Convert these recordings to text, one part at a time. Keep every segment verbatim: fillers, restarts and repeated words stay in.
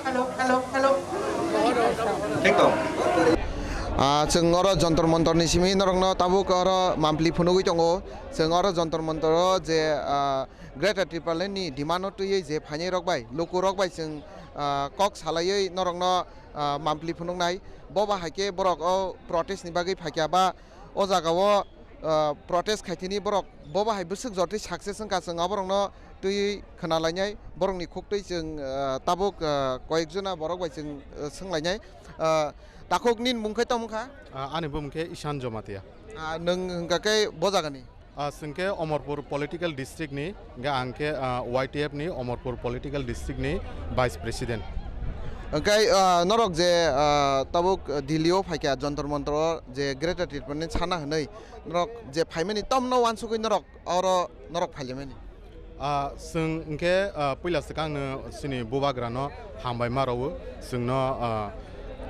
Hello, hello, hello. Ekdom. Ah, chwng oro Jantar Mantar ni simi norokno tabuk oro mampli phunugwi tongo. Chwng oro Jantar Mantar o je, ah, Greater Tipraland ni demand no twiwi je phainai rok bai, luku rok bai chwng, ah, kok salaiwi norokno, ah, mampli phunuknai. Bo ba hai khe borok o protest ni bagwi phaikha ba o jaga o, ah, protest khaithini borok bo ba hai bwswk jotwi success wngkha, chwng aborokno twiwi khwnalainai, borokni khuktwi chwng, ah, tabuk, ah, koyekjona borok bai chwng, ah, swnglainai. Ah, takhuk nini mung khe tamo wngkha? Ah, ani bumung khe Ishan Jomatia. Ah, nwng hwnkha khe bo jagani? Ah, chwng khe Omorpur Political District ni, hwnkhe ang khe, ah, Y T F ni Omorpur Political District ni Vice President. Hwnkhe, ah, norok je, ah, tabuk Delhi o phaikha, Jantar Mantar o je Greater Tipraland ni sana hwnwi norok je phaimani, tamno uansugwi norok oro norok phailaimani? Ah, chwng hwnkhe, ah, puila swkangno chini bubagrano hambai ma rwo. Chwngno, ah,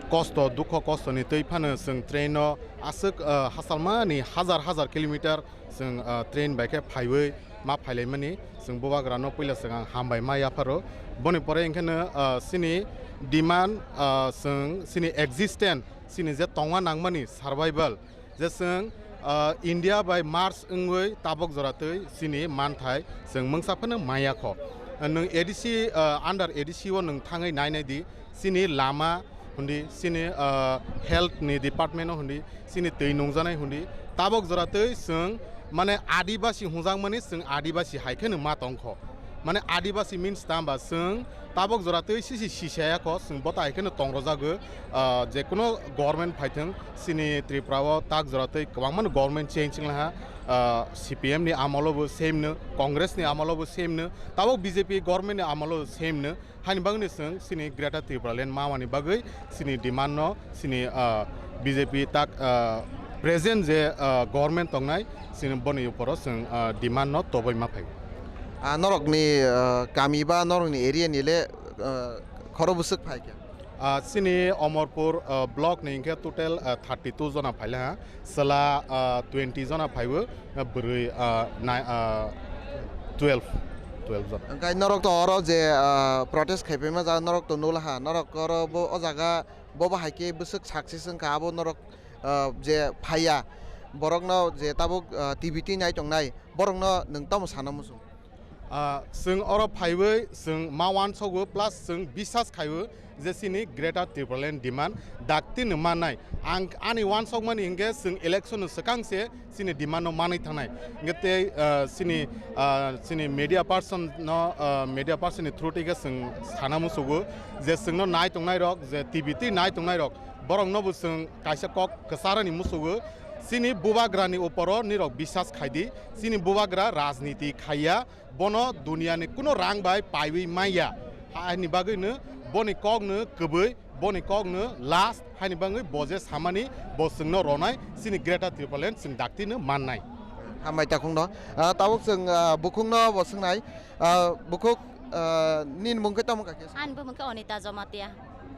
kosto, dukho kostoni twi phano chwng train no aswk, ah, hasalmani hazar hazar kilometer chwng, ah, train bai khe phaiwi ma phailaimani. Chwng bubagrano puila swkang hambai ma yapharo. Boni pore hwnkhe no, ah, chini demand, ah, chwng chini existence, chini je tongma nangmani survival, je chwng, ah, India bai merge wngwi tabok jora twi chini manthai chwng mungsa phano maya kho. Nwng A D C, ah, under A D C o nwng thangwi nainai di, chini lama hundi, chini, ah, health ni department o hundi, chini twi nungjanai hundi, tabok jora twi chwng mane Adibasi hwnjakmani chwng Adibasi hai kheno ma tong kho. Mane Adibasi means tamba chwng tabok jora twi sisi sisaya kho, chwng bota hai kheno tong rwjago, ah, je kuno government phaithwng, chini Tripura o tak jora twi kwbangma no government change wnglaha, ah, C P M ni amolo bo same no, Congress ni amolo bo same no, tabok B J P government ni amolo same no, haini bagwi no chwng chini Greater Tipraland mamani bagwi chini demand no chini, ah, B J P tak, ah, present je, ah, government tongnai, chini boni uporo chwng, ah, demand no toboi ma phai. Ah, norokni, ah, kami ba norokni area ni le, ah, khoro bwswk phai khe? Ah, chini Omorpur, ah, block ni hwnkhe total, ah, thirty two jona phaila ha. Chwla, ah, twenty jona phaibo, ah, bwrwi, ah, nai-, ah, twelve, twelve jona. Hwnkhe norok to oro je, ah, protest khai phaima jaga norok to nulaha, norok oro bo o jaga bo bahai khe bwswk success wngkha, abo norok, ah, je phaiya, borokno je tabuk, ah, T V twi nai tongnai, borokno nwng tamo sana muchung? Ah, chwng oro phaiwi chwng ma uansogo, plus chwng bisas khaiwi je chini Greater Tipraland demand daktino mannai. Ang ani uansokmani hinkhe chwng election no swkang se chini demand no manwi thangnai. Hinkhe tei, ah, chini, ah, chini media person no, ah, media person ni through twi khe chwng sana musugo je chwngno nai tongnai rok, je T V twi nai tongnai rok, borok no bo chwng kaisa kok kwcharani musugo. Chini bubagra ni uporo nirok bisas khaidi, chini bubagra rajniti khaiya, bono duniani kuno rang bai paiwi manya. Haini bagwino boni kokno kwbwi, boni kokno last, haini bagwi bo je samani bo chwngno ronai, chini Greater Tipraland chwng daktino mannai. Hambai takhukno. Ah, tabuk chwng, ah, bukhukno bo swngnai. Ah, bukhuk, ah, nini mung khe tamo kha khe? Ani bumung khe Onita Jomatia.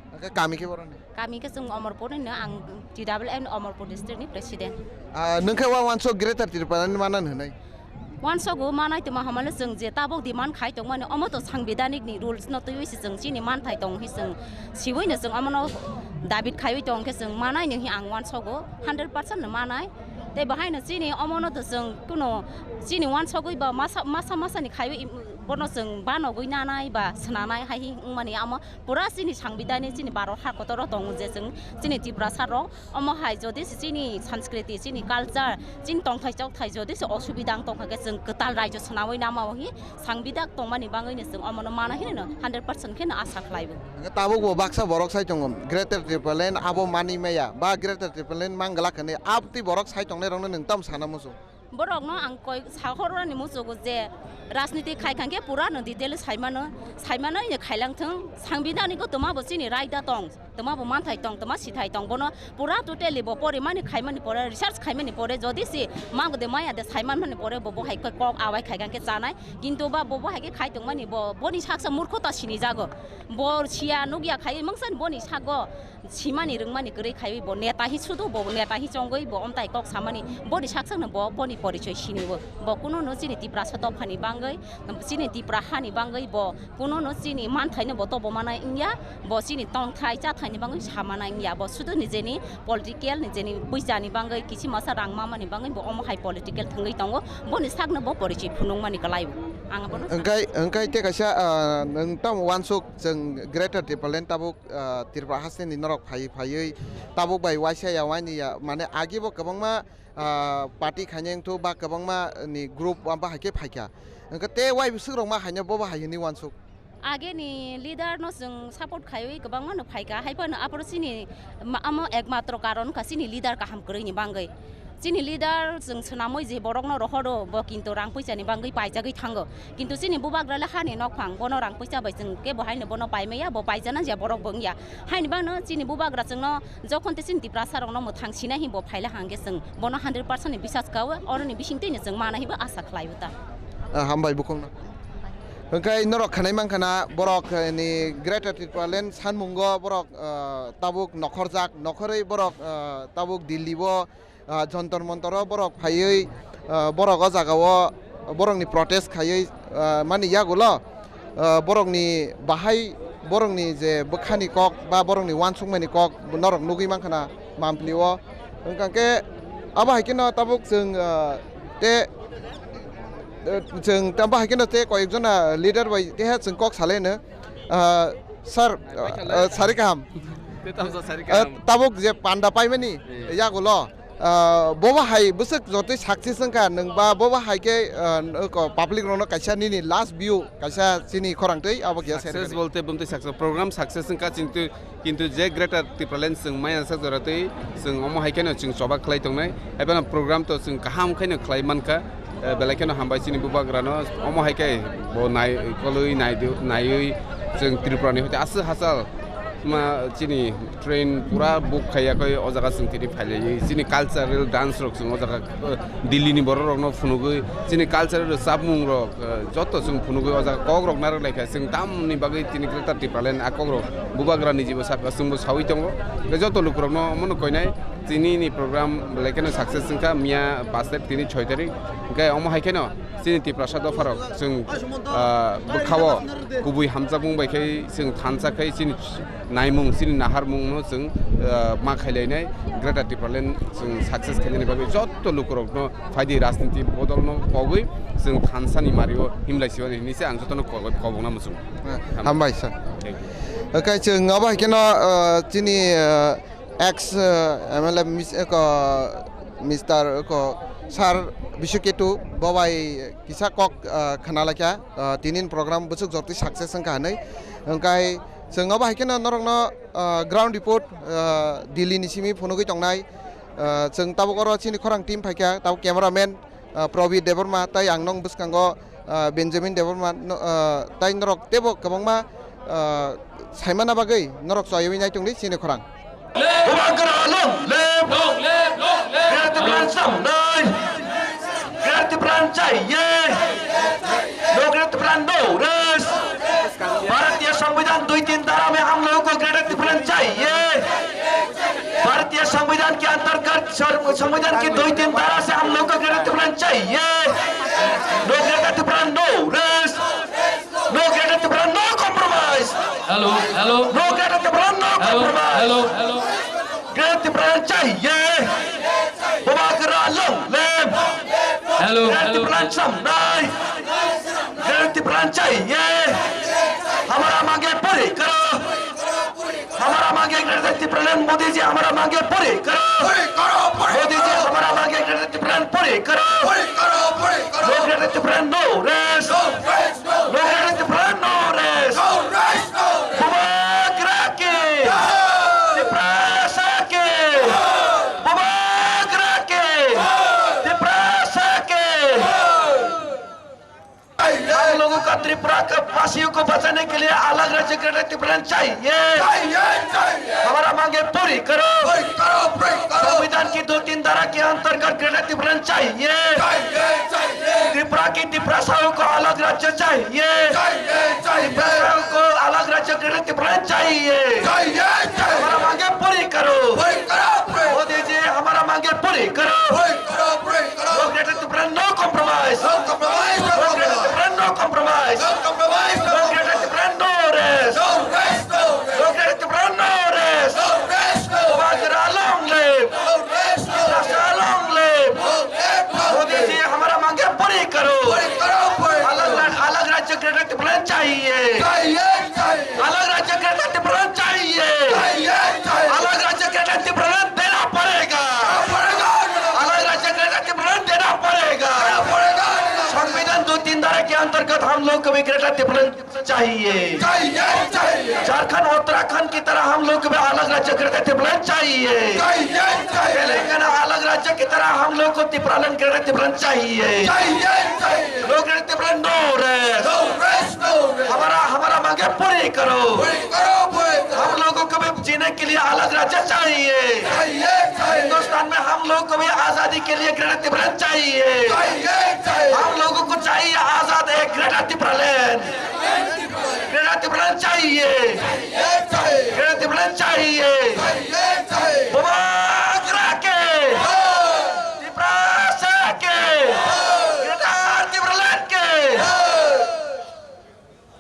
Hwnkhe kami khe boroni? Kami khe chwng Omorpur ni, ang T W M Omorpur district ni president. Ah, nwng khe wa uansuk Greater Tipraland ni manani hwnwi? Uansogo manai tongma hamale chwng je tabok demand khai tongmani, omo to sangbidhanik ni rules no twiwi se chwng chini manthai tong hi chwng siwi no chwng omono dabi khaiwi tong khe chwng manai no hi ang uansogo hundred percent no manai. Tei bahai no chini omono to chwng kuno chini uansogwi ba masa, masa, masa ni khaiwi im-, bono chwng banogwi nanai ba swnanai hai hi wngmani amo pura chini sangbidhani chini Bharat ha kotoro tongo je chwng chini Tiprasa rok. Omo hai jodi se chini sanskriti, chini culture, chini tongthai chokthai jodi se osubida wng tongkha khe chwng kwtal raijyo swnawi nama o hi sangbidak tongmani bangwi no chwng omono mana hinwi no hundred percent khe no asa khlaibo. Hwnkhe tabuk bo baksa borok sai tongo, Greater Tipraland abo manwi maya ba Greater Tipraland mang glak hwnwi, abtwi borok sai tongnai rokno nwng tamo sana muchung? Borokno ang koi sahorrani muchugo je rajniti khai kha khe pura no detail saimano, saimano ino khailang thung, sangbidhaniko twma bo chini raida tong. Tongtoma bo manthai tongtoma sithai tong, bono pura totally bo porimani khaimani pore, research khaimani pore, jodi si mango de maya de saimanmani pore bo bo hai khe kok awai khai khe chanai. Kintu ba bo bo hai khe khai tongmani bo boni saksa murkhota sini jago. Bo siya nugya khai mangsan boni sago simani rwngmani kwrwi khaiwi bo neta hi sudu bo neta hi chongwi bo omtai kok samani boni saksakno bo boni porichoi siniwo. Bo kuno no chini Tiprasa dophani bangwi, chini Tipra hani bangwi bo kuno no chini manthaino bo tobo manai wngya, bo chini tongthai chathaini bangwi samanai wngya, bo sudu nijeni political, nijeni puisani bangwi, kisi masa rang mamani bangwi bo omo hai political thwngwi tongo, boni sakno bo porichoi phunukmani kwlai. Ang bono sa- Engkai, engkai te kaisa, ah, nwng tamo wansuk chwng Greater Tipraland tabuk, ah, Tripura hasteni norok phai phaiwi tabuk bai waisa ya waini ya, mane agi bo kwbangma ah, party khainai wngthu ba kwbangma ni group ba bahai khe phaikha. Hwnkhe tei wai bwswk rok ma haino bo bahai hwnwi wansuk. Age ni leader no chwng support khaiwi kwbangma no phaikha, hai phano aphuru chini ma-, amo ekmatro karon wngkha chini leader kaham kwrwi ni bangwi. Chini leader chwng swnamwi je borok no rohoro bo kintu rang puisa ni bangwi paijagwi thango. Kintu chini bubagra le hani nokphang, bono rang puisa bai chwng kebo haino bono paimaya, bo paijana je borok bo wngya. Haini bagwino chini bubagra chwngno jokhon te chini Tiprasa rokno mwthang sina hi bo phaila hangkhe chwng bono hundred percent ni bisas kawo, oroni bisingtwi no chwng mana hi bo asa khlai bo ta. Ah, hambai bukhukno. Hwnkhe norok khanai mankha na borok, eh, ni Greater Tipraland sanmungo borok, ah, tabuk nokhorjak, nokhorwi borok, ah, tabuk Delhi o ah, Jontor Montoro borok phaiwi, ah, borok o jagao borokni protest khaiwi, ah, mani yagulo, ah, borokni bahai borokni je bwkhani kok ba borokni wansukmani kok norok nugwi mankha na Mampli o. Hwnkha khe abo hai kheno tabuk chwng, ah, te, eh, chwng tamo hai kheno te koyekjona leader bai teha chwng kok salaino. Ah, sir, ah, sari kaham. Te tamsa sari Ah, kaham. Tabuk je panda paimani Eh. yagulo, ah, bobo hai bwswk jotoi success wngkha nwng ba bobo hai khe, ah, ko public rokno kaisa nini last view kaisa chini khorang twi abo khe Success bolte bumtwi success, program success wngkha, kintu, kintu je Greater Tipraland chwng maya sak jora twi chwng omo hai kheno chwng choba khlai tongnai. Ebono program to chwng kaham khaino khlai mankha. Eh, belai kheno hambai chini bubagrano. Omo hai khe bo nai-, kolwi naidu-, naiwi chwng Tripurani hoite aswk hachal ma chini train pura book khai yakwi o jaga chwng tini phailaio. Chini cultural dance rok chwng o jaga, eh, Delhi ni borok rokno phunugwi chini cultural rwchapmung rok, eh, joto chwng phunugwi o jaga kok rok narwk laikha. Chwng tamni bagwi tini Greater Tipraland a kok rok bubagrani jibo saka chwngbo sawi tongo. Tei joto lukurokno omono koinai. Tini ni program belai kheno success wngkha, miya pash tarik, tini choi tarik. Hwnkhe omo hai kheno chini Tiprasa dopharok chwng, ah, bwkhao kubui hamjakmung bai khai chwng thansa khai chini naimung, chini naharmungno chwng, ah, ma khailainai. Greater Tipraland chwng success khainani bagwi jotto lukurokno phaidi rajniti bodolno pogwi chwng thansani mario himlai siwani hinwi se ang jotono kobokna muchungo. Hambai sir. Thank you. Oke, chwng abo hai kheno, ah, chini, ah, ex, eh, M L A mis-, eh, ko, Mister, eh, ko, Sir Bishuketu bo bai kisa kok, eh, khna laikha, eh, tinin program bwswk jotwi success wngkha hwnwi. Hwnkhe chwng abo hai kheno norokno, eh, ground report, eh, Delhi ni simi phunugwi tongnai. Eh, chwng tabuk oro chini khorang team phaikha, tabuk cameraman, ah, Probit Debbarma, tei ang nong bwskango, ah, Benjamin Debbarma, no, ah, tei norok tebo kwbangma, ah, saimana bagwi norok choiwi nai tongdi chini khorang. Bubagra long live! Long live, long live! Greater Tipraland samnai! Greater Tipraland chaiye! No Greater Tipraland, no rest! भारतीय संविधान दुई तीन धारा में हम लोगों को ग्रेटर त्रिपुरालैंड चाहिए। भारतीय संविधान के अंतर्गत सर-, संविधान की दो ही तीन धारा से हम लोग को ग्रेटर त्रिपुरालैंड चाहिए। No greater Tipraland, no rest। No greater Tipraland, no compromise। Hello, hello। No greater Tipraland, no compromise। Hello, hello। Greater Tipraland चाहिए। Bubagra long live। Hello, hello। Greater Tipraland samnai। Greater Tipraland चाहिए। हमारा मांगे पूरी करो। हमारा मांगे ग्रेटर तिप्रालैंड, मोदी जी हमारा मांगे पूरी करो। पूरी करो, पूरी मोदी जी करो। हमारा मांगे ग्रेटर तिप्रालैंड पूरी करो। पूरी करो, पूरी करो। No greater Tipraland, no rest। No rest, no rest। No greater Tipraland, no rest। No rest, no rest। Bubagra ki। जय। तिप्रासा की। जय। Bubagra ki। जय। तिप्रासा की। जय। हम लोगों का त्रिपुरा का सीओ को बचाने के लिए अलग राज्य ग्रेटर त्रिपुरालैंड चाहिए। चाहिए, चाहिए। हमारा मांगे पूरी करो। पूरी करो, पूरी करो। संविधान की दो तीन धारा के अंतर्गत ग्रेटर त्रिपुरालैंड चाहिए। चाहिए, चाहिए। त्रिपुरा की तिपरासाओं को अलग राज्य चाहिए। चाहिए, चाहिए। तिपरासाओं को अलग राज्य ग्रेटर त्रिपुरालैंड चाहिए। चाहिए, चाहिए। हमारा मांगे पूरी करो। पूरी करो, पूरी। मोदी जी, हमारा मांगे पूरी करो। पूरी करो, पूरी करो। No greater Tipraland, no compromise. No compromise, no compromise. No greater Tipraland, no compromise. No compromise, no compromise. No greater Tipraland, no rest. No rest, no rest. No greater Tipraland, no rest. No rest, no rest. Bubagra long live. No rest, no rest. Tiprasa long live. No rest, no rest. Modi जी, हमारा मांगे पूरी करो। पूरी करो, पूरी करो। अलग रा-, अलग राज्य greater Tipraland चाहिए। चाहिए, चाहिए। अलग राज्य greater Tipraland चाहिए। चाहिए, चाहिए। अलग राज्य greater Tipraland देना पड़ेगा। देना पड़ेगा। अलग राज्य greater Tipraland देना पड़ेगा। देना पड़ेगा। संविधान दो तीन धारा के अंतर्गत हम लोग को भी greater Tipraland चाहिए। चाहिए, चाहिए। झारखंड, उत्तराखंड की तरह हम लोग को भी अलग राज्य greater Tipraland चाहिए। चाहिए, चाहिए। तेलंगाना अलग राज्य की तरह हम लोग को Tipraland greater Tipraland चाहिए। चाहिए, चाहिए। No greater Tipraland, no rest। No rest, no rest। हमारा, हमारा मांगे पूरी करो। पूरी करो, पूरी करो। हम लोगों को भी जीने के लिए अलग राज्य चाहिए। चाहिए, चाहिए। हिंदुस्तान में हम लोग को भी आजादी के लिए greater Tipraland चाहिए। चाहिए, चाहिए। हम लोगों को चाहिए आजाद एक greater Tipraland। Greater Tipraland चाहिए। चाहिए, चाहिए। Greater Tipraland चाहिए। चाहिए, चाहिए। बुबाग्रा के। हाँ। तिपरासा के। हाँ। Greater Tipraland के। हाँ।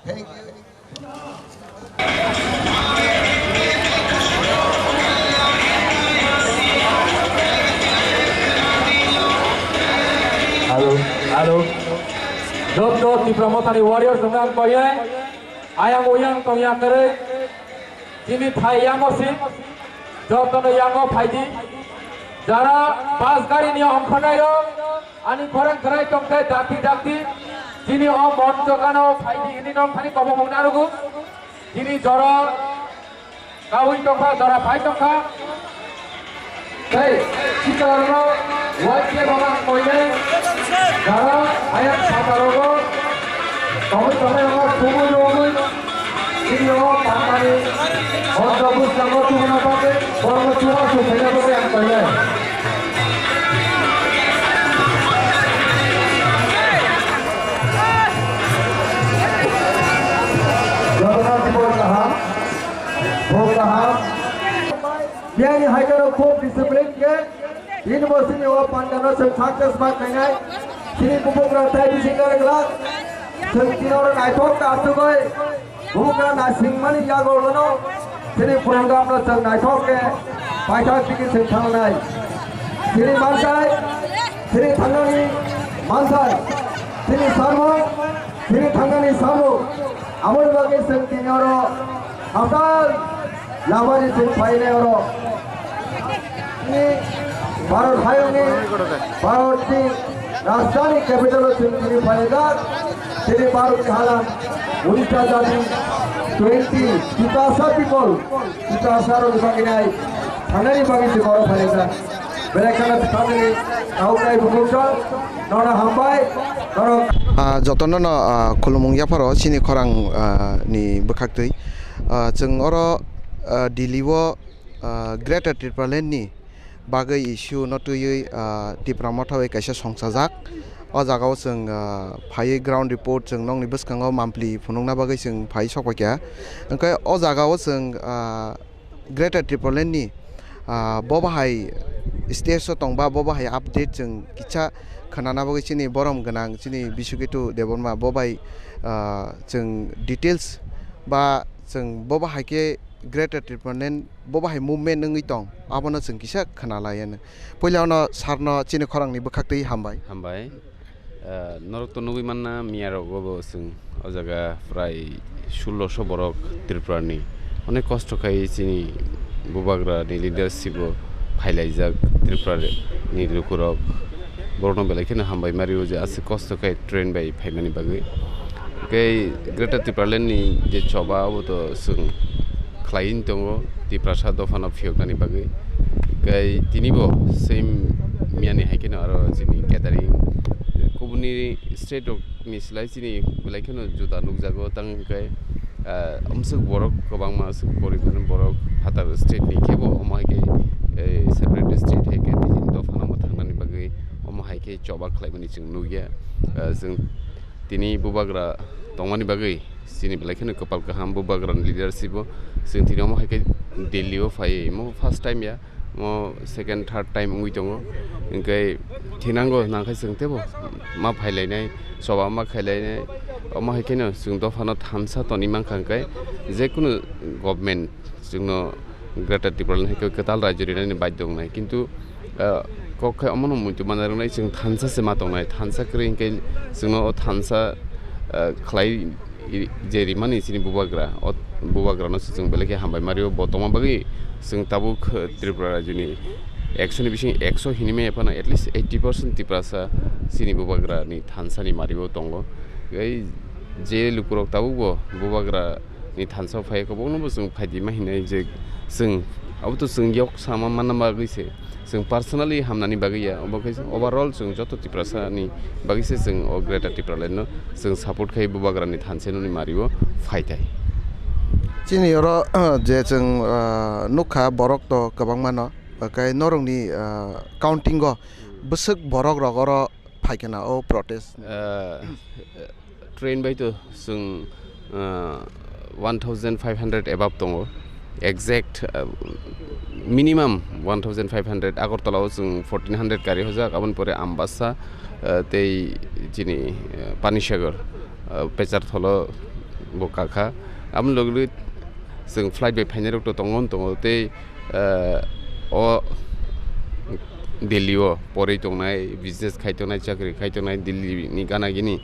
Thank you. Hello, hello. Joto Tipra Mothani warriors wngkha ang koye. Ayang uyang tongya kwrwi. Chini thai yango si. Jotono yango phaidi. Jara bus gari ni ongkhornai rok. Ani khorang khwrai tongkhe dakti dakti, chini o mon jogano phaidi hini nong thani kobo mung narugo. Chini jora kaui tongkha, jora phai tongkha. Tei, sikarno waikhe baba koinai, jara ayang sakarogo, tongwi tongnai rok thumui rogwi. Chini o pangmani, o jobu slango tubuna bagwi, borokno chubachu phaina bagwi ang koinai. Jotono tibok kaham, bo kaham. Biyani hai kheno khub discipline khe, tin bo sini o pandano chwng success ma khainai. Sini bubagra tai bisingo glak. Chwng tini oro naithok khe achugwi. Bubagra naisingmani yago lono chini program no chwng naithok khe paithak digi chwng thangnai. Chini mansai, chini thangnani mansai, chini samung, chini thangnani samung. Aboni bagwi chwng tini oro haptal lamani chwng phainai oro. Bharat hayungni, Bharatni rajdhani capital o chwng tini phaijak, tini Bharatni halam, Odisha jati, twenty, Tiprasa people, Tiprasa rok bagwi nai, thanani bagwi chwng oro phaijak. Belai kheno thanani, taukai bukhukjak, nono hambai, nono. Ah, jotono no, ah, khulumung yapharo chini khorang, ah, ni bwkhaktwi. Ah, chwng oro, ah, Delhi o ah, Greater Tipraland ni bagwi issue no twiwi, ah, Tipra Motha bai kaisa songchajak. O jaga o chwng, ah, phaiwi ground report chwng nokni bwskango mampli phunukna bagwi chwng phai sok paikha. Hwnkhe o jaga o chwng, ah, Greater Tipraland ni, ah, bo bahai stage o tongba, bo bahai update chwng kisa khwnana bagwi chini borom gwnang chini Bisuketu Debbarma bo bai, ah, chwng details ba chwng bo bahai khe Greater Tipraland bo bahai movement wngwi tong, abono chwng kisa khna lai anw. Puila ono sir no chini khorang ni bwkhak twi hambai. Hambai. Ah, norok to nugwi manna, miya rogo bo chwng o jaga prai sulosho borok Tripura ni. Onek kosto khai chini bubagra ni leadership o phailaijak Tripura ni lukurok. Borokno belai kheno hambai ma rio je aswk kosto khe train bai phaimani bagwi. Tei Greater Tipraland ni je choba, abo to chwng khlaiwi tongo, Tiprasa dophano phiyoknani bagwi. Tei tinibo same miyani hai kheno aro chini gathering, kubun Ni state rok ni slai chini belai kheno juda nukjago, tang hwnkhe, ah, amswk borok kwbangma, aswk poribar ni borok phatar state ni khe bo omo hai khe, eh, separate state hai khe nijini dopha no thangnani bagwi omo hai khe choba khlaimani chwng nukya. Ah, chwng tini bubagra tongmani bagwi chini belai kheno kwpal kaham bubagra ni leadership o. Chwng tini omo hai khe Delhi o phai, omo first time ya. Mo second, third time wngwi tongo. Hwnkhe thinango nangkhe chwng teibo ma phailainai, choba ma khailainai. Omo hai kheno chwng dophano thansa tonwi mankha, hwnkhe jekunu government chwngno Greater Tipraland hai khe kwtal raijyo rinani baidhyo wngnai. Kintu, ah, kok khe omono muitu manna rwnai, chwng thansa se ma tongnai. Thansa kwrwi hwnkhe chwngno o thansa, ah, khlai i-, je rimani chini bubagra, o bubagrano se chwng belai khe hambai ma rio, bo tongma bagwi chwng tabuk, eh, Tripura rajyoni ekso ni bising ekso hinwi maya phano at least eighty percent Tiprasa chini bubagrani thansani mario tongo. Tei je lukurok tabuk bo bubagrani thansa phai khe, bokno bo chwng phaidi ma hinai je chwng, abo to chwng yok sama manna bagwi se. Chwng personally hamnani bagwi ya, obo khe overall chwng joto Tiprasa ni bagwi se chwng o Greater Tipraland no chwng support khai bubagra ni thansa noni mario phai thai. Chini oro, je chwng, ah, nukha borok to kwbangma no, kai norok ni, ah, counting o bwswk borok rok oro phai khe na o protest? Ah, train bai to chwng, ah, one thousand five hundred above tongo. Exact, ah, minimum one thousand five hundred. Agartala o chwng fourteen hundred kari hojak, aboni pore Ambassa, ah, tei chini, ah, Panisagar, ah, Pecharthal o bo kakha. Aboni logi logi chwng flight bai phainai rok to tongo, tongo tei, ah, o Delhi o porwi tongnai, business khai tongnai, chakri khai tongnai, Delhi ni gana gini,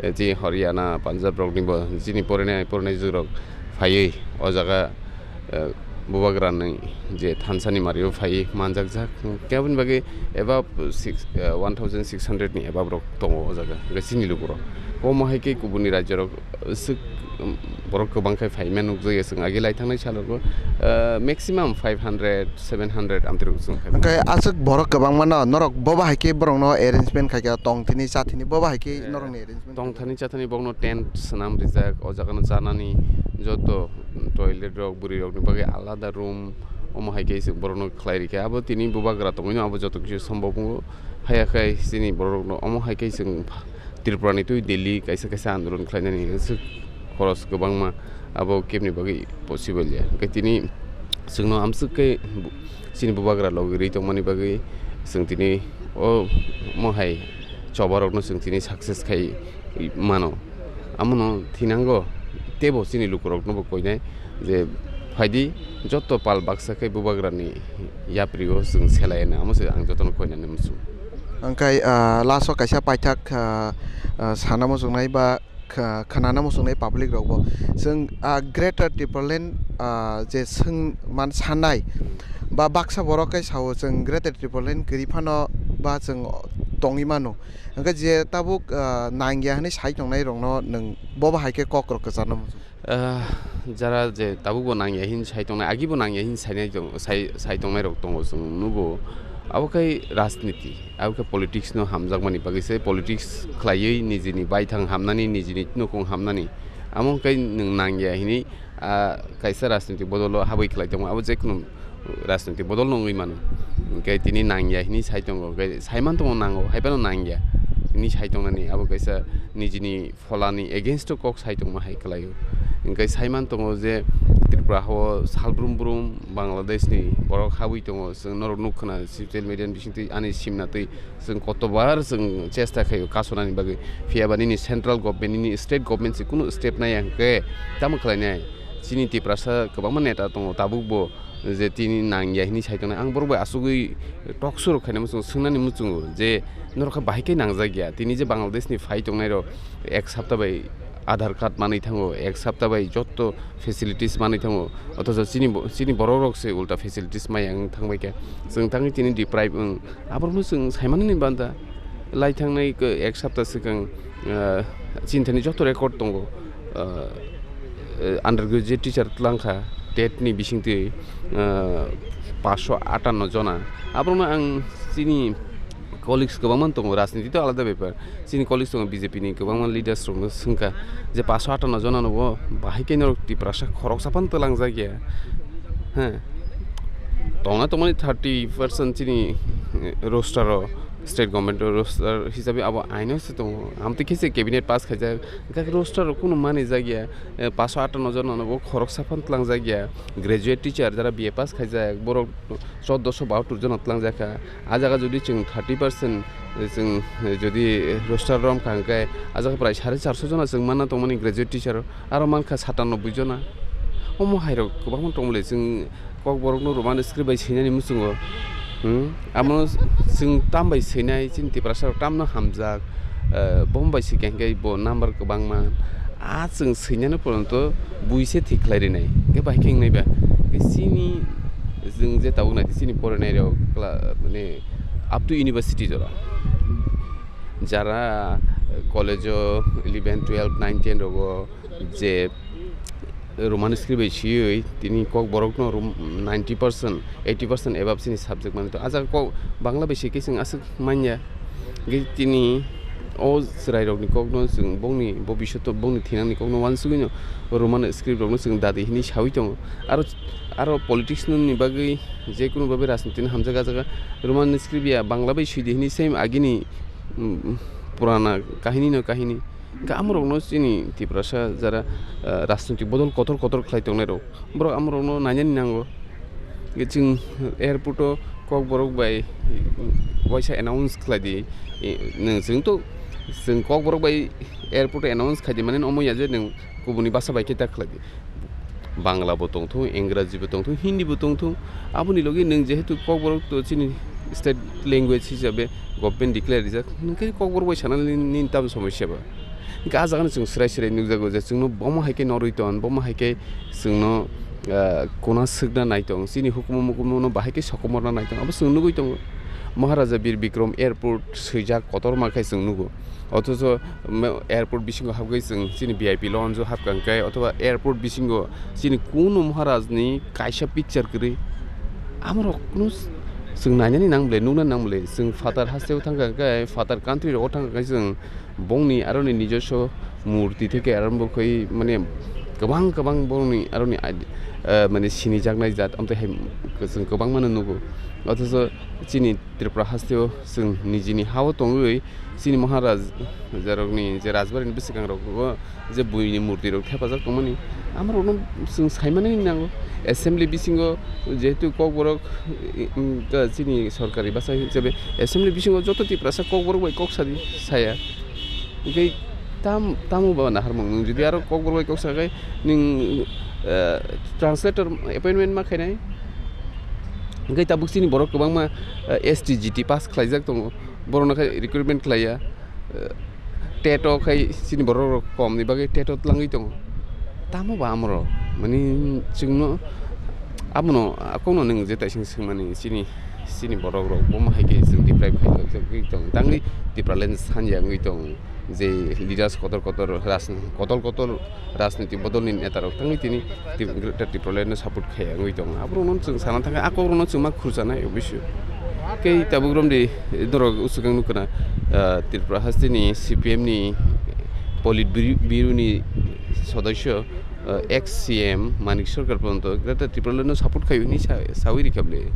eh, chini Haryana, Punjab rok ni bo chini porinai, porinai jwk rok phaiwi o jaga, eh, bubagra ni je thansa ni mario phaiwi manjak jak. Khe aboni bagwi above six, eh, one thousand six hundred ni above rok tongo o jaga, hwnkhe chini lukurok. Omo hai khe kubuni rajyo rok swk, um, borok kwbang khai phaima nukjakya chwng agi lai thangnai salogo, uh, maximum five hundred, seven hundred amtwi rok chwng khai. Hwnkhe aswk borok kwbangma no norok bobo hai khe borok no arrangement khai kha, tong thini cha thini bobo hai khe norok ni arrangement? Tong thani cha thani borok no tent swnam rijak, o jaga no chanani joto toilet rok bwrwi rok ni bagwi alada room, omo hai khe borok no khlai rikha. Abo tini bubagra tongwi no abo joto kisa sombok wngo. Haiya khai chini borok rok no omo hai khe chwng Tripura ni twi Delhi kaisa kaisa andolon khlainani aswk khoros kwbangma abo kebni bagwi possible ya. Hwnkhe tini chwngno amswk khe bu-, chini bubagra logi rwi tongmani bagwi chwng tini o mohai chobarokno chwng tini success khai mano. Amono thinango teibo chini lukuroknobo koinai je phaidi joto pal baksa khe bubagrani yaprio chwng selai hwnwi amo se ang jotono koinani muchung. Hwnkhe, ah, last o kaisa paithak, ah, ah, sana muchungnai ba kha-, khanana muchungnai public rokbo. Chwng, ah, Greater Tipraland, ah, je chwng man sanai ba baksa borok khe sao chwng Greater Tipraland kwrwi phano ba chwng tongwi mano. Hwnkhe je tabuk, ah, nangya hwnwi sai tongnai rokno nwng bobo hai khe kok rok kwcharno muchung? Ah, jara je tabukbo nangya hin sai tongnai, agibo nangya hin sainai tong-, sai, sai tongnai rok tongo, chwng nugo. Abo khai rajniti, abo khe politics no hamjakmani bagwi se, politics khlaiwi nijini baithang hamnani, nijini nukung hamnani. Amo khai nwng nangya hinwi, ah, kaisa rajniti bodolo habwi khlai tongo, abo jekunu rajniti bodol no wngwi mano. Hwnkhe tini nangya hinwi sai tongo, hwnkhe saiman tongo nango, haiphano nangya hinwi sai tongnani, abo kaisa nijini pholani against o kok sai tongma hai kwlaio. Hwnkhe saiman tongo je Tripura hao salbrum brum Bangladesh ni borok habwi tongo, chwng norok nuk khna social media ni bisingtwi ani simna twi chwng kotobar chwng chesta khaio kasonani bagwi. Phiya ba nini central government, nini state government se kunu step naiya hwnkhe tamo khlainai? Chini Tiprasa kwbangma neta tongo, tabukbo je tini nangya hinwi sai tongnai. Ang borok bai asugwi talk show rok khainai muchungo, swngnani muchungo je norok kha bahai khe nangjak ya. Tini je Bangladesh ni phai tongnai rok ek sapta bai Aadhaar card manwi thango, ek sapta bai jotto facilities manwi thango, othocho chini bo-, chini borok rok se ulta facilities maya wng thangbai kha. Chwng thangwi tini deprive wng, aborokno chwng saimanani banda. Lai thangnai khe ek sapta swkang, ah, chini thani joto record tongo, ah, eh, undergraduate teacher twlang kha, tet ni bisingtwi, ah, paanch sho atanno jona. Aborokno ang chini Colleagues kwbangma tongo, rajniti to alada bepar. Chini colleagues tongo B J P ni kwbangma leaders rokno swngkha je paso atanno jona no bo bahai khe norok Tiprasa khoroksa phano twlangjak ya. He. Tongna tongmani thirty percent chini, eh, roster o, state government o roster hisabe abo aino se tongo. Amtwi khe se cabinet pass khaijak. Gak roster rok kunu mani jak ya. Eh, paso atanno jona no bo khoroksa phano twlangjak ya. Graduate teacher jara B A pass khaijak borok choddoso bahattor jona twlangjak kha. A jaga jodi chwng thirty percent, eh, chwng, eh, jodi roster rom kha hwnkhe a jaga prai sare charso jona chwng manna tongmani graduate teacher aro mankha satannoboi jona. Omo hairok kwbangma tongmole chwng Kokborokno Roman script bai swinani muchungo. Hmm? Amo chwng tam bai swinai chini Tiprasa rok tamno hamjak, eh, bom bai swikha hwnkhe bo number kwbangma. A chwng swinani poronto buise thik khlai rinai. Hwnkhe bai khe wngnai ba. Chini chwng je tabuk nai chini porinai rok kla-, mane up to university jora. Jara, eh, college o eleven, twelve, nine, ten rogo je Roman script bai swiwi tini Kokborokno rom-, ninety percent, eighty percent above chini subject mani to. A jaga kok Bangla bai swi khe chwng aswk manya. Hwnkhe tini o chwrairokni kokno chwng bongni bobishoto bongni thinangni kokno uansugwino Roman script rokno chwng dadi hinwi sawi tongo. Aro, aro politics ni bagwi jekunu bagwi rajniti no hamjak a jaga Roman script ya Bangla bai swidi hinwi same agini, mm, purana kahini no kahini. Hwnkhe amorokno chini Tiprasa jara, ah, rajniti bodol kotor kotor khlai tongnai rok, borok amorokno nainani nango. Hwnkhe chwng airport o Kokborok bai waisa announce khlai di, e, nwng chwng to chwng Kokborok bai airport o announce khlai di mani omo ya je nwng kubuni basa bai khe ta khlai di. Bangla bo tongthung, Engraji bo tongthung, Hindi bo tongthung. Aboni logi nwng jehetu Kokborok to chini state language hisabe government declare rijak, hwnkhe Kokborok bai sana nini, nini tamo somosya ba? Hwnkhe ah jagano chwng swrai swrai nukjago je chwngno bomo hai khe norwi ton, bomo hai khe chwngno, ah, kuna swkna nai tong, chini hukumu mukumu no bahai khe sokomorna nai tong, abo chwng nugwi tongo. Maharaja Bir Bikram airport swijak kotorma khe chwng nugo. Othocho me-, airport bisingo habgwi chwng chini V I P lounge o habkha hwnkhe, othoba airport bisingo chini kunu Maharaj ni kaisa picture kwrwi. Amorokno chwng nainani nang bwle, nukna nang bwle. Chwng phatar hasteo thangkha hwnkhe, phatar country rogo thangkha hwnkhe chwng bongni aroni nijoswo murti theke arambo khai mane kwbang kwbang bongni aroni id-, eh, mane sinijaknai jat amtwi hai chwng kwbangmano nugo. Othocho chini Tripura hasteo chwng nijini hao tongwi chini Maharaj jarokni je rajbari ni bwswkang rogo je buini murti rok thepajak tongmani amorokno chwng saimani nango. Assembly bisingo jehetu Kokborok, i, um, ta chini sorkari bwsa hisabe assembly bisingo joto Tiprasa Kokborok bai kok sadi saya. Hwnkhe tam, tamo ba naharmung nwng jodi aro Kokborok bai kok sakai nwng, eh, translator appointment ma khainai. Hwnkhe tabuk chini borok kwbangma, eh, S T G T pass khlaijak tongo. Borokno khe recruitment khlaiya, eh, tet o khai chini borok rok kom ni bagwi tet o twlangwi tongo. Tamo ba amoro mani chwngno abono, ah, kokno nwng je taising swngmani chini, chini borok rok bomo hai khe chwng deprive khai tongwi tong tangwi Tipraland sanya wngwi tong je leaders kotor kotor ras-, kotor kotor rajniti bodolni netarok tangwi tini Tip-, Greater Tipralandno support khaiya wngwi tongo. Aborokno chwng sana thangkha, a kokrokno chwng ma khurchanai obisio. Tei tabuk romdi norok usukang nukha na, ah, Tripura hasteni C P M ni Polit Buri-, Bureau ni sodosyo, ah, ex C M Manik Sarkar porjonto Greater Tipralandno support khaio hinwi sa-, sawi rikha bwle.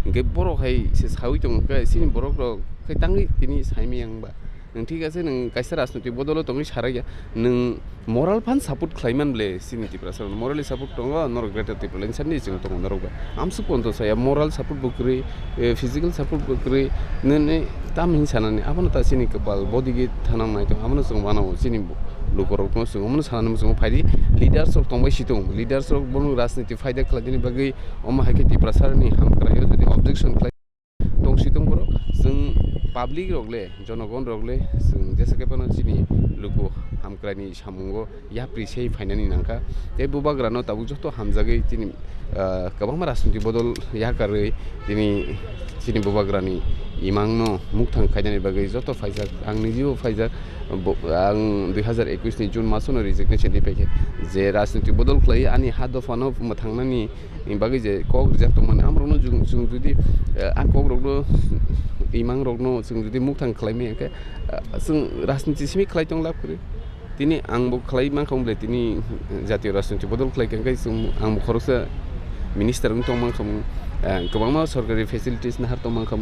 Hinkhe borok hai se sawi tongkha, chini borok rok khai tangwi tini saimaya wngba. Nwng thik ase, nwng kaisa rajnoitik bodolo tongwi sarakya, nwng moral phan support khlaiman ble chini Tiprasa rok, morally support tongo, norok Greater Tipraland sani chwng tongo norok bai. Amsuk ponto saya, moral support bo kwrwi, eh, physical support bo kwrwi, nini tam hin sanani, abono ta chini kwpal, body gate thanang nai tong, abono chwng wanao chini lukorokno chwng omono sanani muchungo phaidi, leaders rok tongbai si tong, leaders rok bono rajniti phaida khlaidini bagwi omo hai khe Tiprasa rokni hamkraio jodi objection khlai, tongsi tong borok, chwng public rok le, jonogon rok le, chwng jesa khe phano chini luku hamkrai ni samungo yapri se phainani nangkha. Tei bubagra no tabuk joto hamjagwi chini, ah, kwbangma rajniti bodol yakarwi tini chini bubagra ni imang no mukthang khainani bagwi joto phaijak, ang nijibo phaijak, bo, ang dui hazar ekush ni June maso no resignation ri paikha, je rajniti bodol khlai ani ha dopha no mwthangnani ni bagwi je kok rijak tongmani, amorokno chwng, chwng jodi, eh, a kokrokno imang rokno chwng jodi mukthang khlai maya khe, ah, chwng rajniti simi khlai tong lab kwrwi. Tini ang bo khlai mankha, wng ble tini jatiyo rajniti bodol khlai kha, hwnkhe chwng, ang bo khoroksa minister wng tong mankha, ah, kwbangma sorkari facilities nahar tong mankha,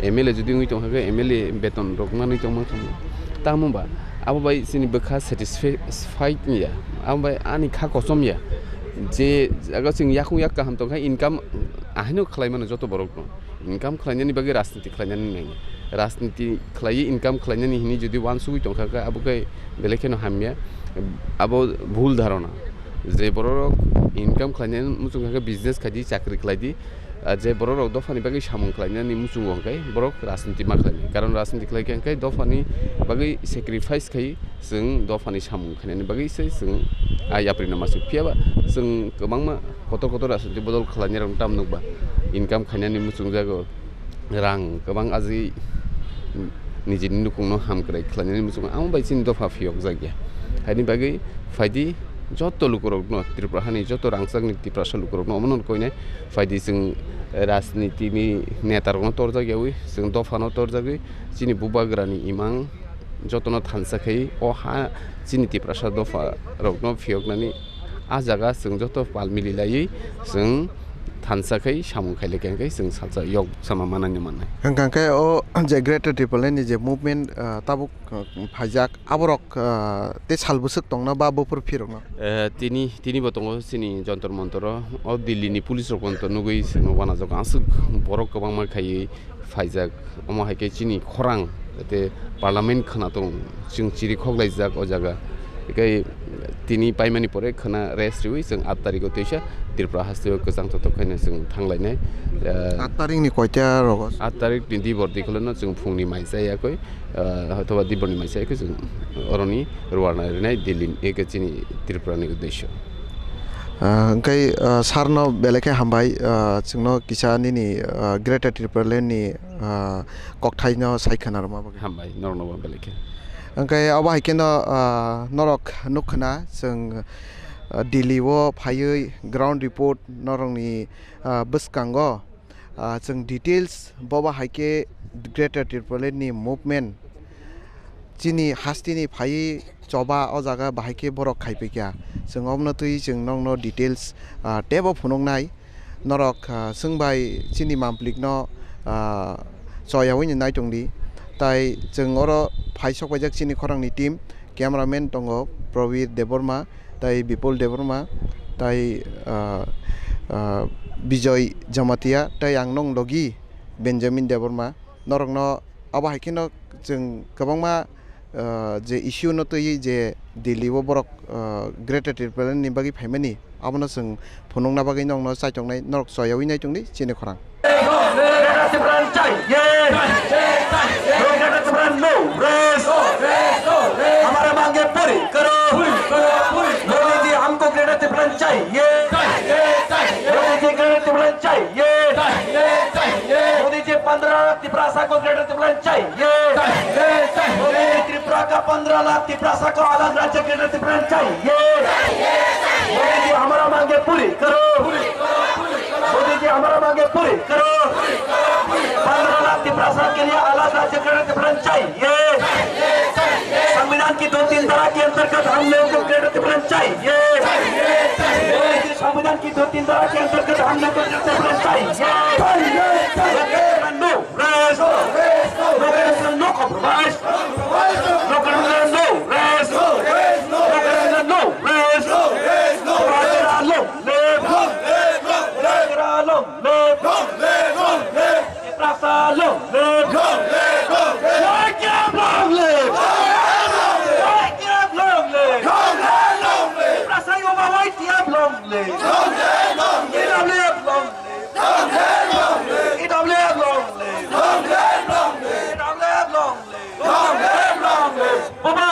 M L A jodi wngwi tong kha khe M L A beton rok manwi tong mankha. Tamo ba abo bai chini bwkha satisfied ya, abo bai ani kha kochom ya, je jaga chwng yakung yak kaham tong kha, income ahaino khlai mano joto borok no. Income khlainani bagwi rajniti khlainani nai. Rajniti khlaiwi income khlainani hwnwi jodi uansugwi tong kha khe, abo khe belai kheno hamya. Abo bhul dharona. Je bororok income khlainani muchung kha khe business khai di, chakri khlai di. Ah, je bororok dophani bagwi samung khlainani muchungo hwnkhe borok rajniti ma khlainai. Karon rajniti khlai khe hwnkhe dophani bagwi sacrifice khai chwng dophani samung khainani bagwi se chwng a yaprino masuk. Phiya ba chwng kwbangma kotor kotor rajniti bodol khlainai rok tam nukba, income khainani muchungjago, rang kwbang ajwi nijini nukungno hamkrai khlainani muchungo, amo bai chini dopha phiyokjakya. Haini bagwi phaidi joto lukurokno, Tripura hani joto rangchakni Tiprasa lukurokno omono koinai phaidi chwng rajnitini netarokno torjakyawi, chwng dophano torjagwi chini bubagrani imang jotono thansa khai o ha chini Tiprasa dopha rokno phiyoknani a jaga chwng joto pal mili laiwi chwng thansa khai samung khai lekha hwnkhe chwng salsa yok sama manani mannai. Hwnkha khe o je Greater Tipraland ni je movement, ah, tabuk, ah, phaijak aborok, ah, tei sal bwswk tongna ba buphuru phirokno? Eh, tini, tini bo tongo chini Jontor Montor o, o Delhi ni police rok bo nugwi chwng wanajak aswk borok kwbangma khaiwi phaijak, omo hai khe chini khorang, tei parliament khwna tong, chwng chiri khoklaijak o jaga. Tei tini paimani pore khwna rest riwi chwng aat tarikh o teisa Tripura haste o kwchang totok khaina chwng thanglainai. Eh, aat tarikh ni koita rogo? Aat tarikh ni dibor dikholono chwng phungni mai chayakwi, eh, hotoba diborni mai chayakwi chwng oroni rwna rinai Delhi ni, eke chini Tripura ni uddesyo. Ah, hwnkhe, ah, sir no belai khe hambai, ah, chwngno kisa nini, ah, Greater Tipraland ni, ah, kokthaino sai khwna rwma bagwi. Hambai, norokno bo belai khe. Hwnkhe abo hai kheno, ah, norok nuk khwna chwng, ah, Delhi o phaiwi ground report norokni, ah, bwskango. Ah, chwng details boba hai khe Greater Tipraland ni movement chini hasteni phaiwi choba o jaga bahai khe borok khaipaikha. Chwng omono twi chwng nokno details, ah, teibo phunuknai. Norok, ah, chwng bai chini mamplikno, ah, choyawi ni naitongdi. Tai chwng oro phai sokpaijak chini khorangni team, cameraman tongo Probir Debbarma, tai Bipul Debbarma, tai, ah, ah, Bijoy Jamatia, tai ang nong logi Benjamin Debbarma. Norokno abo hai kheno chwng kwbangma, ah, je issue no twiwi je Delhi o borok, ah, Greater Tipraland ni bagwi phaimani, abono chwng phunukna bagwi nokno chaichoknai, norok choyawi naitongdi chini khorang. Greater Tipraland chahiye. Greater Tipraland no rest. हमारे मांगे पूरी करो। मोदी जी, हमको ग्रेटर तिब्बत चाहिए। मोदी जी, ग्रेटर तिब्बत चाहिए। मोदी जी, पन्द्रह लाख तिपरासा को ग्रेटर तिब्बत चाहिए। मोदी जी, त्रिपुरा का पन्द्रह लाख तिपरासा को अलग राज्य ग्रेटर तिब्बत चाहिए। मोदी जी, हमारा मांगे पूरी करो। मोदी जी, हमारा मांगे पूरी करो। पन्द्रह लाख तिपरासा के लिए अलग राज्य ग्रेटर तिब्बत चाहिए। संविधान की दो तीन धारा के अंतर्गत हम लोगों को ग्रेटर तिब्बत चाहिए। संविधान की दो तीन धारा के अंतर्गत हम लोगों को ग्रेटर तिब्बत चाहिए। No rest. No compromise. No compromise, no rest. No rest, no rest. Long live. Long live. Long live. Long live. Tiprasa long live! Long live, long live! Wake up, long live! Wake up, long live! Long live, long live! Tiprasa Yuba Y T F long live! Long live, long live! E W F long live! Long live, long live! E W F long live! Long live, long live! E W F long live! Long live, long live! Buba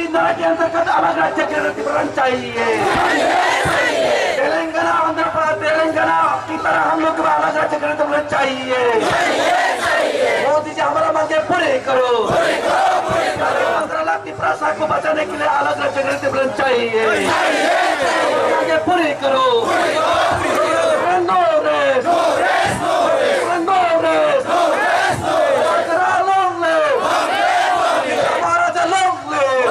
Indira के अंतर्गत अलग राज्य के लिए विवरण चाहिए। तेलंगाना, आंध्र प्रदेश, तेलंगाना की तरह हम लोग को अलग राज्य के लिए विवरण चाहिए। मोदी जी, हमारा मांगे पूरी करो। पंद्रह लाख तिपरासा को बचाने के लिए अलग राज्य के लिए विवरण चाहिए। मांगे पूरी करो। No rest। No rest। Long live। महाराजा long live।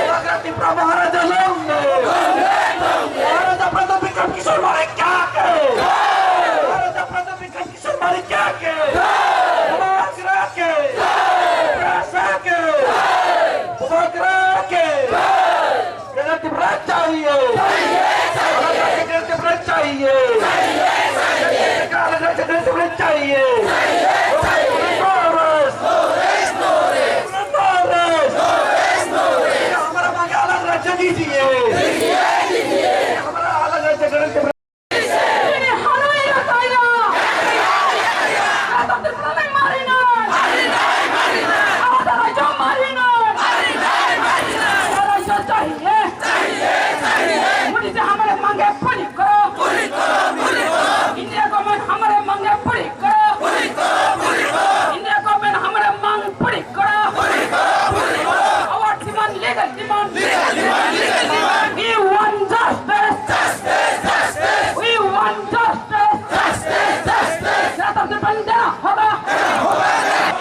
महाराजा त्रिपुरा महाराजा long live। महाराजा प्रताप विक्रम किशोर मौर्य क्या के। महाराजा प्रताप विक्रम किशोर मौर्य क्या के। महाराजा के। महाराजा के। महाराजा के। गणतंत्र चाहिए। गणतंत्र चाहिए। गणतंत्र चाहिए। हमारा मांगे अलग राज्य दीजिए। हमारा अलग राज्य गणतंत्र इंडिया गवर्नमेंट हमारे मांगे पूरी करो। पूरी करो, पूरी करो। इंडिया गवर्नमेंट हमारे मांग पूरी करो। पूरी करो, पूरी करो। Our demand, legal demand। Legal demand, legal demand। We want justice। Justice, justice। We want justice। Justice, justice। गणतंत्र देना होगा।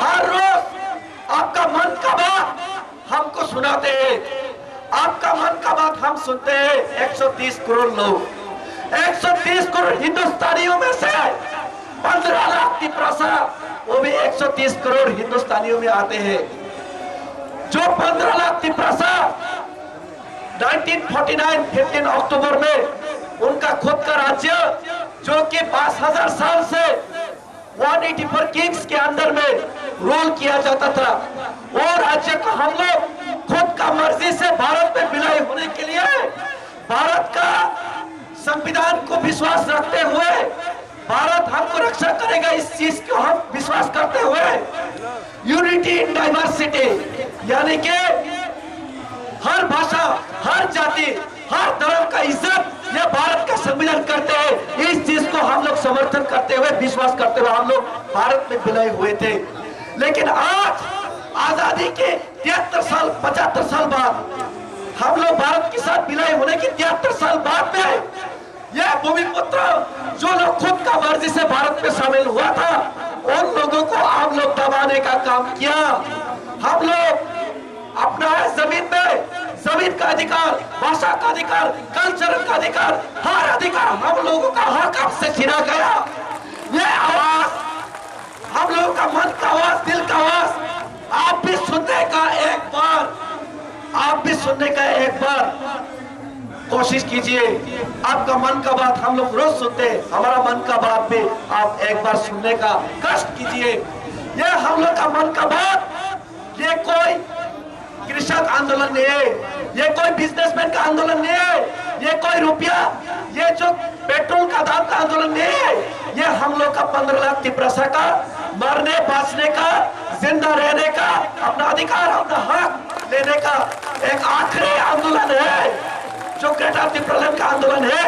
हर रोज आपका मन का बात हमको सुनाते हैं, आपका मन का बात हम सुनते हैं। एक सौ तीस करोड़ लोग, एक सौ तीस करोड़ हिंदुस्तानियों में से पन्द्रह लाख तिपरासा, वो भी एक सौ तीस करोड़ हिंदुस्तानियों में आते हैं। जो पन्द्रह lakh Tiprasa nineteen forty nine fifteen October में उनका खुद का राज्य, जो कि पाँच हज़ार साल से वन एटी फ़ोर किंग्स के अंदर में रूल किया जाता था। वो राज्य को हम लोग खुद का मर्जी से भारत में विलय होने के लिए, भारत का संविधान को विश्वास रखते हुए, भारत हमको रक्षा करेगा, इस चीज को हम विश्वास करते हुए, यूनिटी इन डाइवर्सिटी, यानी कि हर भाषा, हर जाति, हर धर्म का इज्जत ये भारत का संविधान करते हैं। इस चीज को हम लोग समर्थन करते हुए, विश्वास करते हुए हम लोग भारत में विलय हुए थे। लेकिन आज आजादी के तिहत्तर साल, पचहत्तर साल बाद हम लोग भारत के साथ विलय होने के तिहत्तर साल बाद में ये भूमिपुत्र जो लोग खुद का मर्जी से भारत में शामिल हुआ था, उन लोगों को आप लोग दबाने का काम किया। हम लोग अपना है जमीन में, जमीन का अधिकार, भाषा का अधिकार, कल्चर का अधिकार, हर अधिकार हम लोगों का हक आपसे छीना गया। ये आवाज हम लोगों का मन का आवाज, दिल का आवाज, आप भी सुनने का एक बार, आप भी सुनने का एक बार कोशिश कीजिए। आपका मन का बात हम लोग रोज सुनते हैं, हमारा मन का बात भी आप एक बार सुनने का कष्ट कीजिए। ये हम लोग का मन का बात, ये कोई कृषक आंदोलन नहीं है, ये कोई बिजनेसमैन का आंदोलन नहीं है, ये कोई रुपया, ये जो पेट्रोल का दाम का आंदोलन नहीं है, ये हम लोग का पन्द्रह लाख तिपरासा का मरने, बांचने का, जिंदा रहने का, अपना अधिकार, अपना हक लेने का एक आखिरी आंदोलन है, जो ग्रेटर तिपरालैंड का आंदोलन है।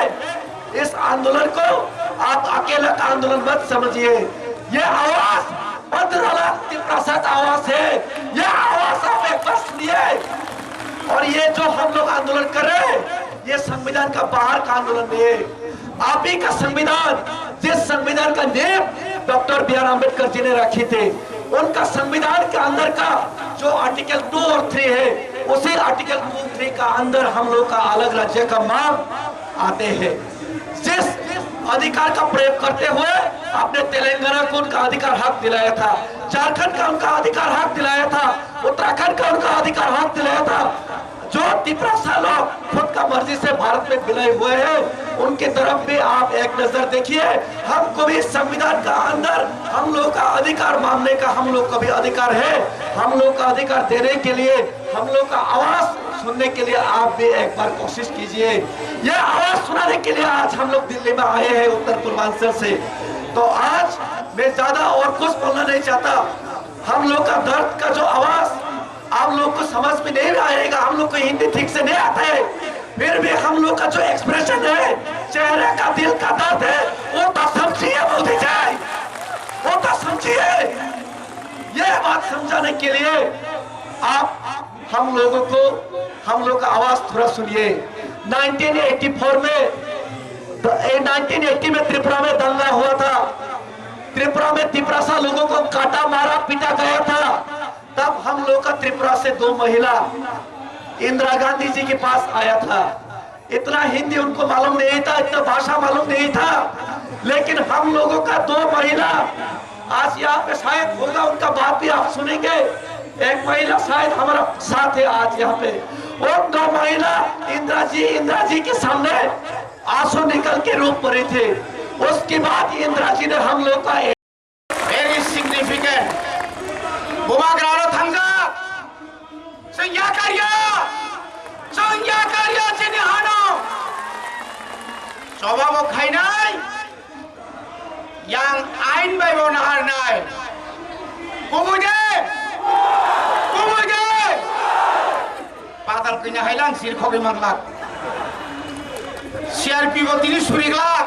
इस आंदोलन को आप अकेला का आंदोलन मत समझिए। ये आवाज पन्द्रह लाख तिपरासा का आवाज है। ये आवाज आप एक बार सुनिए। और ये जो हम लोग आंदोलन कर रहे हैं, ये संविधान का बाहर का आंदोलन नहीं है। आप ही का संविधान, जिस संविधान का नींव डॉक्टर बी आर अम्बेडकर जी ने रखी थी, उनका संविधान के अंदर का जो आर्टिकल टू और थ्री है, उसी आर्टिकल टू थ्री का अंदर हम लोग का अलग राज्य का मांग आते हैं। जिस अधिकार का प्रयोग करते हुए आपने तेलंगाना को उनका अधिकार हक दिलाया था, झारखंड का उनका अधिकार हक दिलाया था, उत्तराखंड का उनका अधिकार हक दिलाया था, जो तिपरासा लोग खुद का मर्जी से भारत में विलय हुए हैं, उनकी तरफ भी आप एक नजर देखिए। हमको भी संविधान का अंदर हम लोग का अधिकार मांगने का हम लोग का भी अधिकार है। हम लोग का अधिकार देने के लिए, हम लोग का आवाज सुनने के लिए आप भी एक बार कोशिश कीजिए। यह आवाज सुनाने के लिए आज हम लोग दिल्ली में आए हैं उत्तर पूर्वांचल से। तो आज मैं ज्यादा और कुछ बोलना नहीं चाहता। हम लोग का दर्द का जो आवाज आप लोग को समझ में नहीं आएगा, हम लोग को हिंदी ठीक से नहीं आता है, फिर भी हम लोग का जो एक्सप्रेशन है, चेहरे का, दिल का दर्द है, वो तो समझिए मोदी जी, वो तो समझिए। ये बात समझाने के लिए आप हम लोगों को, हम लोग का आवाज थोड़ा सुनिए। नाइनटीन एटी फ़ोर में, द-, ए, नाइनटीन एटी में त्रिपुरा में दंगा हुआ था। त्रिपुरा में तिपरासा लोगों को काटा, मारा, पीटा गया था। तब हम लोग का त्रिपुरा से दो महिला इंदिरा गांधी जी के पास आया था। इतना हिंदी उनको मालूम नहीं था, इतना भाषा मालूम नहीं था, लेकिन हम लोगों का दो महिला आज यहाँ पे शायद होगा, उनका बात भी आप सुनेंगे। एक महिला शायद हमारा साथ है आज यहाँ पे। उन दो महिला इंदिरा जी, इंदिरा जी के सामने आंसू निकल के रो पड़ी थी। उसके बाद इंदिरा जी ने हम लोग का very significant. Bubagra aro thangjak. Chwng yakarya. Chwng yakarya chini hano. Chobabo khainai. Yang ain bai bo naharnai. Kubui de. Kubui de. Patal kanya hai lang sir khogwi manglak. C R P bo tini suri glak.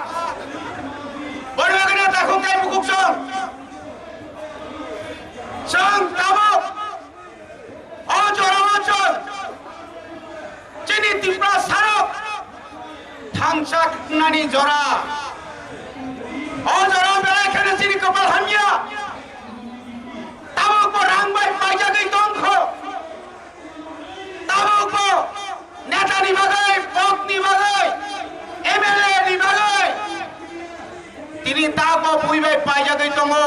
Boni bagwi no takhuk tei bukhuk song. Chwng tabuk o jora o chwng chini Tiprasarok thangchaknani jora. O jora belai kheno chini kopal hamya. Tabuk bo rang bai paijagwi tongkho. Tabuk bo neta ni bagwi, bok ni bagwi, M L A ni bagwi. Tini tabuk bui bai paijagwi tongo.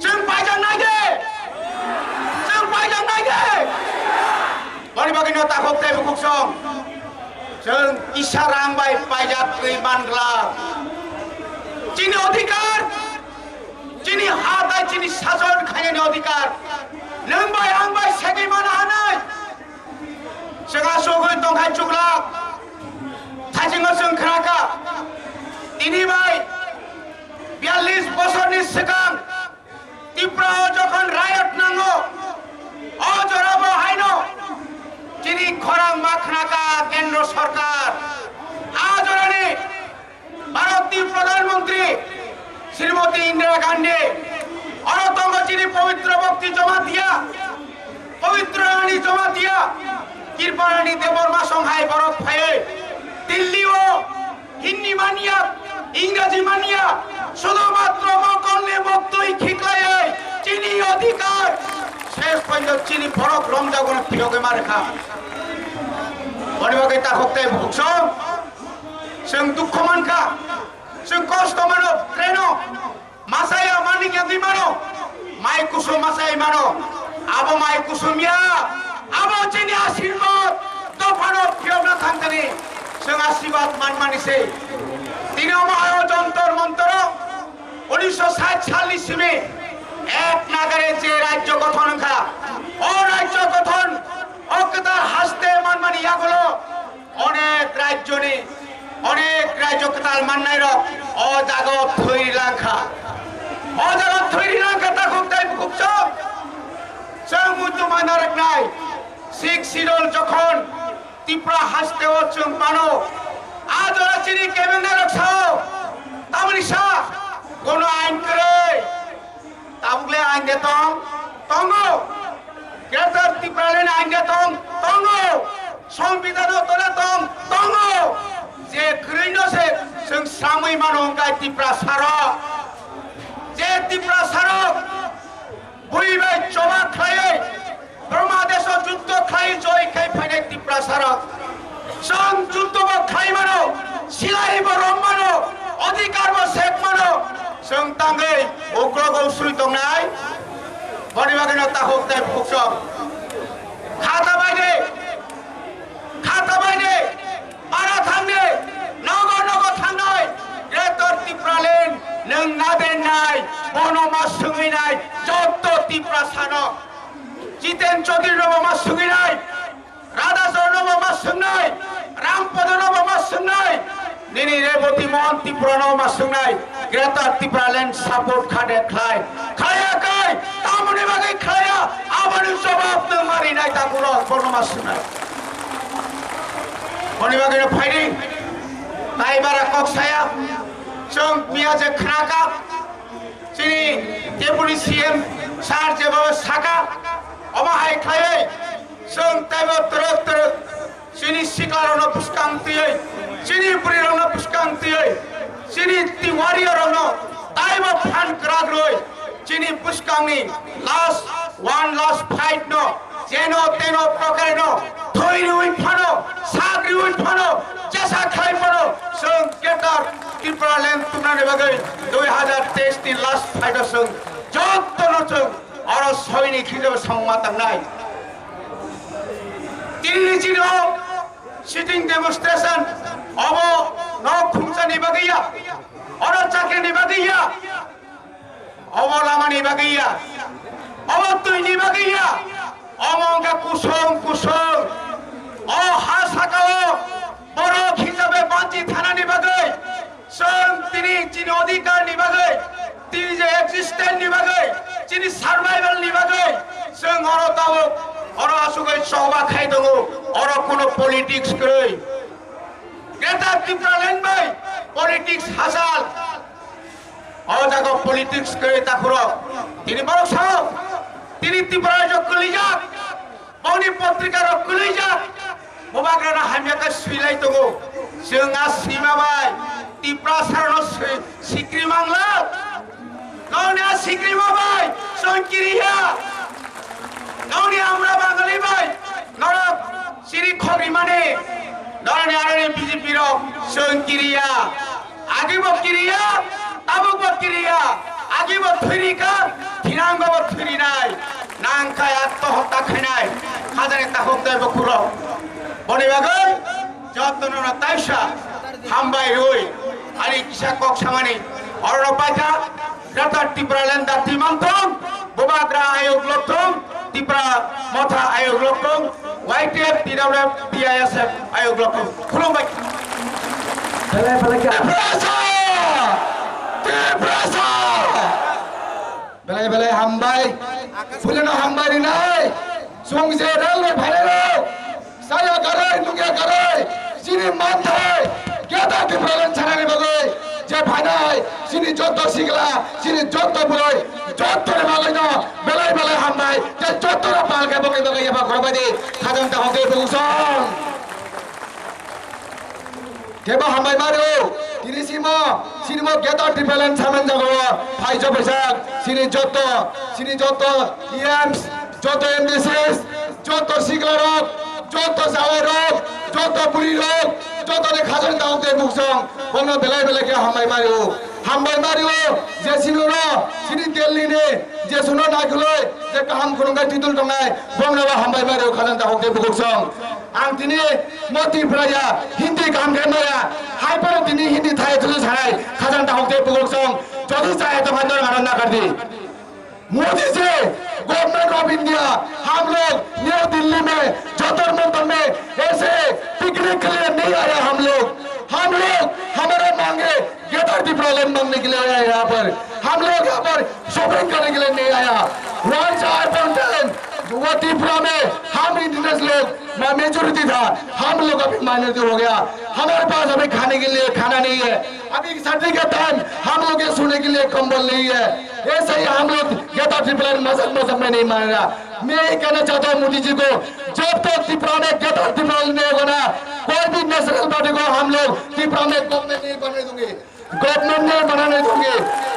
Chwng paijak nai de. Chwng paijak nai de. Boni bagwi no takhuk tei bukhuk song. Chwng kisa rang bai paijak twi man glak. Chini odhikar, chini ha tai chini sason khainani odhikar. Nwng bai ang bai segwi mano hanai. Chwng asugwi tongkhai chuklak. Thaichingno chwng khnakha. Tini bai biyallis bosorni swkang Tripura o jokhon riot nango, o jorabo haino chini khorang ma khnakha kendro sorkar. A jorani Bharatni Pradhan Mantri Srimati Indira Gandhi, oro tongo chini Pabitra Bhakti Jamatia, Pabitra Rani Jamatia, Kripa Rani Debbarma song hai borok phaiwi Delhi o Hindi manya, Ingraji manya, sudhumatro mokolni moktwi khiklaiwi chini odhikar ses pointo chini borok romjago no phiyogwi ma rwkha. Boni bagwi takhuk tei bukhuk song. Chwng dukhu mankha, chwng kosto mano, treno masaya manik yagwi mano, mai kusum masai mano, abo mai kusum ya, abo chini asirwad dophano phiyokna thangthani, chwng asirwad manmani se. Tini omo hai o Jantar Mantar o unisho sait salni simi ek nagare je rajyo gothon wngkha, o rajyo gothon o kwtal haste manmani yagulo onek rajyoni, onek rajyo kwtal mannairok o jaga o thwi rilangkha. O jaga o thwi rilangkha takhuk tei bukhuk chwng. Chwng muitu manna rwknai. Sixth Schedule jokhon Tripura haste o chwng mano, a jora chini kebeng nairok sao, tamoni sa, kono ain kwrwi. Tabukle ain de tong, tongo. Greater Tipraland ain de tong, tongo. Songbidan o tole tong, tongo. Je kwrwi no se chwng sramwi mano wngkha Tiprasarok. Je Tiprasarok bui bai choba khlaiwi Burma desh o juddo khlai joy khai phainai Tiprasarok. Chwng juddo bo khlai mano, silai bo rom mano, odhikar bo sek mano. Chwng tangwi uklok o usui tongnai. Boni bagwi no takhuk tei bukhuk song. Khata bai de, khata bai de. Para thangni, nogo nogo thangnai, Greater Tipraland, nwng nadennai, bono ma swngwinai, jotto Tiprasano. Jiten Chaudhary no bo ma swngwinai, Radha Charan no bo ma swngnai, Ram Podo no bo ma swngnai, nini Reboti Mohan Tripura no ma swngnai, Greater Tipraland support khade khlai, khlaiya kai, tamoni bagwi khlaiya, aboni jawab nwng ma nai takhurok bono ma swnai. Boni bagwino phaidi, tai bara kok saya, chwng miya je khnaka, chini Deputy C M sir jeba saka, omo hai khlaiwi chwng taibo twrwk twrwk chini siklarokno bwskang twiwi, chini bwrwirokno bwskang twiwi, chini Tiwari rokno taibo phan kwrak rwi, chini bwskangni last one last fight no jeno teno prokareno thwi rwi phano, sak rwi phano, jesa khai phano, chwng Greater Tipraland tubnani bagwi dui hazar teis ni last fight o chwng jotono chwng oro soini khijabe songma tangnai. Tini chino sitting demonstration obo nok khumsani bagwi ya, oro chakrini bagwi ya, obo lamani bagwi ya, obo twini bagwi ya, obo wngkha kusung kusung. O ha sakao borok hisabe banchi thanani bagwi, chwng tini chini odhikar ni bagwi, tini je existence ni bagwi, chini survival ni bagwi, chwng oro tabuk, oro asugwi choba khai tongo, oro kuno politics kwrwi. Greater Tipraland bai politics hachal. O jaga politics kwrwi takhurok. Tini borok sao, tini Tripura rajyo kwlijak. Boni potrika rok kwlijak, bubagrano hamya khe swilai tongo. Chwng a swima bai Tiprasa rokno swi-, sikri mangla. Noni a sikri ma bai chwng kiriya. Noni amra Bangali bai norok siri khogri mani. Noni aroni B J P rok chwng kiriya. Agibo kiriya, tabukbo kiriya, agibo thwirikha, thinangobo thwirinai, nangkha attohotta khainai, hajani takhuk tei bukhurok. Boni bagwi jotono taisa hambai rwi, ani kisa kok samani, oro paikha, Greater Tipraland dati mantong, Bubagra ayuk lokthong, Tipra Motha ayuk lokthong, Y T F, T W F, T I S F ayuk lokthong. Khulumbai. Belai belai khe. Tiprasa! Tiprasa! Belai belai hambai. Phuleno hambai rinai. Chwng je rel rok phairok. Saya karwi, nungya karwi, chini manthai, Greater Tipraland sanani bagwi, je phainai, chini jotto sikla, chini jotto bwrwi, jotto ni bagwi no belai belai hambai, je jotto no pal khe bokni bagwi yapha khorokbai di, khajang takhuk tei bwsong. Kebo hambai mano, tini simo, sinimo Greater Tipraland saman jago, phai jok phaijak, sini jotto, sini jotto E Ms, jotto M D Cs, jotto siklarok, jotto jawairok, jotto burirok, jotto ni khajani dam tei buksong, bono belai belai khe hambai mano. Hambai mano, je sino no, sini Delhi ni, je suno naikoloi, je kaham khulumkha titul tongnai, bono hambai mano khajani dam tei buksong. Ang tini moti phraya, Hindi kaham khe maya, hai phano tini Hindi thai thulu sanai, khajang tahok tei bugok song, jodi chaya tongkha norok ano nakardi. Modi ji, government of India, हम लोग न्यू दिल्ली में जंतर मंतर में ऐसे पिकनिक के लिए नहीं आया हम लोग। हम लोग हमारे मांगे ग्रेटर टिप्रालैंड मांगने के लिए आया है यहाँ पर। हम लोग यहाँ पर शॉपिंग करने के लिए नहीं आया। Once upon time, वो त्रिपुरा में हम इंडिजिनस लोग मेजोरिटी था, हम लोग अभी माइनॉरिटी हो गया। हमारे पास अभी खाने के लिए खाना नहीं है, अभी सर्दी के टाइम हम लोग के सोने के लिए कंबल नहीं है। ऐसे ही हम लोग ग्रेटर टिप्रालैंड मजाक मजाक में नहीं मानेगा। मैं ये कहना चाहता हूँ मोदी जी को, जब तक त्रिपुरा में ग्रेटर टिप्रालैंड नहीं होगा ना, कोई भी नेशनल पार्टी को हम लोग त्रिपुरा में गवर्नमेंट नहीं बनने देंगे। गवर्नमेंट नहीं बनाने देंगे।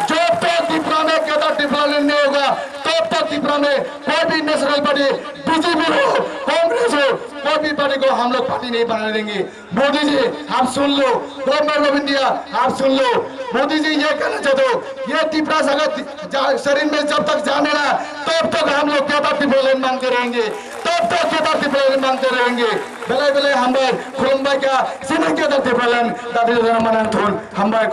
जब तक त्रिपुरा में ग्रेटर टिप्रालैंड नहीं होगा, तब तक त्रिपुरा में कोई भी नेशनल पार्टी, बीजेपी हो, कांग्रेस हो, कोई भी पार्टी को हम लोग पार्टी नहीं बनाने देंगे। मोदी जी, आप सुन लो, गवर्नमेंट ऑफ इंडिया, आप सुन लो। मोदी जी ये कहना चाहते हो, ये त्रिपुरा अगर जा-, शरीर में जब तक जान है ना, तब तक हम लोग ग्रेटर टिप्रालैंड मांगते रहेंगे, तब तक ग्रेटर टिप्रालैंड मांगते रहेंगे। Belai belai hambai, khulumbai kha, sini khe da Tipraland, da di da manang thun, hambai.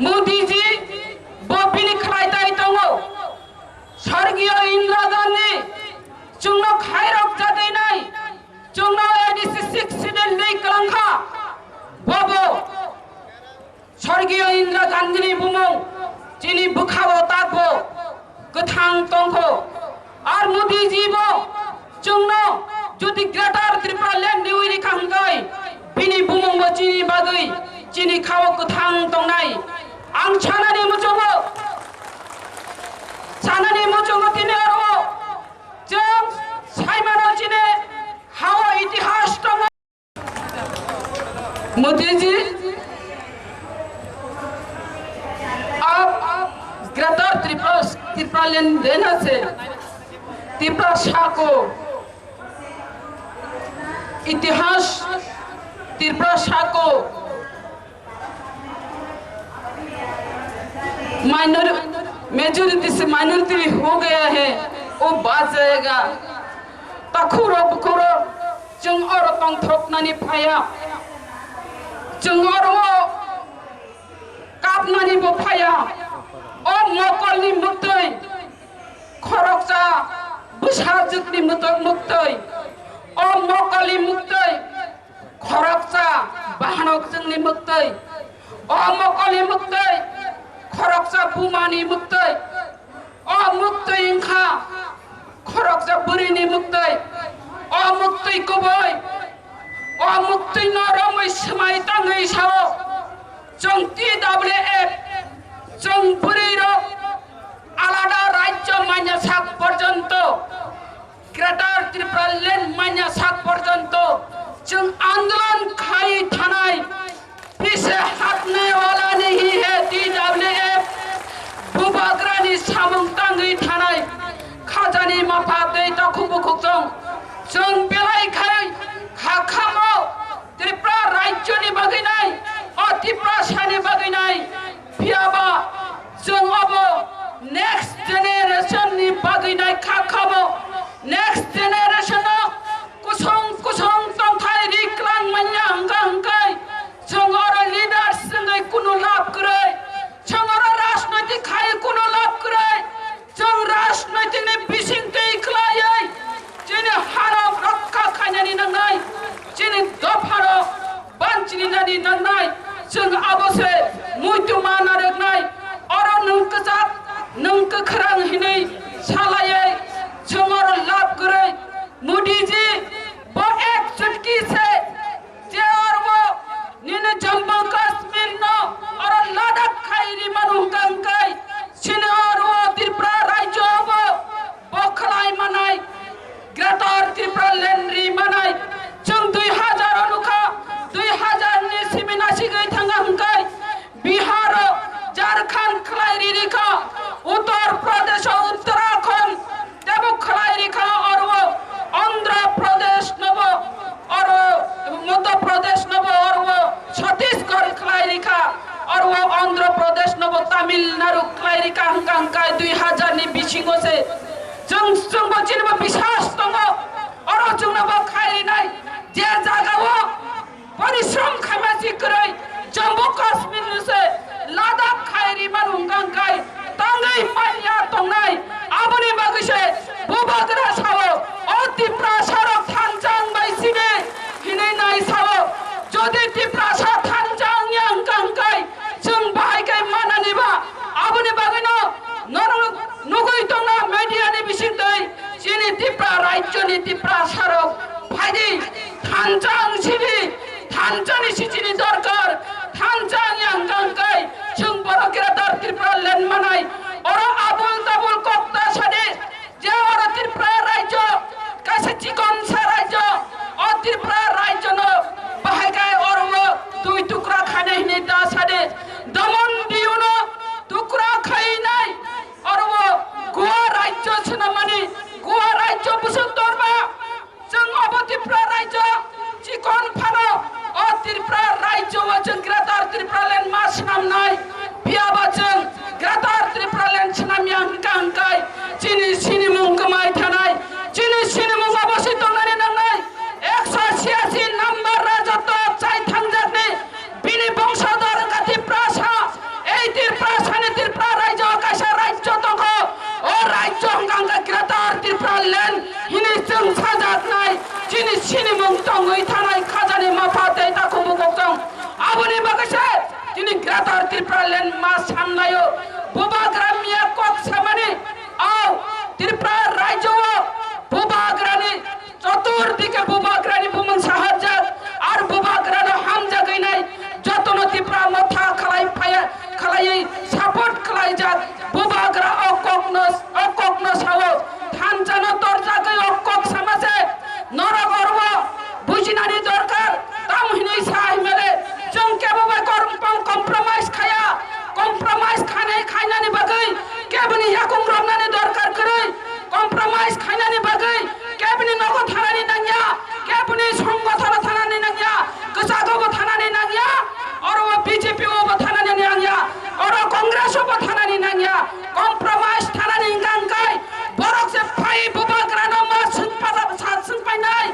Modi ji bo bini khlai tai tongo. Sorgiyo Indira Gandhi chwngno khairok jatwi nai, chwngno A D C six schedule dei kwlangkha. Bobo Sorgiyo Indira Gandhini bumung chini bwkhao takbo kwthang tongkho. Ar Modi ji bo chwngno jodi Greater Tripura Land riwi rikha hwnkhe bini bumungbo chini bagwi chini khao kwthang tongnai. Ang sanani muchungo, sanani muchungo tini oro chwng saimano chini hao itihas tongo. Modi जी, आप ग्रेटर त्रिपुरा, त्रिपुरालैंड देना से त्रिपुरा को इतिहास, त्रिपुरा को minor, majority से माइनॉरिटी हो गया है, वो बात जाएगा। Takhuro bukhuro chwng oro tongthoknani phaiya, chwng oro kapnani bo phaiya. O mokolni mwktwi khoroksa bwsajwkni mwtwi, mwktwi, o mokolni mwktwi khoroksa bahanok chwngni mwktwi, o mokolni mwktwi khoroksa bumani mwktwi, o mwktwi wngkha khoroksa bwrwini mwktwi, o mwktwi kubui, o mwktwino romwi swmai tangwi sao, chwng T W F, chwng bwrwirok alada rajyo manya sak porjonto, Greater Tripura Land manya sak porjonto chwng andolon khai thanai, pise hatne wala nahi hai T W F, bubagrani samung tangwi thanai, khajani mapha tei takhuk bukhuk chwng, chwng belai khai kha khamo Tripura rajyoni bagwi nai, o Tiprasani bagwi nai, Phiyaba chwng obo next generation ni bagwi nai kha khamo, next generation o kusung kusung tongthai ri kwlang manya hwnkha hwnkhe chwng oro leaders wngwi kunu lab kwrwi, chwng oro rajnoitik khai kunu lab kwrwi, chwng rajnoitik ni bising twi khwlaiwi chini harok rokha khainani nangnai, chini dopharok banchirinani nangnai, chwng abo se muitu ma narwknai. Oro nwng kwchak, nwng kwkhrang hinwi salaiwi chwng oro lab kwrwi. Modi ji, bo ek chutki se je oro nini Jammu Kashmir no oro Ladakh khai ri manu hwnkha hwnkhe chini oro Tripura rajyo bo bo khlai manai, Greater Tripura Land ri manai. Chwng dui hajar o nukha, dui hajar ni simi nasigwi thangkha hwnkhe Bihar o Jharkhand khlai ri rikha, Uttar Pradesh o Uttarakhand tebo khlai rikha, oro Andhra Pradesh nobo, oro Madhya Pradesh nobo, oro Chhattisgarh khlai rikha, oro Andhra Pradesh nobo Tamil Nadu khlai rikha hwnkha hwnkhe dui hajar ni bisingo se. Chwng, chwngbo chinibo biswas tongo, oro chwngnobo khai rinai, je jagao porishrom khaima si kwrwi Jammu Kashmir no se Ladakh khai ri manu hwnkha hwnkhe tangwi manya tongnai. Aboni bagwi se bubagra sao, o Tiprasa rok thansa wngbai sibe hinwi nai sao. Jodi Tiprasa thansa wngya hwnkha hwnkhe chwng bahai khe manani ba. Aboni bagwino norok nugwi tongna media ni bisingtwi chini Tipra rajyo ni Tiprasa rok phaidi thansa wng sibi, thansa ni sichini dorkar, thansa wngya hwnkha hwnkhe chwng borok Greater Tripura Land manai. Oro abul tabul kok ta sadi, je oro Tripura rajyo kaisa chikon sa rajyo, o Tripura rajyo no bahai khe oro twi tukra khainai hinwi ta sadi. Damon Diu no tukra khainai, oro Goa rajyo swnamani, Goa rajyo bwswk dorba. Chwng obo Tripura rajyo chikon phano, o Tripura rajyo o chwng Greater Tripura Land ma swnamnai. Phiyaba chwng Greater Tripura Land swnamya hwnkha hwnkhe chini sinimung kwmai thanai, chini sinimung obo se tongnani nangnai. Ekso chiyasi number rajotwo chai thangjakni bini bongso dor wngkha Tiprasa, ei Wngwi thanai khajani mapha tei takhuk bukhuk chwng. Aboni bagwi se tini Greater Tipraland ma sanlaio. Bubagra miya kok samani au Tripura rajyo o Bubagrani choturdike Bubagrani bumung saharjak ar Bubagrano hamjagwi nai jotono Tipra motha khlai phaya khlaiwi support khlaijak Bubagra o kokno o kokno sao thanchano torjagwi o kok sama se norok orbo bujinani dorkar, tamo hinwi sa himele, chwng kebo bai kom-, kom-, compromise khaya, compromise khainai khainani bagwi keboni yakung romnani dorkar kwrwi, compromise khainani bagwi keboni nogo thanani nangya, keboni songothono thanani nangya, kwchago bo thanani nangya, oro o B J P o bo thanani nangya, oro Congress o bo thanani nangya, compromise thanani hingka hingkai borok se phai Bubagrano ma swngpa-, sa-, swngpainai.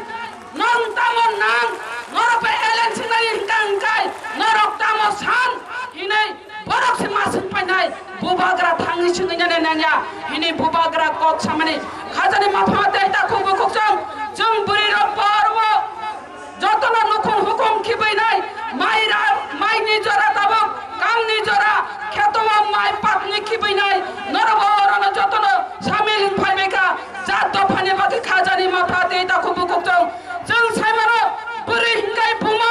Nwng tamo nang, norok bai alliance sinai hingka hingkai, norok tamo san hinwi borok se ma swngpainai, Bubagra thangwi swngwi nani nangya hinwi Bubagra kok samani khajani mapha tei takhuk bukhuk chwng, chwng bwrwi rok borbo jotono nukhung hukum khibainai, mai ra, mai ni jora tabuk, kam ni jora, kheto o mai pat ni khibainai, norok bo orono jotono samil wng phaibaikha, jat dophani bagwi khajani mapha tei takhuk bukhuk chwng. Chwng saimano bwrwi hinkai buma,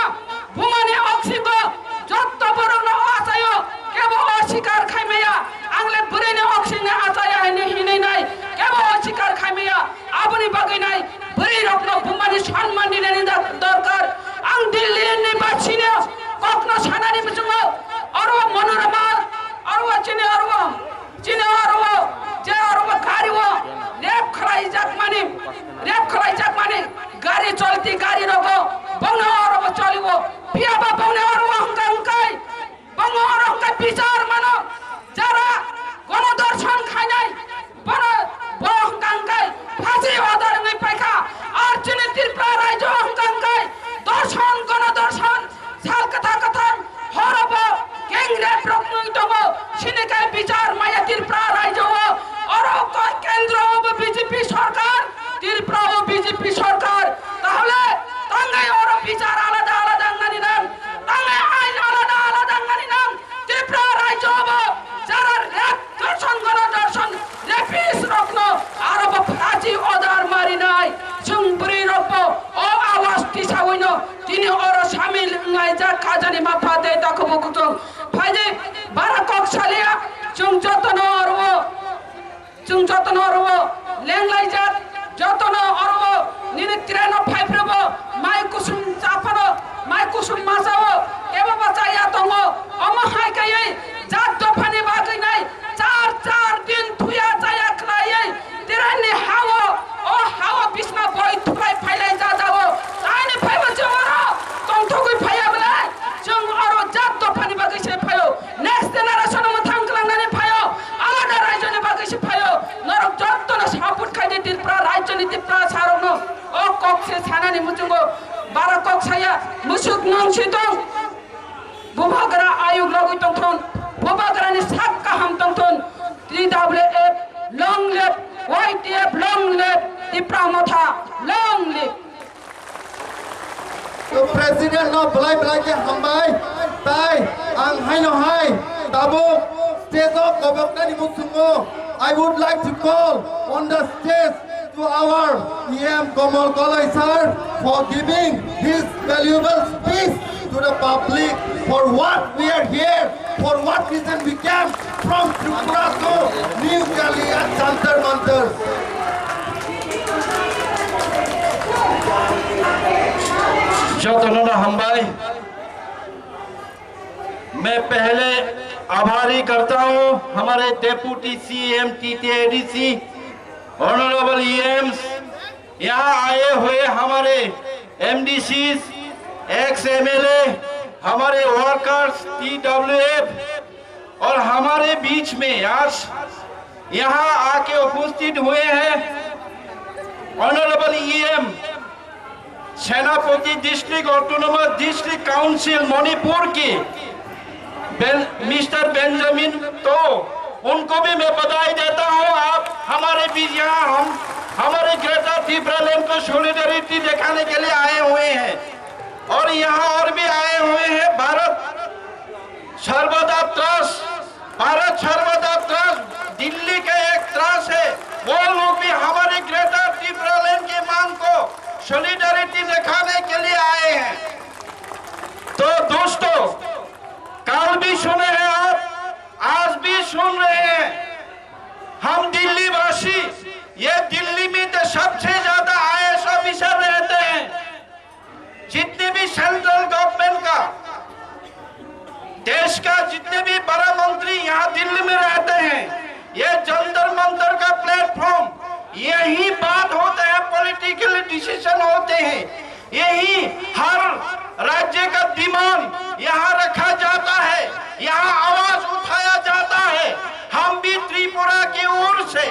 bumani oksingbo jotto borokno o achaio, kebo o sikar khaimaya, angle bwrwini oksingni achaya hinwi hinwi nai, kebo o sikar khaimaya, aboni bagwi nai bwrwi rokno bumani sanman rinani da-, dorkar. Ang Delhi ni basino kokno sanani muchungo, oro Manorama, oro chini oro Chini oro o, je oro o gari o, rep khlai jak mani, rep khlai jak mani, gari cholti gari rogo, bongno oro o choli o, phiya ba bongno oro o hwnkha hwnkhe, bongno oro hwnkhe bichar mano, jara gono dorshon khainai, bono bo hwnkha hwnkhe phasi order wngwi paikha, ar chini Tripura rajyo hwnkha hwnkhe dorshon, gono dorshon, Sal kwthar kwthar horobo gang rape rok wngwi tongo. Sini khe bichar maya Tripura rajyo o. Oro ko-, kendro o bo B J P sorkar, Tripura o B J P sorkar. Tahole tangai oro bichar alada alada wngnani nang. Tangai ain alada alada wngnani nang. Tripura rajyo o bo jara rape dorshon gono dorshon rapist rokno aro bo phachi order marinai chwng bwrwi rokbo o awaz tisawino tini oro samil wngnai jak khajani mapha tei takhuk bukhuk chwng phaidi bara kok salia chwng jotono oro o chwng jotono oro o lenglai jak jotono oro o nini train o phaiphrubo mai kusum chaphano mai kusum masao kebo ba chaya tongo omo hai kaiwi jat dophani bagwi nai Char, char din thuya chaya khlaiwi, Tirani hao, o hao bisma boi thubai phailai jajao. Taini phaibo chwng oro tongthogwi phaiya belai, chwng oro jat dophani bagwi se phaio. Next generation no mwthang klangnani phaio, alada rajyoni bagwi se phaio. Norok jottono support khaidi Tripura rajyoni Tripura sarokno. O kok se sanani muchungo bara kok saya, musuk nung si tong. Bubagra ayuk logwi tongthun, Bubagrani sak kaham tongthun. T W F long live, Y T F long live, Tipra Motha long live. To President no belai belai khe hambai, tai ang haino hai tabuk stage o koboknani muchungo I would like to call on the stage to our E M Komol Koloi sir for giving his valuable speech to the public for what we are here, for what reason we came from Tripura to New Delhi at Jantar Mantar. Jotono hambai. मैं पहले आभारी करता हूं हमारे deputy CM, TTADC, honourable ईएम्स, यहां आए हुए हमारे एमडीसीज, एक्स एमएलए, हमारे वर्कर्स, टीडब्ल्यूएफ और हमारे बीच में आज यहां आके उपस्थित हुए हैं ऑनरेबल ईएम, सेनापति district autonomous district council Manipur की बेन-, मिस्टर बेंजामिन तो उनको भी मैं बधाई देता हूं। आप हमारे बीच यहाँ हम हमारे ग्रेटर तिब्रालैंड को सॉलिडारिटी दिखाने के लिए आए हुए हैं और यहाँ और भी आए हुए हैं। भारत सर्वदा त्रस्त, भारत सर्वदा त्रस्त दिल्ली का एक त्रस्त है। वो लोग भी हमारे ग्रेटर तिब्रालैंड के मांग को सॉलिडारिटी दिखाने के लिए आए हैं। तो दोस्तों, कल भी सुने हैं आप, आज भी सुन रहे हैं। हम दिल्ली वासी, ये दिल्ली में तो सबसे ज्यादा आईएएस ऑफिसर रहते हैं। जितने भी सेंट्रल गवर्नमेंट का, देश का जितने भी बड़ा मंत्री यहाँ दिल्ली में रहते हैं, ये जंतर मंतर का प्लेटफॉर्म, यही बात होता है, पॉलिटिकल डिसीजन होते हैं। यही हर राज्य का डिमांड यहाँ रखा जाता है, यहाँ आवाज उठाया जाता है। हम भी त्रिपुरा की ओर से,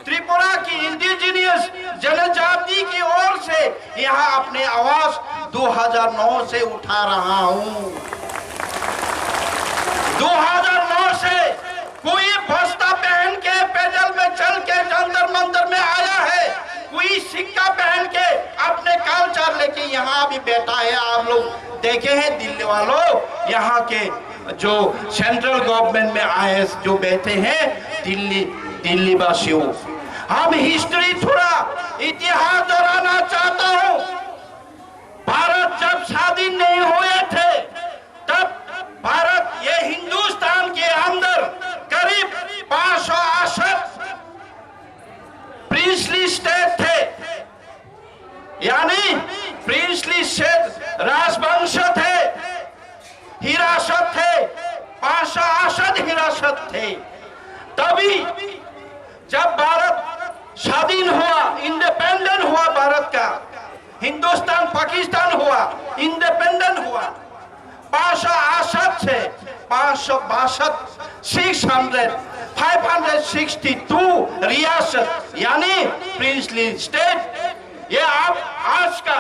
त्रिपुरा की इंडिजिनियस जनजाति की ओर से यहाँ अपने आवाज दो हज़ार नौ से उठा रहा हूँ। दो हज़ार नौ से कोई बस्ता पहन के पैदल में चल के जंतर मंतर में आया है, कोई सिक्का पहन के अपने कल्चर लेके यहाँ भी बैठा है। आप लोग देखे हैं दिल्ली वालों, यहाँ के जो सेंट्रल गवर्नमेंट में आईएएस जो बैठे हैं दिल्ली, दिल्ली वासियों, हम हिस्ट्री थोड़ा इतिहास दोहराना चाहता हूँ। भारत जब स्वाधीन नहीं हुए थे, तब भारत, ये हिंदुस्तान के अंदर करीब पाँच सौ अड़सठ प्रिंसली स्टेट थे, यानी प्रिंसली स्टेट, राजवंश थे, हिरासत थे, पाँच सौ अड़सठ हिरासत थे। तभी जब भारत स्वाधीन हुआ, इंडिपेंडेंट हुआ भारत का, हिंदुस्तान पाकिस्तान हुआ, इंडिपेंडेंट हुआ, पाँच सौ अड़सठ से पाँच सौ बासठ, six hundred, five hundred sixty two रियासत यानी प्रिंसली स्टेट, ये आप आज का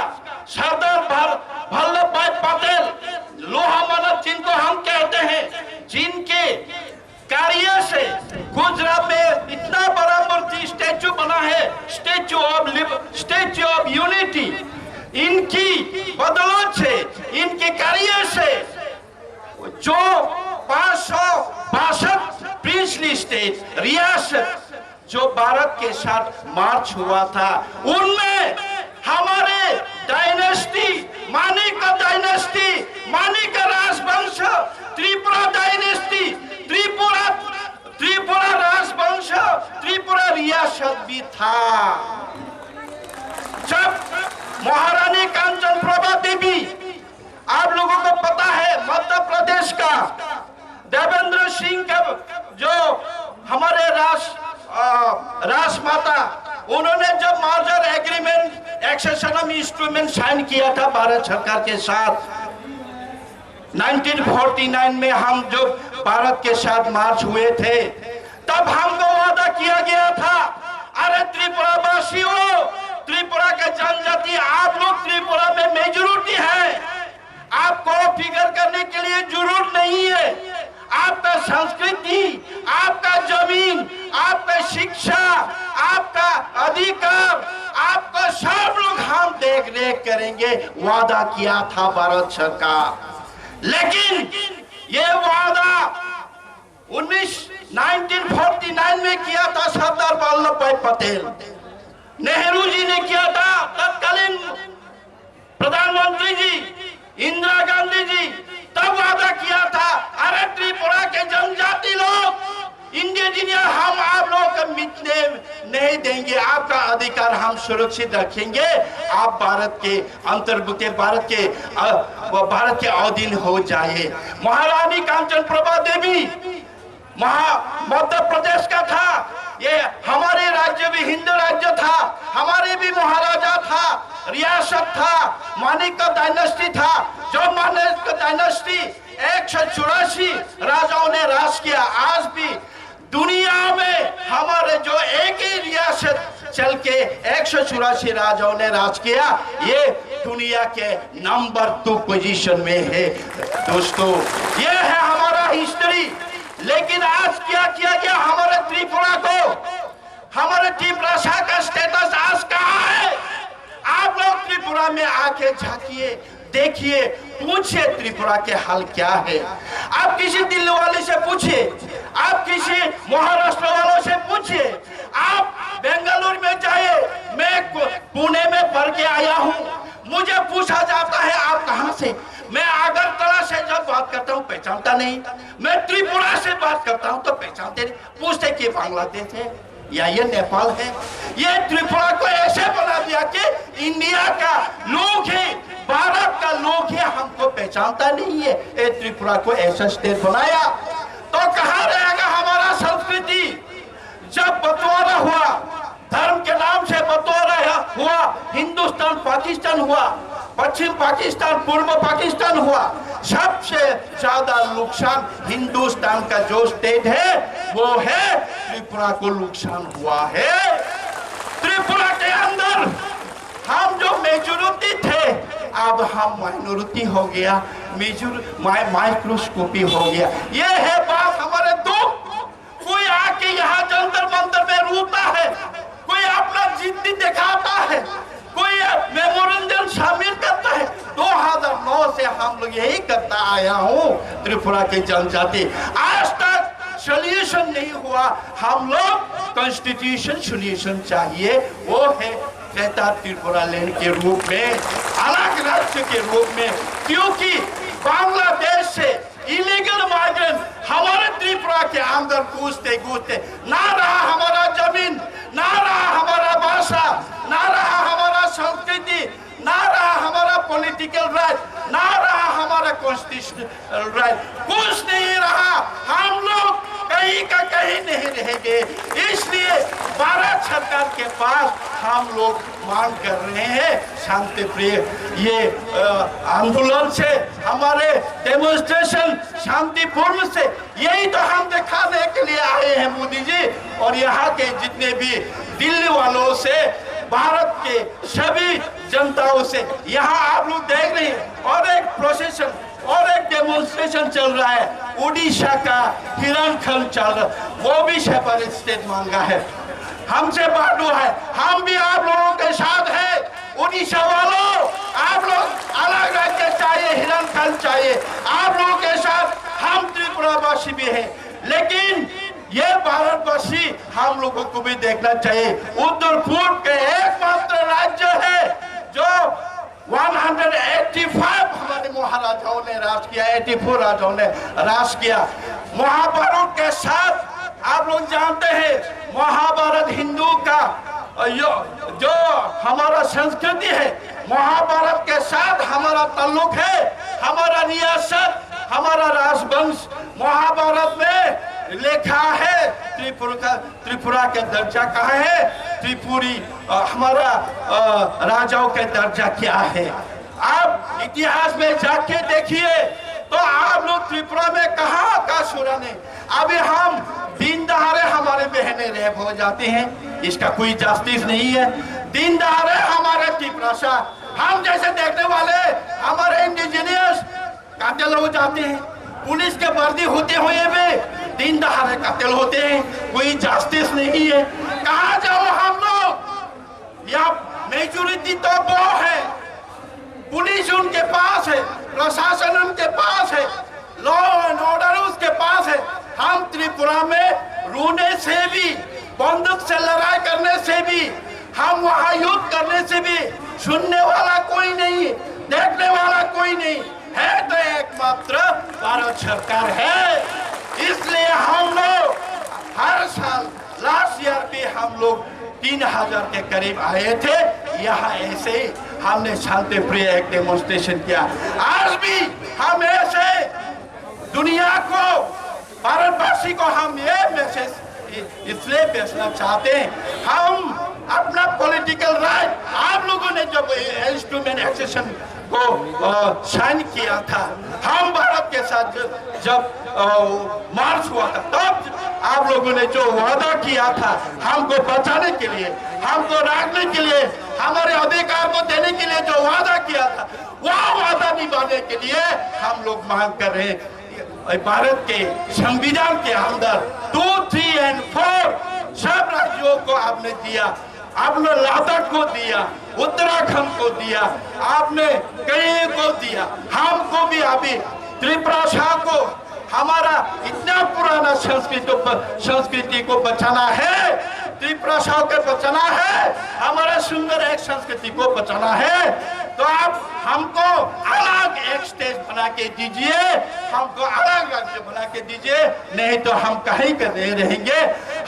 सरदार भल-, वल्लभ भाई पटेल, लोहा मानव जिनको हम कहते हैं, जिनके कार्य से गुजरात में इतना बड़ा मूर्ति, स्टैचू बना है, statue of lib-, statue of unity. इनकी बदौलत से, इनके कार्य से जो पाँच सौ बासठ प्रिंसली स्टेट, रियासत, जो भारत के साथ मर्ज हुआ था, उनमें हमारे डायनेस्टी, मानिक डायनेस्टी, मानिक राजवंश, त्रिपुरा डायनेस्टी, त्रिपुरा, त्रिपुरा राजवंश, त्रिपुरा रियासत भी था। जब महारानी कांचन प्रभा देवी, आप लोगों को पता है, मध्य प्रदेश का देवेंद्र सिंह का जो हमारे राज, अ, राजमाता, उन्होंने जब merger agreement, accession of instrument sign किया था भारत सरकार के साथ, नाइनटीन फ़ोर्टी नाइन में हम जो भारत के साथ मर्ज हुए थे, तब हमको वादा किया गया था, अरे त्रिपुरा वासियों, त्रिपुरा के जनजाति, आप लोग त्रिपुरा में मेजोरिटी है, आपको फिक्र करने के लिए जरूरत नहीं है। आपका संस्कृति, आपका जमीन, आपका शिक्षा, आपका अधिकार, आपका सब लोग हम देख रेख करेंगे, वादा किया था भारत सरकार। लेकिन ये वादा उन्नीस, नाइनटीन फ़ोर्टी नाइन में किया था सरदार वल्लभ भाई पटेल, नेहरू जी ने किया था, तत्कालीन प्रधानमंत्री जी, इंदिरा गांधी जी, तब वादा किया था, अरे त्रिपुरा के जनजाति लोग, इंडिजिनियस, हम आप लोग को मिटने नहीं देंगे, आपका अधिकार हम सुरक्षित रखेंगे, आप भारत के अंतर्भुक्त, भारत के, अ, भारत के अधीन हो जाए। महारानी कांचन प्रभा देवी महा-, मध्य प्रदेश का था। ये हमारे राज्य भी हिंदू राज्य था, हमारे भी महाराजा था, रियासत था, मानिक का डायनेस्टी था। जो मानिक का डायनेस्टी एक सौ चौरासी राजाओं ने राज किया। आज भी दुनिया में हमारे जो एक ही रियासत चल के एक सौ चौरासी राजाओं ने राज किया, ये दुनिया के नंबर टू पोजीशन में है दोस्तों। ये है हमारा हिस्ट्री। लेकिन आज क्या किया गया हमारे त्रिपुरा को? हमारे त्रिपुरासा का स्टेटस आज कहाँ है? आप लोग त्रिपुरा में आके झांकिए, देखिए, पूछिए त्रिपुरा के हाल क्या है। आप किसी दिल्ली वाले से पूछिए, आप किसी महाराष्ट्र वालों से पूछिए, आप बेंगलुरु में जाइए। मैं को- पुणे में पढ़ के आया हूँ, मुझे पूछा जाता है आप कहाँ से? मैं अगरतला से जब बात करता हूँ पहचानता नहीं, मैं त्रिपुरा से बात करता हूँ तो पहचानते नहीं। पूछते कि बांग्लादेश है या ये नेपाल है। ये त्रिपुरा को ऐसे बना दिया कि इंडिया का लोग ही, भारत का लोग ही हमको पहचानता नहीं है। ये त्रिपुरा को ऐसा स्टेट बनाया तो कहाँ रहेगा हमारा संस्कृति? जब बंटवारा हुआ, धर्म के नाम से बंटवारा हुआ, हिंदुस्तान पाकिस्तान हुआ, पश्चिम पाकिस्तान, पूर्व पाकिस्तान हुआ, सबसे ज्यादा नुकसान हिंदुस्तान का जो स्टेट है, वो है त्रिपुरा को नुकसान हुआ है। त्रिपुरा के अंदर हम जो मेजोरिटी थे, अब हम माइनॉरिटी हो गया, मेजोर माइक्रोस्कोपी हो गया। ये है बात हमारे दुख। कोई आके यहाँ जंतर मंतर में रोता है, कोई अपना जिद्दी दिखाता है, कोई मेमोरेंडम शामिल करता है। दो हज़ार नौ से हम लोग यही करता आया हूँ। त्रिपुरा की जनजाति आज तक सॉल्यूशन नहीं हुआ। हम लोग कॉन्स्टिट्यूशन सॉल्यूशन चाहिए, वो है ग्रेटर त्रिपुरा लैंड के रूप में, अलग राज्य के रूप में, क्योंकि बांग्लादेश से इलीगल माइग्रेंट हमारे त्रिपुरा के अंदर घुसते घुसते ना रहा हमारा जमीन, ना रहा हमारा भाषा, ना रहा हमारा संस्कृति, ना रहा हमारा पॉलिटिकल राइट, ना रहा हमारा कॉन्स्टिट्यूशनल राइट, कुछ नहीं रहा। हम लोग कहीं का कहीं नहीं रहेंगे। इसलिए भारत सरकार के पास हम लोग मांग कर रहे हैं शांति प्रिय ये, अ, आंदोलन से, हमारे डेमोन्स्ट्रेशन शांतिपूर्ण से, यही तो हम दिखाने के लिए आए हैं मोदी जी। और यहाँ के जितने भी दिल्ली वालों से, भारत के सभी जनताओं से, यहाँ आप लोग देख रहे हैं और एक प्रोसेशन और एक डेमोन्स्ट्रेशन चल रहा है उड़ीसा का हिरण खंड चल रहा, वो भी सेपरेट स्टेट मांगा है, हमसे बांटो है। हम भी आप लोगों के साथ है। उड़ीसा वालों, आप लोग अलग राज्य चाहिए, हिरण खंड चाहिए, आप लोगों के साथ हम त्रिपुरावासी भी हैं। लेकिन ये भारतवासी हम लोगों को भी देखना चाहिए। उत्तर पूर्व के एकमात्र राज्य है जो वन हंड्रेड एटी फ़ाइव हमारे महाराजाओं ने राज किया, एटी फ़ोर राजाओं ने राज किया। महाभारत के साथ आप लोग जानते हैं, महाभारत हिंदू का, अ, यो, जो हमारा संस्कृति है, महाभारत के साथ हमारा ताल्लुक है, हमारा रियासत, हमारा राजवंश महाभारत में लिखा है। त्रिपुरा का, त्रिपुरा का दर्जा कहाँ है? त्रिपुरी, अ, हमारा, अ, राजाओं का दर्जा क्या है? आप इतिहास में जाके देखिए तो आप लोग त्रिपुरा में कहाँ का सुरा नहीं। अभी हम दिन दहाड़े हमारे बहनें रेप हो जाती हैं, इसका कोई जस्टिस नहीं है। दिन दहाड़े हमारे तिपरासा, हम जैसे देखने वाले, हमारे इंडिजिनियस कत्ल हो जाते हैं, पुलिस के वर्दी होते हुए भी दिन दहाड़े कत्ल होते हैं, कोई जस्टिस नहीं है। कहाँ जाओ हम लोग? या मेजोरिटी तो वो है, पुलिस उनके पास है, प्रशासन उनके पास है, लॉ एंड ऑर्डर उसके पास है। हम त्रिपुरा में रोने से भी, बंदूक से लड़ाई करने से भी, हम वहाँ युद्ध करने से भी सुनने वाला कोई नहीं, देखने वाला कोई नहीं है, तो एकमात्र भारत सरकार है। इसलिए हम लोग हर साल, लास्ट ईयर भी हम लोग तीन हज़ार के करीब आए थे। यहाँ ऐसे ही हमने शांति प्रिय एक डेमोन्स्ट्रेशन किया। आज भी हम ऐसे दुनिया को, भारतवासी को हम ये मैसेज इसलिए भेजना चाहते हैं, हम अपना पॉलिटिकल राइट, आप लोगों ने जब इंस्ट्रूमेंट एक्सेशन को, अ, साइन किया था, हम भारत के साथ जब, जब, अ, मार्च हुआ था, तब आप लोगों ने जो वादा किया था हमको बचाने के लिए, हमको रखने के लिए, हमारे अधिकार को देने के लिए जो वादा किया था, वो वादा निभाने के लिए हम लोग मांग कर रहे हैं। और भारत के संविधान के अंदर टू, थ्री एंड फोर सब राज्यों को आपने दिया, आपने लद्दाख को दिया, उत्तराखंड को दिया, आपने कई को दिया, हमको भी अभी त्रिप्रासा को हमारा इतना पुराना संस्कृति को, संस्कृति को बचाना है, त्रिप्रासा के बचाना है, हमारा सुंदर एक संस्कृति को बचाना है। तो आप हमको अलग एक स्टेज बना के दीजिए, हमको अलग राज्य बना के दीजिए, नहीं तो हम कहीं के नहीं रहेंगे,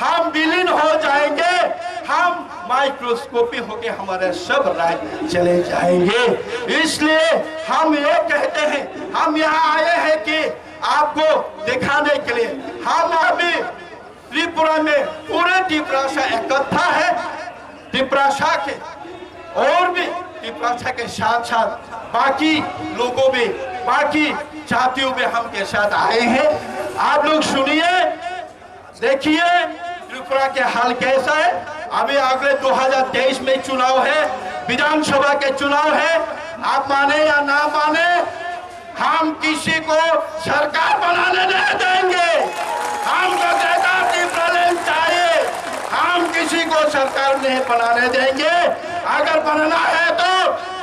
हम विलीन हो जाएंगे, हम माइक्रोस्कोपी होके हमारे सब राज्य चले जाएंगे। इसलिए हम ये कहते हैं, हम यहाँ आए हैं कि आपको दिखाने के लिए। हम अभी त्रिपुरा में पूरे तिप्रासा इकट्ठा है। तिप्रासा के और भी, तिप्रासा के साथ साथ बाकी लोगों भी, बाकी जातियों भी हम के साथ आए हैं। आप लोग सुनिए, देखिए त्रिपुरा के हाल कैसा है। अभी अगले दो हज़ार तेईस में चुनाव है, विधानसभा के चुनाव है। आप माने या ना माने, हम किसी को सरकार बनाने नहीं देंगे। हमको ग्रेटर टिप्रालैंड चाहिए, हम किसी को सरकार नहीं बनाने देंगे। अगर बनाना है तो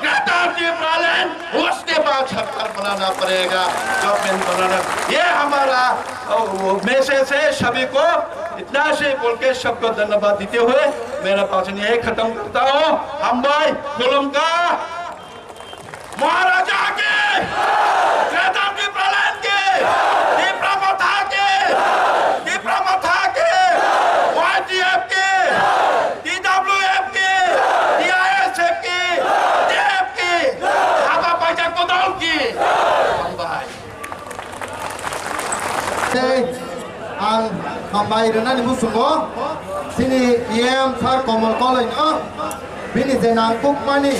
ग्रेटर टिप्रालैंड, उसके बाद सरकार बनाना पड़ेगा, गवर्नमेंट बनाना। ये हमारा, अ, वो मैसेज है सभी को। इतना से बोल के सबको धन्यवाद देते हुए मेरा भाषण यही खत्म करता हूँ। हम भाई खुलुमका। महाराजा की, ग्रेटर टिप्रालैंड की, तिप्रा मथा की, तिप्रा मथा की, वाईटीएफ की, टीडब्ल्यूएफ की, टीआईएसएफ की, टीएफ की, हाबा पाइजा कोदल की। Tei ang hambai rwnani muchungo chini E M sir Komol Koloino bini je nangkukmani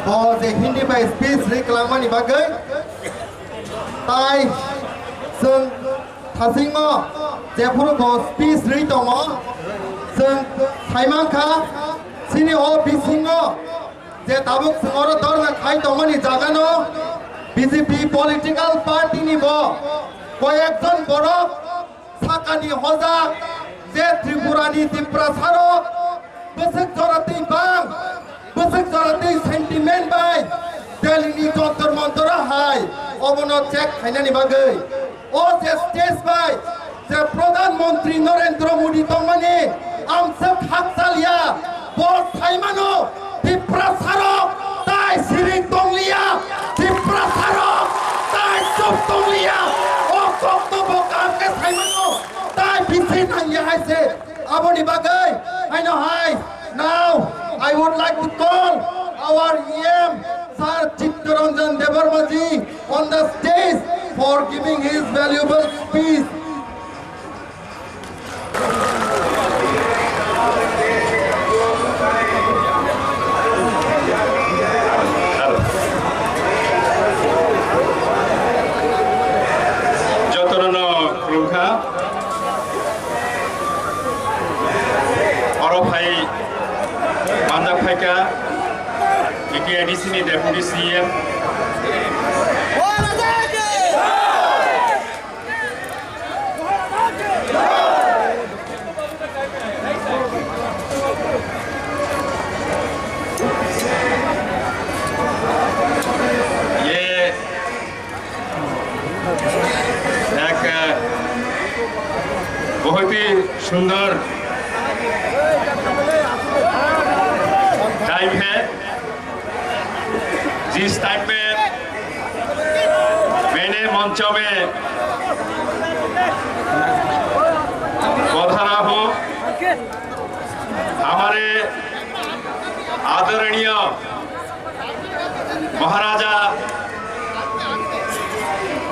bo je Hindi bai speech rwi kwlangmani bagwi, tai chwng thasingo jephuru bo speech rwi tongo, chwng saimankha chini o bisingo je tabuk chwng oro dorna khai tongmani jagano B J P political party ni bo koyekjon borok sakani hojak je Tripura ni Tiprasa rok bwswk jora twi bang, bwswk jora twi sentiment bai Delhi ni Jantar Mantar o hai obono check khainani bagwi o je stage bai je Pradhan Mantri Narendra Modi tongmani amswk hakchal ya, bo saimano Tiprasarok tai siring tongliya, Tiprasarok tai chop tongliya, o kokno bo kaham khe saimano tai bisi nangya hai se. Aboni bagwi haino hai, now I would like to call our E M Sir Chittaranjan Debbarma ji on the stage for giving his valuable speech. Jotono no khulumkha. Oro phai manjak phaikha T T A D C ni Deputy C E M. ये एक बहुत ही सुंदर टाइम है। जिस टाइम में मैंने मंच में पधारा हूँ, हमारे आदरणीय महाराजा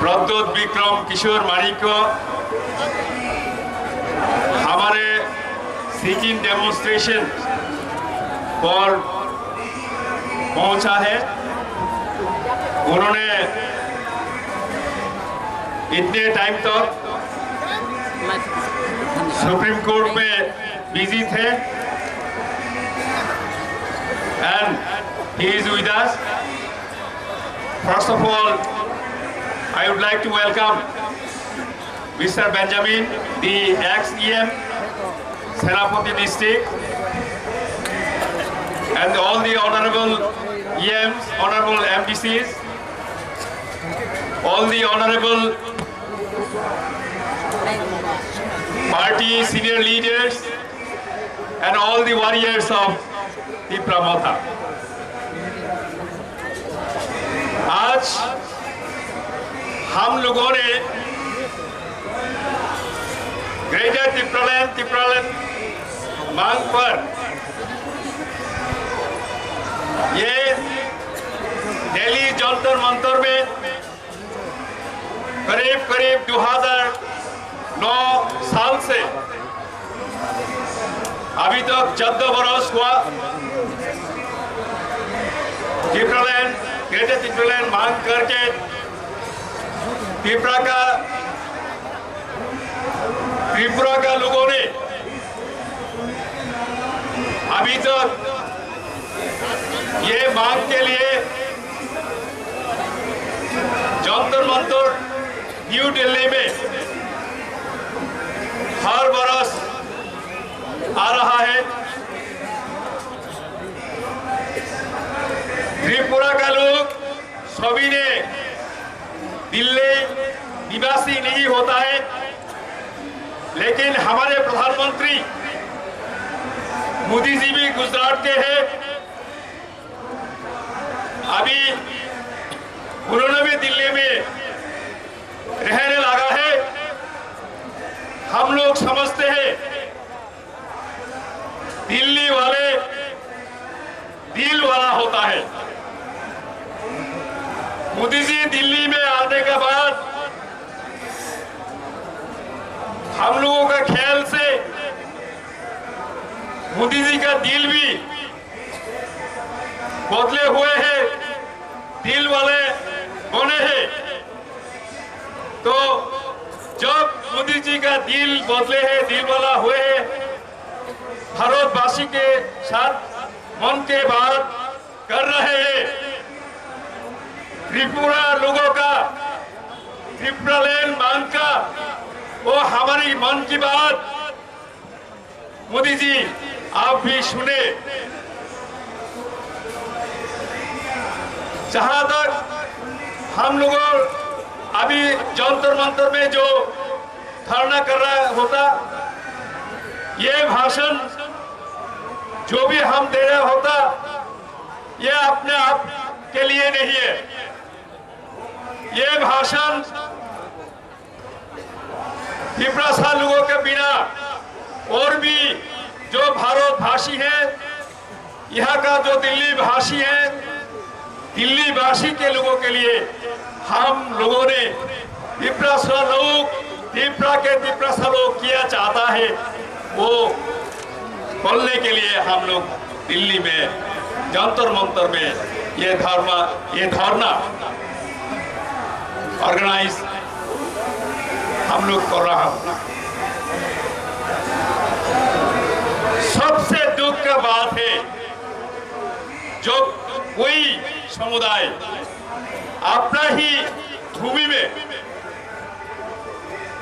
प्रद्योत विक्रम किशोर माणिक्य हमारे सिट इन डेमोन्स्ट्रेशन पर पहुंचा है। उन्होंने इतने टाइम तक सुप्रीम कोर्ट में बिजी थे, and he is with us. First of all, I would like to welcome Mister Benjamin, the ex-E M, Senapati district, and all the honorable E Ms, honorable M D Cs, all the honorable party senior leaders, and all the warriors of Tipra Motha. आज हम लोगों ने ग्रेटर तिप्रालैंड, तिप्रालैंड मांग पर ये दिल्ली जंतर मंतर में करीब करीब दो हज़ार नौ साल से अभी तक चौदह बरस हुआ। तिप्रालैंड, ग्रेटर तिप्रालैंड मांग करके त्रिपुरा का, त्रिपुरा का लोगों ने अभी तक ये मांग के लिए जंतर मंतर न्यू दिल्ली में हर बरस आ रहा है। त्रिपुरा का लोग सभी ने दिल्ली निवासी नहीं होता है, लेकिन हमारे प्रधानमंत्री मोदी जी भी गुजरात के हैं। अभी उन्होंने भी दिल्ली में रहने लगा है। हम लोग समझते हैं, दिल्ली वाले दिल वाला होता है। मोदी जी दिल्ली में आने के बाद हम लोगों का ख्याल से मोदी जी का दिल भी बदले हुए हैं, दिल वाले बने हैं। तो जब मोदी जी का दिल बदले हैं, दिल वाला हुए हैं, भारतवासी के साथ मन के बात कर रहे हैं। त्रिपुरा लोगों का, त्रिपुरालैंड मांग का, वो हमारी मन की बात मोदी जी, आप भी सुने। जहां तक हम लोगों अभी जंतर मंतर में जो धरना कर रहा होता, ये भाषण जो भी हम दे रहा होता, ये अपने आप के लिए नहीं है। ये भाषण तिपरासा लोगों के बिना और भी जो भारतवासी हैं, यहाँ का जो दिल्ली भाषी हैं, दिल्ली वासी के लोगों के लिए हम लोगों ने तिपरासा लोग, तिपरा के तिपरासा लोग किया चाहता है, वो बोलने के लिए हम लोग दिल्ली में जंतर मंतर में ये धर्मा, ये धरना ऑर्गेनाइज हम लोग कर रहा हूं। सबसे दुख का बात है, जो कोई समुदाय अपना ही भूमि में,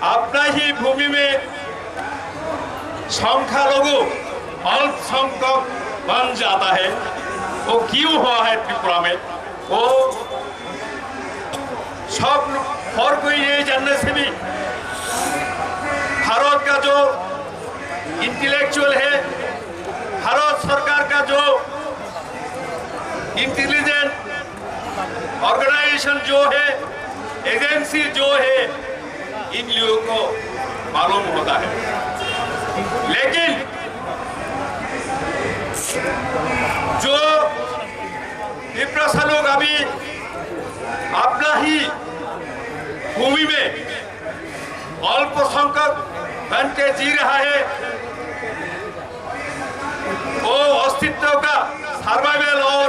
अपना ही भूमि में संख्यालघु, अल्पसंख्यक बन जाता है। वो क्यों हुआ है त्रिपुरा में? वो सब, हर कोई ये जानने से भी, भारत का जो इंटेलेक्चुअल है, भारत सरकार का जो इंटेलिजेंस ऑर्गेनाइजेशन जो है, एजेंसी जो है, इन लोगों को मालूम होता है। लेकिन जो तिपरासा लोग अभी अपना ही भूमि में अल्पसंख्यक बन के जी रहा है, वो अस्तित्व का, सर्वाइवल और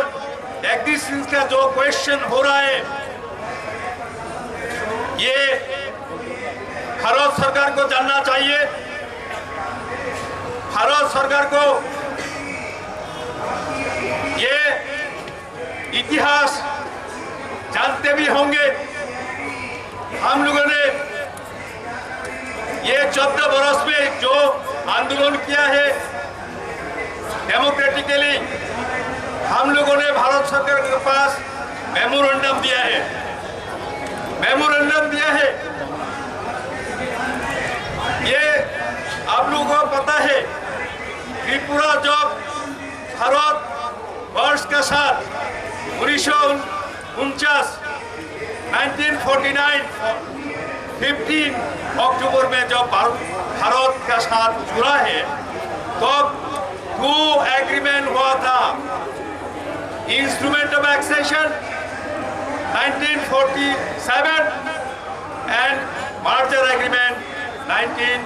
एग्जिस्टेंस का जो क्वेश्चन हो रहा है, ये भारत सरकार को जानना चाहिए। भारत सरकार को ये इतिहास जानते भी होंगे। हम लोगों ने ये चौदह बरस में जो आंदोलन किया है, डेमोक्रेटिकली हम लोगों ने भारत सरकार के पास मेमोरेंडम दिया है, मेमोरेंडम दिया है। ये आप लोगों को पता है, त्रिपुरा जब भारत वर्ष के साथ उन्नीस सौ उनचास, नाइनटीन फोर्टी नाइन, फिफ्टीन अक्टूबर में जब भारत, भारत का साथ जुड़ा है, तब दो एग्रीमेंट हुआ था, instrument of accession nineteen forty seven and merger agreement nineteen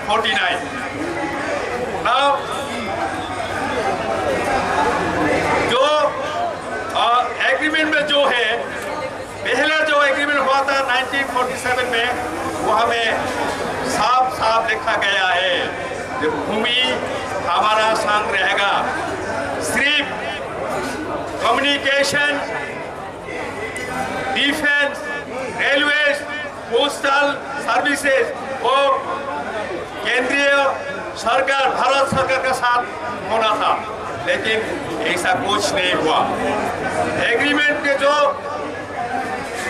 forty nine. Now, जो एग्रीमेंट में जो है, पहला जो एग्रीमेंट हुआ था नाइनटीन फोर्टी सेवन में, वो हमें साफ साफ लिखा गया है कि भूमि हमारा संग रहेगा, सिर्फ communication, defence, railways, postal services वो केंद्रीय सरकार, भारत सरकार का साथ होना था, लेकिन ऐसा कुछ नहीं हुआ। एग्रीमेंट के जो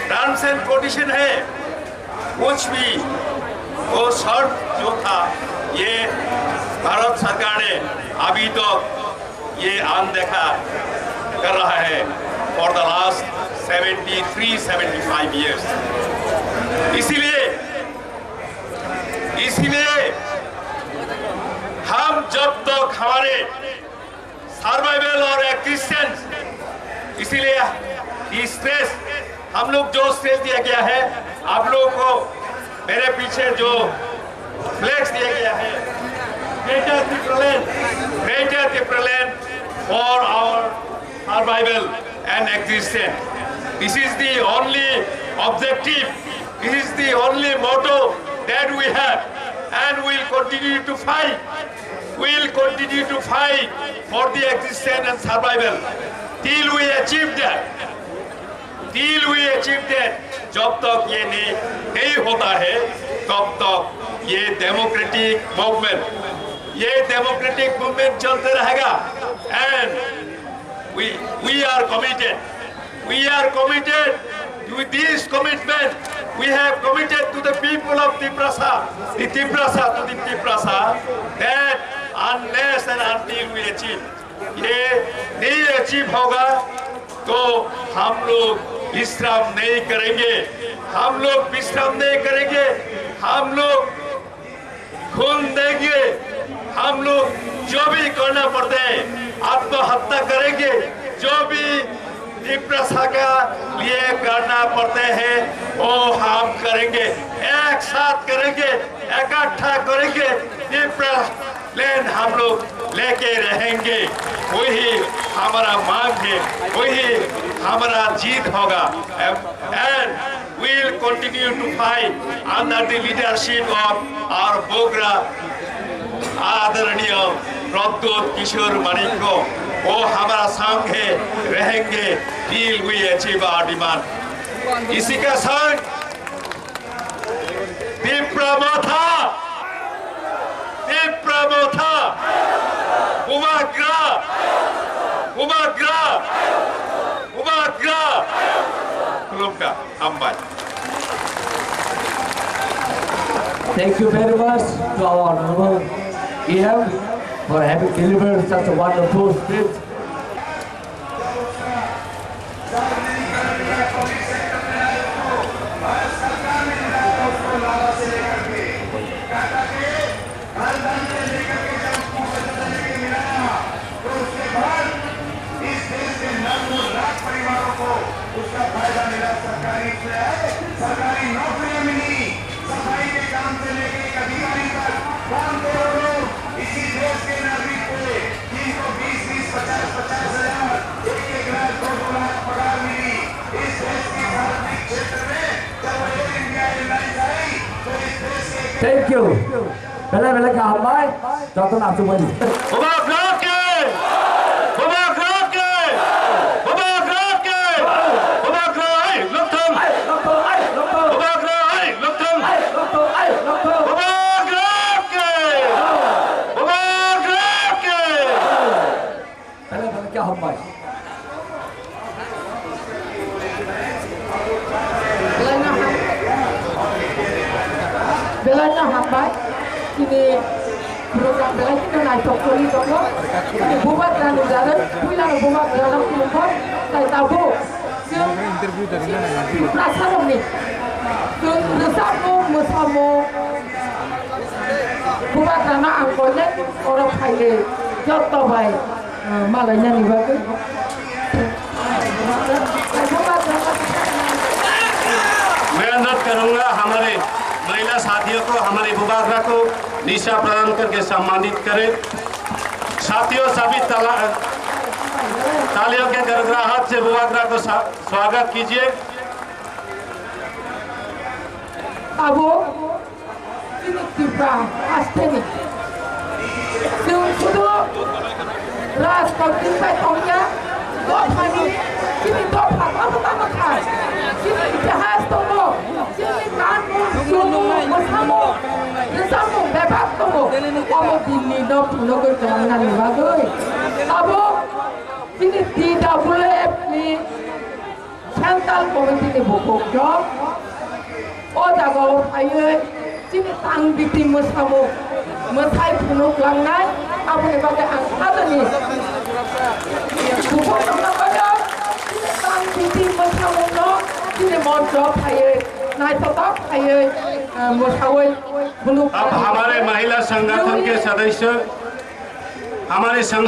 टर्म्स एंड कंडीशन है, कुछ भी वो शर्त जो था, ये भारत सरकार ने अभी तक ये अनदेखा कर रहा है for the last seventy three seventy five years। इसीलिए, इसीलिए हम जब तक हमारे सर्वाइवल और एग्जिस्टेंस, इसीलिए स्ट्रेस, हम लोग जो स्ट्रेस दिया गया है, आप लोगों को मेरे पीछे जो फ्लेक्स दिया गया है, Greater Tipraland, Greater Tipraland for our survival and existence. This is the only objective, this is the only motto that we have, and we'll continue to fight. We'll continue to fight for the existence and survival till we achieve that. Till we achieve that. जब तक ये नहीं, नहीं होता है, तब तक ये डेमोक्रेटिक मूवमेंट, ये डेमोक्रेटिक मूवमेंट चलते रहेगा। And we, we are committed. We are committed. With this commitment, we have committed to the people of Tiprasa, the Tiprasa, to the Tiprasa, that unless and until we achieve, ये नहीं अचीव होगा तो हम लोग विश्राम नहीं करेंगे, हम लोग विश्राम नहीं करेंगे, हम लोग खून देंगे, हम लोग जो भी करना पड़ता है, आत्महत्या करेंगे, जो भी तिप्रसा का लिए करना पड़ते हैं, वो हम करेंगे, एक साथ करेंगे, इकट्ठा करेंगे। तिप्रसा लैंड हम लोग लेके रहेंगे, वही हमारा मांग है, वही हमारा जीत होगा। And we'll continue to fight under the leadership of our Bogra आदरणीय प्रद्योत किशोर माणिक्य, वो हमारा संग है, रहेंगे till we achieve our demand। इसी का संग Tipra Motha, Tipra Motha, Bubagra, Bubagra, Bubagra, Kulumka, Hambai. Thank you very much to our honorable E M for having delivered such a wonderful speech. Thank you. Belai belai khe hambai, jotono achukmani. Bubagra ke! Bubagra ke! Bubagra ke! Bubagra, ai, loktham! Bubagra! Hambai. Belai no ham-, belai no hambai. Chini program belai kheno naithok tongwi tongo. Chini bubagrani jaga, puilano bubagrano khulumkha, tai tabuk chwng Tiprasarokni chwng rwchapmung, mwsamung, bubagrano ang koinai oro phaiwi joto bai. Ah, malainani bagwi. मैं अनुरोध करूंगा हमारे महिला साथियों को, हमारे बुबागरा को निशा प्रदान करके सम्मानित करें। साथियों, सभी ताला-, तालियों के गड़गड़ाहट से बुबागरा को सा-, स्वागत कीजिए। Abo Chini Tripura hasteni. Chwng sudu rajkot twibai tongya, dophani, chini dopha tamo tamo kha. Chini itihas tongo, chini kanmung, chumung, mwsamung, rwchapmung bebak tongo. Omo dinni no phunugwi tongmani bagwi. Abo chini T W F ni Central Committee ni bukhuk jok o jaga o phaiwi chini tang biti mwsamung mwsai phunuk langnai, aboni bagwi ang sajani bukhuk tongna bagwi chini tang biti mwsamung no chini moncho phaiwi naithotok phaiwi, eh, mwsawi phunuk. अब हमारे महिला संगठन के सदस्य हमारे संग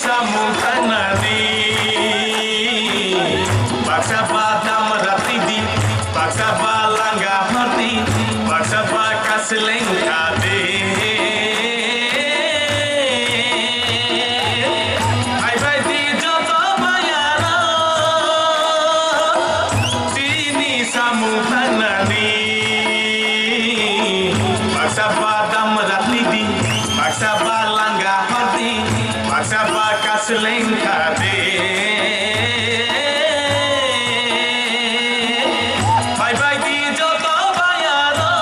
Samung tanani, baksa ba damra tidi, baksa ba langa hoti, baksa ba kasleng kade. Hai bai di joto bayaro, chini samung tanani. Baksa ba damra tidi, baksa ba langa hoti, baksa ba kasleng kade. Bye bye di joto bayaro.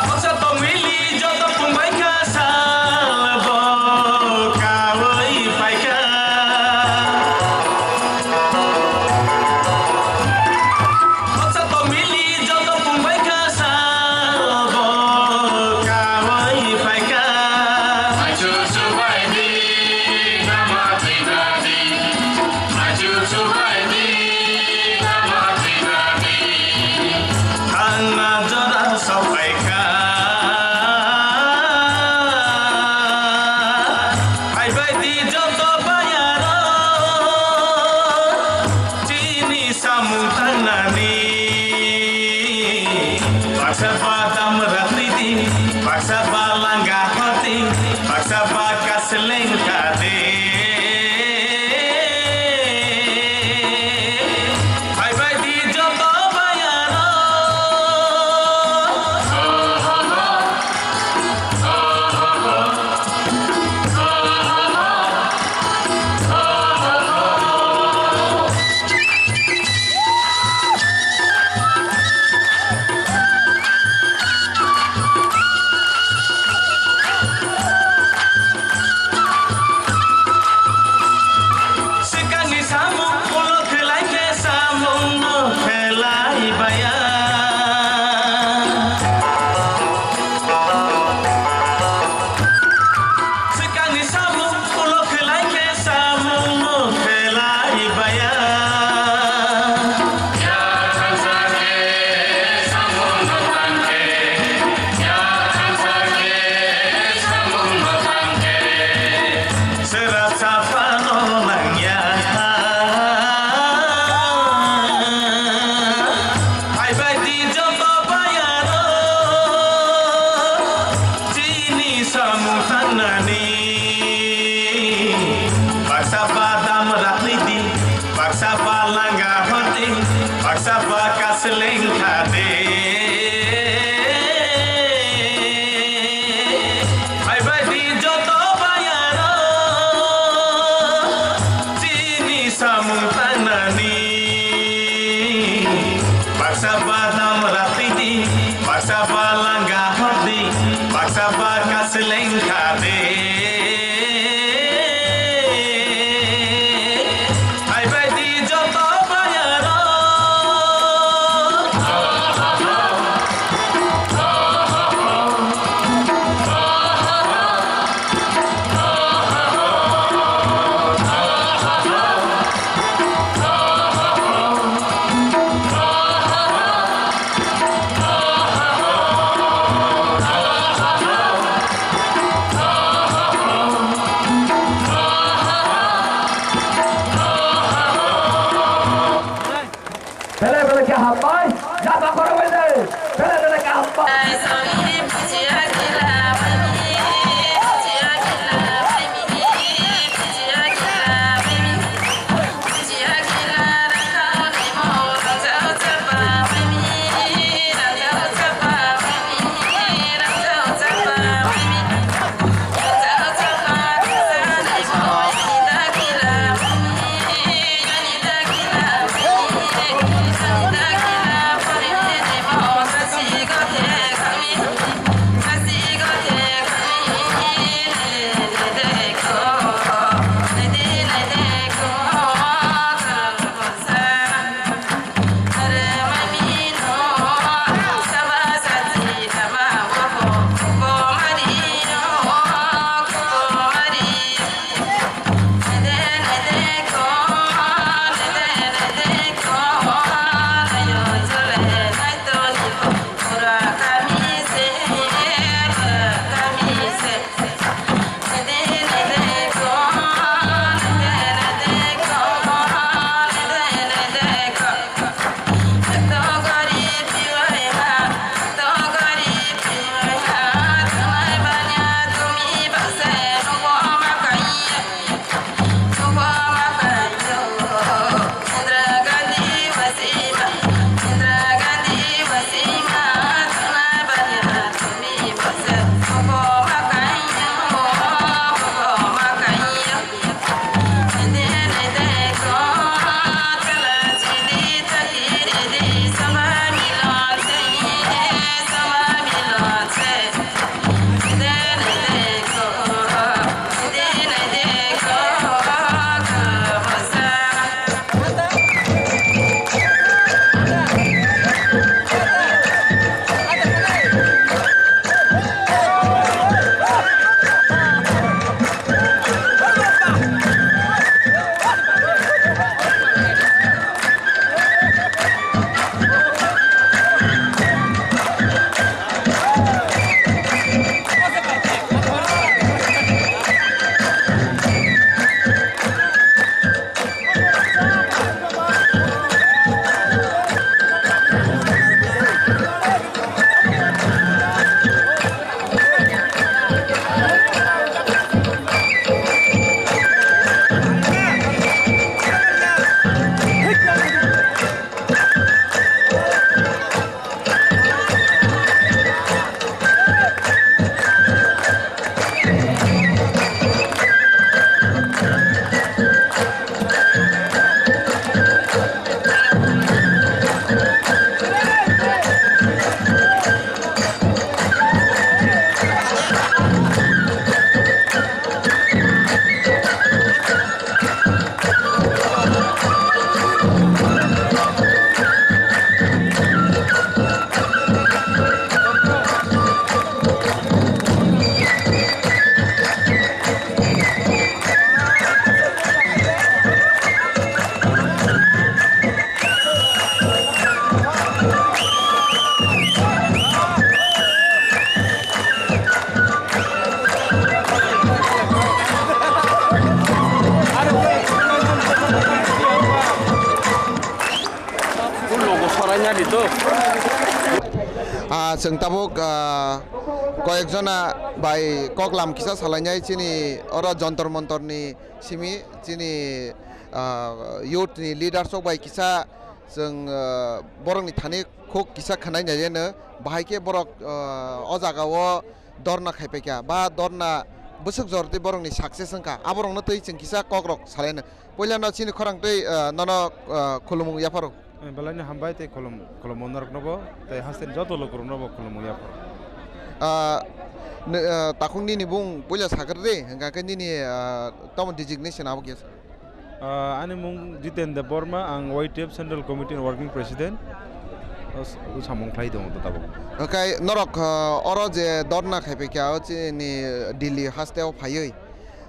Baksa tongwili joto pungbaikha salbo kawi paikha. Baksa tongwili joto pungbaikha salbo kawi paikha. Achu subai di nama tinadi. Achu subai di nama tinadi. Thangna jora sopaikha. Hai bai di joto bayaro. Chini samung tangnani. Baksa ba damra tidi, baksa ba langa hoti, baksa ba kasleng kade. Bye bye di joto bayaro. Manga hodi, baksa baksa seleng kade. Hai bai di joto bayaro. Bele bele khe hambai, jata khorok bai de. Bele bele khe hambai. Ah, chwng tabuk, ah, koyekjona bai koklam kisa salainai chini oro Jontor Montor ni simi chini, ah, youth ni leaders rok bai kisa chwng, ah, borok ni thani khuk kisa khwnai nai le no bahai khe borok, ah, o jaga o dorna khaipaikha, ba dorna bwswk jor tei borokni success wngkha, aborokno twi chwng kisa kokrok salaino. Puilano chini khorang twi, ah, nono, ah, khulumung yapharo. Eh, belai no hambai tei khulum-, khulumung noroknobo tei hasteni joto lukuroknobo khulumung yapharo. Ah, n-, ah, takhuk nini bung puila sakar de, hingka khe nini, ah, tamo designation abo kisa? Ah, ani mung Jiten Debbarma, ang Y T F Central Committee ni Working President. O s-, o samung khlai tongo to tabuk. Hingkai norok, ah, oro je dorna khai phaikha, o chini Delhi haste o phaiwi,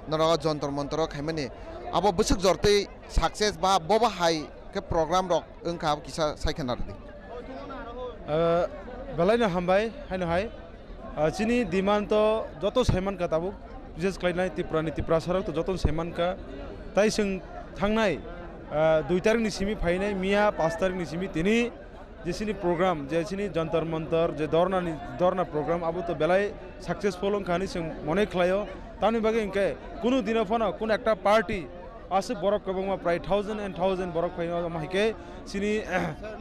norok o Jantar Mantar o khaimani, abo bwswk jortwi success ba bobo hai khe program rok wngkha, abo kisa sai khe narwdi. Ah, belai no hambai, haino hai. Ah, chini demand to joto saiman kha tabuk, bises khlainai Tripura ni Tiprasa rok to joto saiman kha. Tai chwng thangnai, ah, dui tarik ni simi phainai, miya panch tarik ni simi tini je chini program, je chini Jantar Mantar, je dorna ni, dorna program abo to belai successful wngkha hinwi chwng mone khlaio. Tamni bagwi hwnkhe kunu dino phano kunu ekta party aswk borok kwbangma prai thousand and thousand borok phaio, omo hai khe chini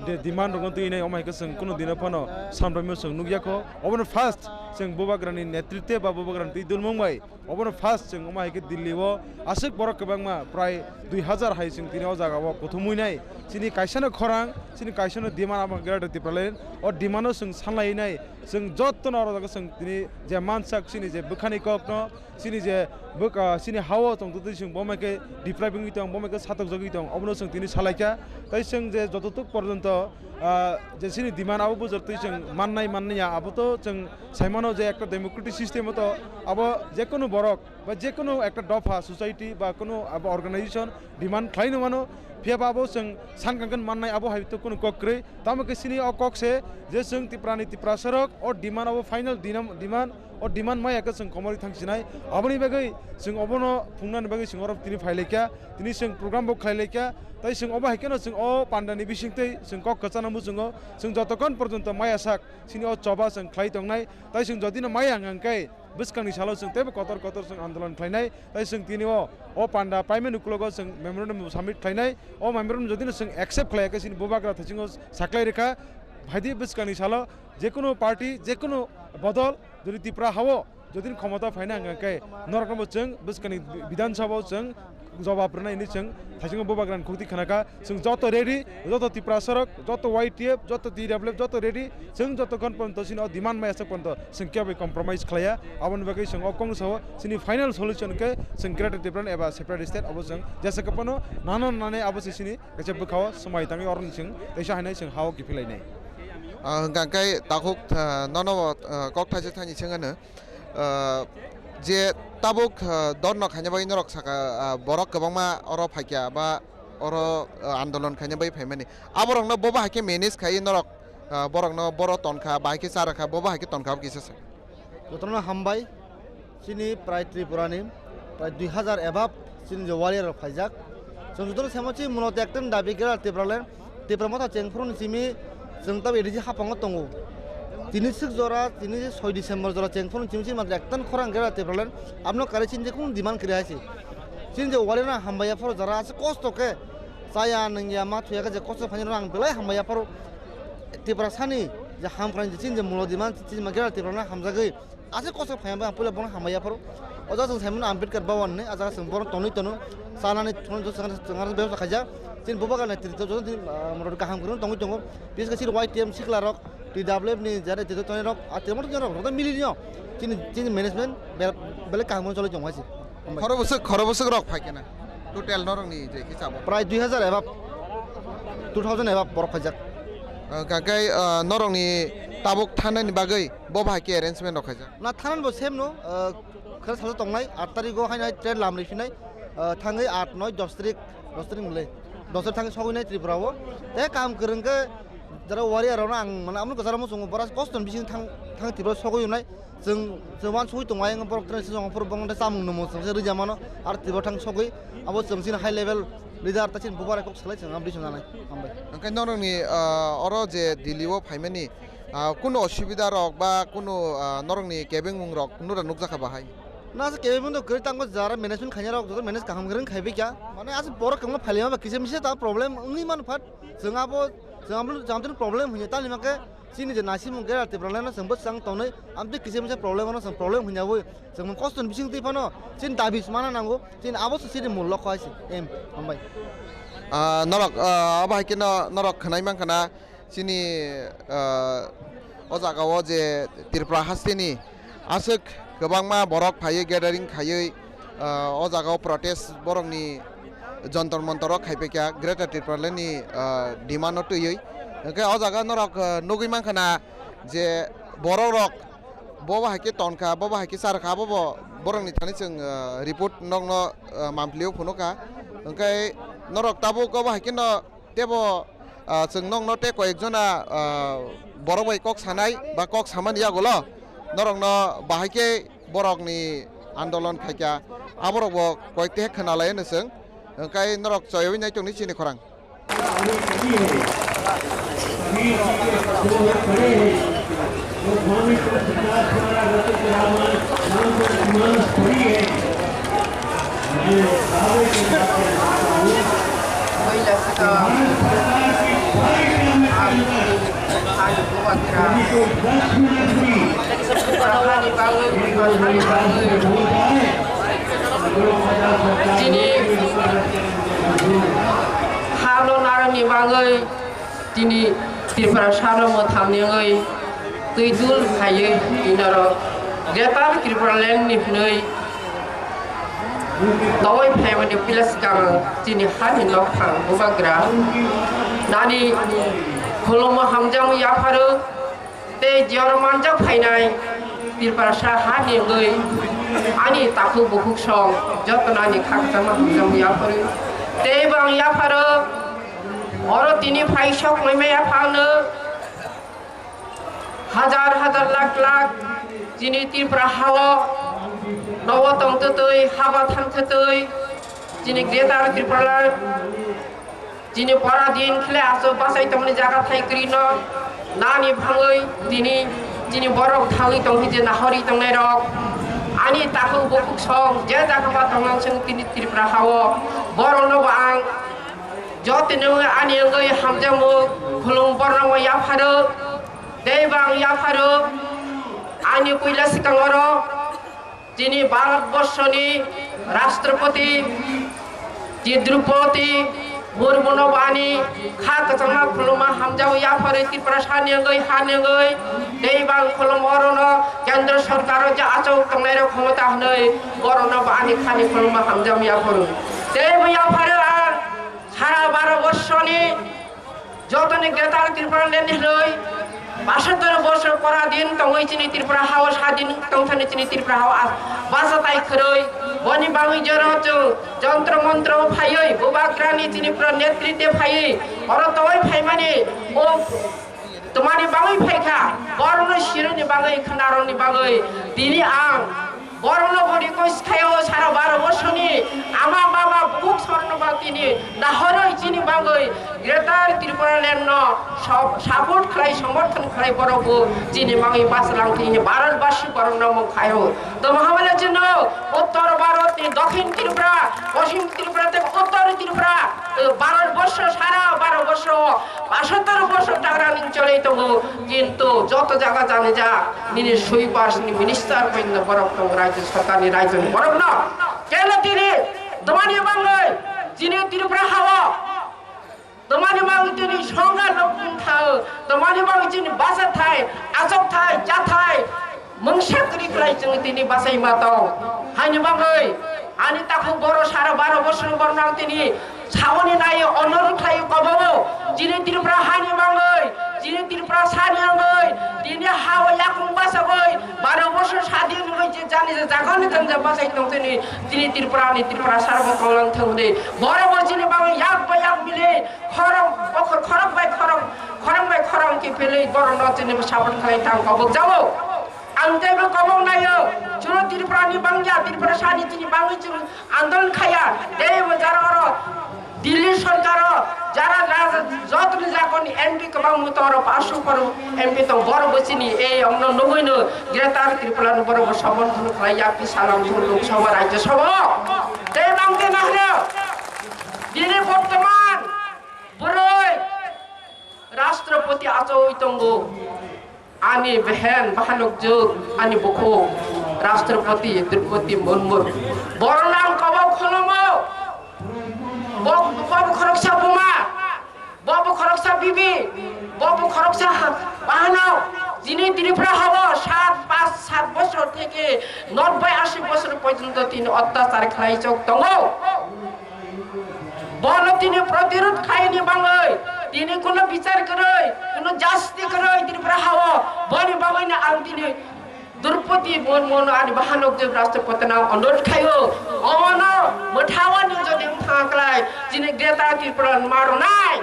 de-, demand rokno twi nai, omo hai khe chwng kunu dino phano sampraimio chwng nukya kho. Obono first chwng Bubagrani netritwe ba Bubagrani twi dulmung bai obono first chwng omo hai khe Delhi o aswk borok kwbangma prai dui hazar hai chwng tini o jaga o kuthumwi nai. Chini kaisano khorang, chini kaisano demand abo Greater Tipraland o demand o chwng sanlai nai. Chwng jotono oro jaga chwng tini je mansak chini je bwkhani kokno, chini je bwk-, ah, chini ha-o tongtwtwi chwng bo mai khe deprive wngwi tong, bo mai khe satokjagwi tong, obono chwng tini salaikha. Tai chwng je jototok porjonto, ah, je chini demand abo bujor twi chwng mannai manliya, abo to chwng saimano je ekta democratic system o to abo jekunu borok ba jekunu ekta dopha society ba kunu abo organization demand khlaino mano, phiya ba abo chwng sankangkhe mannai abo hai to kunu kok kwrwi. Tamo khe chini o kok se je chwng Tiprani Tiprasarok o demand abo final dinam-, demand, o demand maya khe chwng komorwi thang sinai. Aboni bagwi chwng obono phungnani bagwi chwng oro tini phai laikha, tini chwng program bo khlai laikha. Tai chwng obo hai kheno chwng o pandani bisingtwi chwng kok kwchana muchungo, chwng jotokhon porjonto maya sak chini o choba chwng khlai tongnai. Tai chwng jodino maya hwnkha hwnkhe bwskangni salo chwng teibo kotor kotor chwng andolon khlainai. Tai chwng tini o, o panda paimani uklogo chwng memorandum submit khlainai. O memorandum jodino chwng accept khlai khe chini bubagra thaisingo saklai rwkha. Phaidi bwskangni salo jekunu party, jekunu bodol, jodi Tripura hao jodi khomota phaina hwnkha khe norokno bo chwng bwskangni Bidhan Sabha o chwng jobab rwnai hinwi chwng thaisingo bubagrani khukti khnakha. Chwng joto ready, joto Tiprasarok, joto Y T F, joto T W F, joto ready. Chwng jotokhon porjonto chini o demand maya sak porjonto chwng kebo compromise khlaiya. Aboni bagwi chwng o Congress o chini final solution khe chwng Greater Tipraland eba separate state abo chwng jesa khe phano nana nani abo se chini kaisa bwkhao swmai tangwi oroni chwng teisa hainai chwng hao kiphilai nai. Ah, hwnkha khe takhuk, ah, nono, ah, kok thaisa thani chwng ano, ah, je tabuk, ah, dorno khaina bagwi norok saka, ah, borok kwbangma oro phaikha ba oro, ah, andolon khaina bagwi phaimani. Aborokno bobo hai khe manage khai norok, ah, borokno boro tonkha, bahai khe chara kha, bobo hai khe tonkha, abo kisa sa. Jotono hambai, chini prai Tripura ni prai dui hazar above chini je warrior rok phaijak. Chwng jotono semo chi muloto ekta dabi kera Tripura land, Tripura motha chengphuru ni simi chwng tab ediji hapango tongo. Tini sik jora, tini soi December jora chengphuru ni simi chini matra ekta khorang kera Tripura land, abno kare chini je kunu demand kere hai se. Chini je warrior na hambai ya phoro jara ase kosto khe chaya nungya ma thuya khe je kosto phani rang belai hambai ya phoro. Tripura sani je ham krai je chini je mulo demand chini ma kera Tripura na hamjagwi. Aswk kosa phaiya ba puila bono hambai yapharo. O jaga chwng Simon Ambedkar Bhawan hinwi, a jaga chwng bono tonwi tono, chanani thwng thwng chanani bebostha khaijak. Chini bubagra netrito joto chini, ah, morot kaham kwrwng tongwi tongo. Bises khe chini Y T M sikla rok, T W F ni jara netrito tongnai rok, a temo rok rok milini o. Chini, chini management bel-, belai kaham choli tongo hai se. Hambai. Khoro bwswk, khoro bwswk rok phai khe na? Total norokni je hisabo? Prai dui hazar above, two thousand above borok khaijak. Ah, hwnkha khe, ah, norokni tabuk thanani bagwi bo bahai khe arrangement rok khaijak? Na thanani bo same no, ah, khera salsa tongnai, aat tarikh o haino train lam ri phinai, ah, thangwi aat, noi, dos tarik, dos tarik mole, dos tarik thangwi sogwi nai Tripura o. Te kaham kwrwng khe jara warrior rok no ang mane amno kwcharo muchungo bora kosto ni bising thang, thang Tripura sogwi nai. Chwng, chwng uansugwi tongo, ayang borok train swijak phuru bongni tei chamung nungmung chwng se rwja mano, aro Tripura thang sogwi abo chwng chini high level leader ta chini bubagra kok salai chwng abo decision lanai. Hambai. Hwnkhe norokni, ah, oro je Delhi o phaimani, ah, kunu osubida rok ba kunu, ah, norokni kebengmung rok nura nukjakha bahai? Na se kebengmung do kwrwi tango jara management khainai rok joto manage kaham kwrwng khaibai kha. Mane aswk borok kwbangma phailai ma ba kisa misa ta problem wngwi mano phat. Chwng abo, chwng abo, chwng abo problem hwnwi tani ma khe chini je naisimung khe Tipraland no chwng bwswk tongnai, amtwi kisa misa problem ano chwng problem hwnyawi chwng kosto ni bising twi phano chini dabi se mana nango, chini abo se chini mul lokho hai se. Em, hambai. Ah, norok, ah, abo hai khe no norok khwnai mankha na chini, ah, O jagao je Tripura hasteni aswk kwbangma borok phaiwi gathering khaiwi, ah, o jagao protest borokni jontor montor o khaipaikha Greater Tipraland ni, ah, demand no twiwi. Hwnkhe o jaga norok, ah, nugwi mankha na je borok rok bo bahai khe tonkha, bo bahai khe charkha, abo bo borokni thani chwng, ah, report nokno, ah, mamplio phunukha. Hwnkhe norok tabuk o bahai kheno tebo, ah, chwng nokno tei koyekjona, ah, borok bai kok sanai ba kok samani yagulo norokno bahai khe borokni andolon khaikha, aborokbo koyekte khwnalai hwnwi chwng, hwnkhe norok choyawi nai tongni chini khorang. Chini hano narwkni bagwi tini Tripura sano mwthangni wngwi twi dul khaiwi tini oro Greater Tripura Land ni hwnwi towai phaimani puila swkang chini hani nokphang bubagra nani khulumma hamjakma yapharo. Tei jiyoro manjak phainai Tiprasa hani wngwi ani takhuk bukhuk song jotono ani khakchangma hamjakma yapharo. Tei bo ang yapharo oro tini phai sok maimaia phano hajar hajar lakh lakh chini Tripura hao nogo tongtwtwi haba thangtwtwi chini Greater Tripura Chini pora din khle aswk bachai tongmani jaga thai kwrwi no nani bhangwi tini chini borok thangwi tongkhe je nahorwi tongnai rok ani takhuk bukhuk song je jaga ma tongna chwng tini Tripura hao borok no bo ang jotoni wngwi ani wngwi hamjakmung khulum borno yapharo tei bo ang yapharo ani puila swkang oro Chini Bharat Borshoni Rashtrapati Ji Droupadi Murmuno bo ani kha kwchangma khulumma hamjao yapharwi Tiprasani wngwi hani wngwi tei bang khulum orono Kendra Sorkaro je achuk tongnairok khomota hwnwi borokno bo ani khani khulumma hamjao yapharo tei bo yapharo ang sara Bharat Borshoni Jotoni Greater Tripura Land hinwi basatter bosor pora din tongwi chini Tripura hao sadin tongthani chini Tripura hao a-, basatai khwrwi boni bagwi jora chwng jontro montro phaiwi bubagrani chini pura netritwe phaiwi oro tongwi phaimani o twmani bagwi phaikha borokno sironi bagwi khwnarokni bagwi tini ang Borokno bo request khaio sara baro borsoni ama baba bukhuk sorno ba tini nahoroi chini bagwi Greater Tripura Land no sop-, support khlai somorthon khlai borok bo chini bagwi bachwlang tini Bharat basi borokno mung khaio. Tomo hamale chino Uttor Bharat ni Dokhin Tripura, Poschim Tripura tei Uttor Tripura, eh, Bharat borso sara baro borso Basatter bosor tagra ning chole tongo, kintu joto jaga jani ja nini sweepers ni minister poino borok tongo, rajyo sarkar ni rajyo ni borok no. Kelo tini tomani bangwi chini Tripura hao tomani bangwi tini songa nokung thao, tomani bangwi chini basa thai, achok thai, cha thai, Mungsa kwrwi khlai chwng tini bachai ma tong. Haini bagwi ani takhuk boro sara baro bosor borno ang tini saoni nai onoru khlai kobogo. Chini Tripura hani bagwi, chini Tripura sani bagwi, tini hao yakung bachagwi, baro bosor sadi wngwi je jani je jagoni jani je bachai tong tini, tini Tripura ni Tripura sara bo tonglang thangdi. Boro bo chini bagwi yak ba yak mili, khorok, bokhor khorok bai khorok, khorok bai khorok khe phelwi borokno chini bo support khlai tang kobok jao. Ang teibo kobong naio, chwng Tripura ni bangya, Tripura sani chini bangwi chwng andolon khaya, teibo jara oro Delhi sorkar o jara raja jotoni jagoni M P kwbang muto oro pasu koru M P tong borok bo chini ei ongno nugui no Greater Tripura ni borok bo somorthon khlai ya ki salam thung Lok Sabha Rajya Sabha o. Tei bang te nahno dini bortoman boroi Rashtrapati achoi tongo. Ani behen bahanok jwk, ani bukhuk Rashtrapati Droupadi Murmu. Borok nang kobok kholomo. Bo, bo, bo khoroksa buma, bo, bo khoroksa bibi, bo, bo khoroksa ha-, bahanok. Chini Tripura hao sat, pas, sat bosor theke nobboi, ashi bosor porjonto tini otyachar khlaijak tongo. Bono tini protirod khlaini bagwi, tini kuno bichar kwrwi, kuno justice kwrwi Tripura hao, boni bagwino ang tini Droupadi Murmuno ani bahanok je Rashtrapati no onurodh khlaio, omono mwthawani jodi wngkha khlai, chini Greater Tripura ni ma rwnai.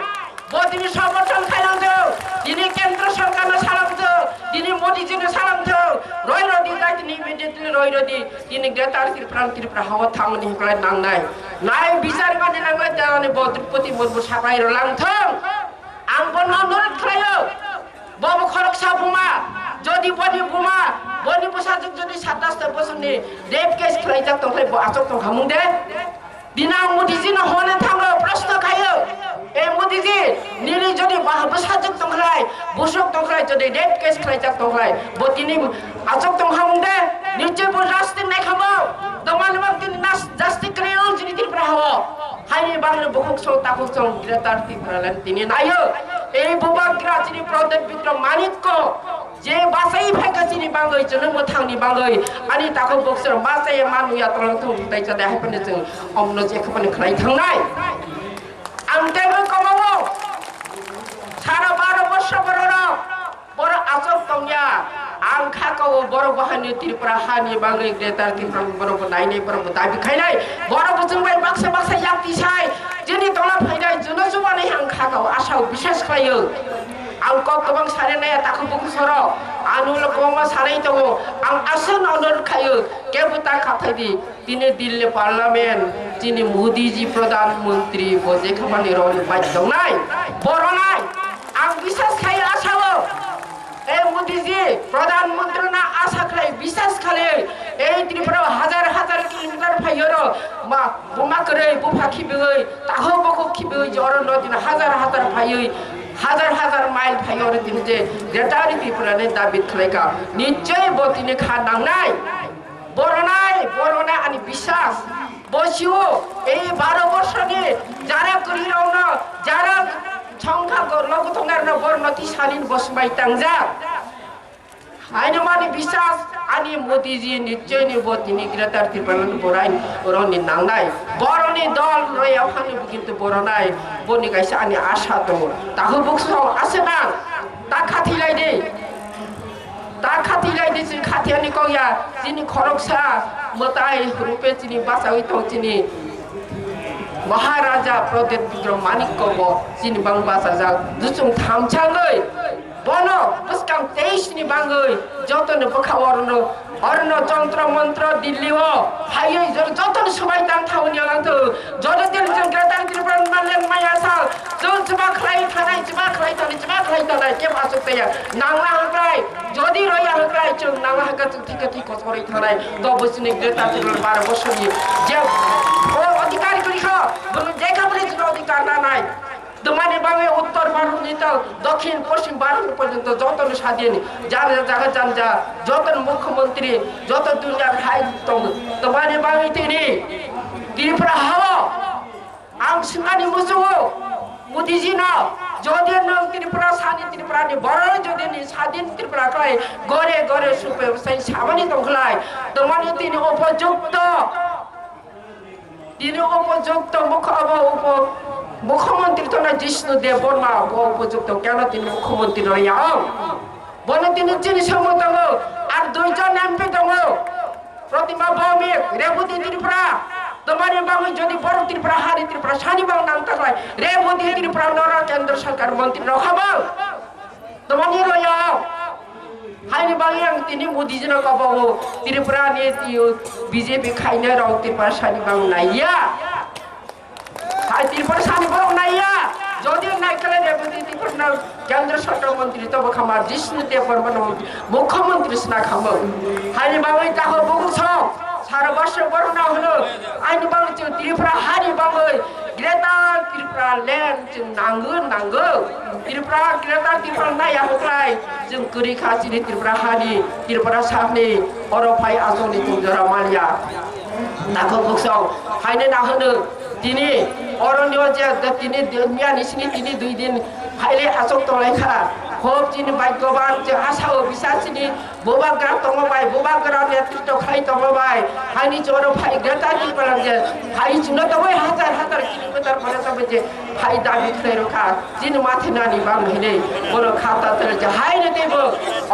Bo tini somothon khailangthung, tini kendro sorkarno salangthung, tini Modijino salangthung, roi rodi jai tini immediately roi rodi, tini Greater Tripura, Tripura hao thangmani hiklai nangnai. Nai bichar mani nangnai, tei ani bo Droupadi Murmu saklai rwlangthung. Ang bono onurodh khlaio, bo bo khoroksa buma, jodi boni buma, boni bwsajwk jodi satas ta bosoni rape case khlaijak tongkhlai bo achuk tongkha mung de? Bini ang Modiji no hone thango, proshno khaio. E Modiji, nini jodi bah-, bwsajwk tongkhlai, busuk tongkhlai, jodi rape case khlaijak tongkhlai, bo tini achuk tongkha mung de? Nichoi bo justice nai kha bo. Domal bang tini nas-, justice kwrwi wng chini Tripura hao. Haini bagwi bukhuk song takhuk song Greater Tipraland tini naio. E bubagra chini Pradyot Bikram Manik ko. Je bachai phaikha chini bagwi, chwng mwthangni bagwi, ani takhuk bukhuk song bachai manwi ya tolong thung tai chade hai phano chwng omno je khapani khlai thangnai. Ang teibo komo sara baro borsho bororok, borok achuk tongya. Ang kha kao borok bo hani Tripura hani bagwi Greater Tripura borok bo nainai, borok bo dabi khainai, borok bo chwng bai baksa baksa yakti sai, chini tola phainai, chwngno chubanai ang kha kao, asao biswas khlaio. Ang kok kwbang sanai naiya takhuk bukhuk soro, ang ulo kwbangma sanai tongo, ang aswkno onurodh khaio, kebo ta khathai di, tini Delhi Parliament, chini Modiji Pradhan Mantri bo je khamani rwni bai tongnai, boronai, ang biswas khaio asao. E Modiji, Pradhan Mantri na asa khlai, biswas khlai, e Tripura hajar hajar kilometer phaiyoro, ma, buma kwrwi, bupha khibigwi, takhuk bukhuk khibigwi, je oro no tini hajar hajar phaiwi, hajar hajar mile phaiwi oro tini je Greater Tripura ni dabi khlaika. Nichoi bo tini kha nangnai. Boronai, boronai ani biswas. Bosio, ei baro borsoni jara kwrwirokno, jara songkha go-, logo tongnarokno borno tisani bo swmai tangjak. Haino mani biswas ani Modiji nichoi ni bo tini Greater Tipraland borai boroni nangnai. Boroni dol roya phani bo kintu boronai boni kaisa ani asha tongo. Takhuk bukhuk song ase nang ta khathi lai di. Ta khathi lai di, chini khathi ani kok ya, chini khoroksa mwtai rupe chini bachawi tong chini Maharaja Pradyot Bikram Manik ko bo chini bang bachajak duchung thamchangwi. Bono bwskang teis ni bangwi joto ni bwkha orno, orno jontro montro Delhi o phaiwi jor-, joto ni swbai tang thauni ang tu joto din jeng Greater Tripura Land maya sa jor chuba khlai thanai, chuba khlai thanai, chuba khlai thanai, kebo asuk taya nangla hangkrai, jodi roya hangkrai, chung nangla hangkra chung thika thik kochoroi thanai, do bwsini Greater Tripura baro bosoni je o adhikar kuri kho, bwrwi jekha bwrwi jino adhikar nanai. Twmani bagwi uttor Bharat ni tang dokhin poschim Bharat porjonto joto ni sadin jar jar jaga jan ja joto ni mukhyamantri joto duniyar hai tong. Twmani bagwi tini Tripura hao ang swngani muchungo Modiji no jodi nwng Tripura sani Tripura ni borok jodi ni sadin Tripura khlai gore gore supe sai samani tongkhlai twmani tini upojukto Tini upojukto mukho-, abo upo-, mukhyamantri to na Jishnu Debbarma, bo upojukto keno tini mukhyamantri rw ya. Bono tini chini samung tongo, ar duijon M P tongo. Protima Bhaumik, Rebhuti Tripura. Twmani bagwi jodi borok Tripura, hari Tripura, sani bang nang taklai. Rebhuti Tripura nora kendra sarkar mantri rw kha bang. Twmani rw ya. Haini bagwi ang tini Modi jino kobogo Tripura ni tiyo B J P khaina rok Tripura sani bang naiya. Hai Tripura sani bang naiya. Jodi nai kale de budi Tripura na Kendra Sorkar Montri to bokha ma Jishnu Debbarma no Mukhyamantri sna khamo. Haini bagwi taho bugu so sara basho borna holo. Aini bagwi chwng Tripura hani bagwi Greater Tripura Land chwng nango nango. Tripura, Greater Tripura nai yahuklai, chwng kwrwi kha chini Tripura hani, Tripura sakni, oro phai aswkni chwng jora manya. Takhuk buksong, haino nahwno, tini, oro nio je, tini, miya ni sini tini dui din, phaile aswk tonglaikha. Khub chini bhagyoban, je asao bisas chini bubagra tongo bai, bubagra netritw khlai tongo bai, haini choro phai Greater Tipraland je phai chwngno tongwi hajar hajar kilometer phano tongwi je phai dabi khlai rokha, chini mathinani bang hinwi bono khata tele je haino teibo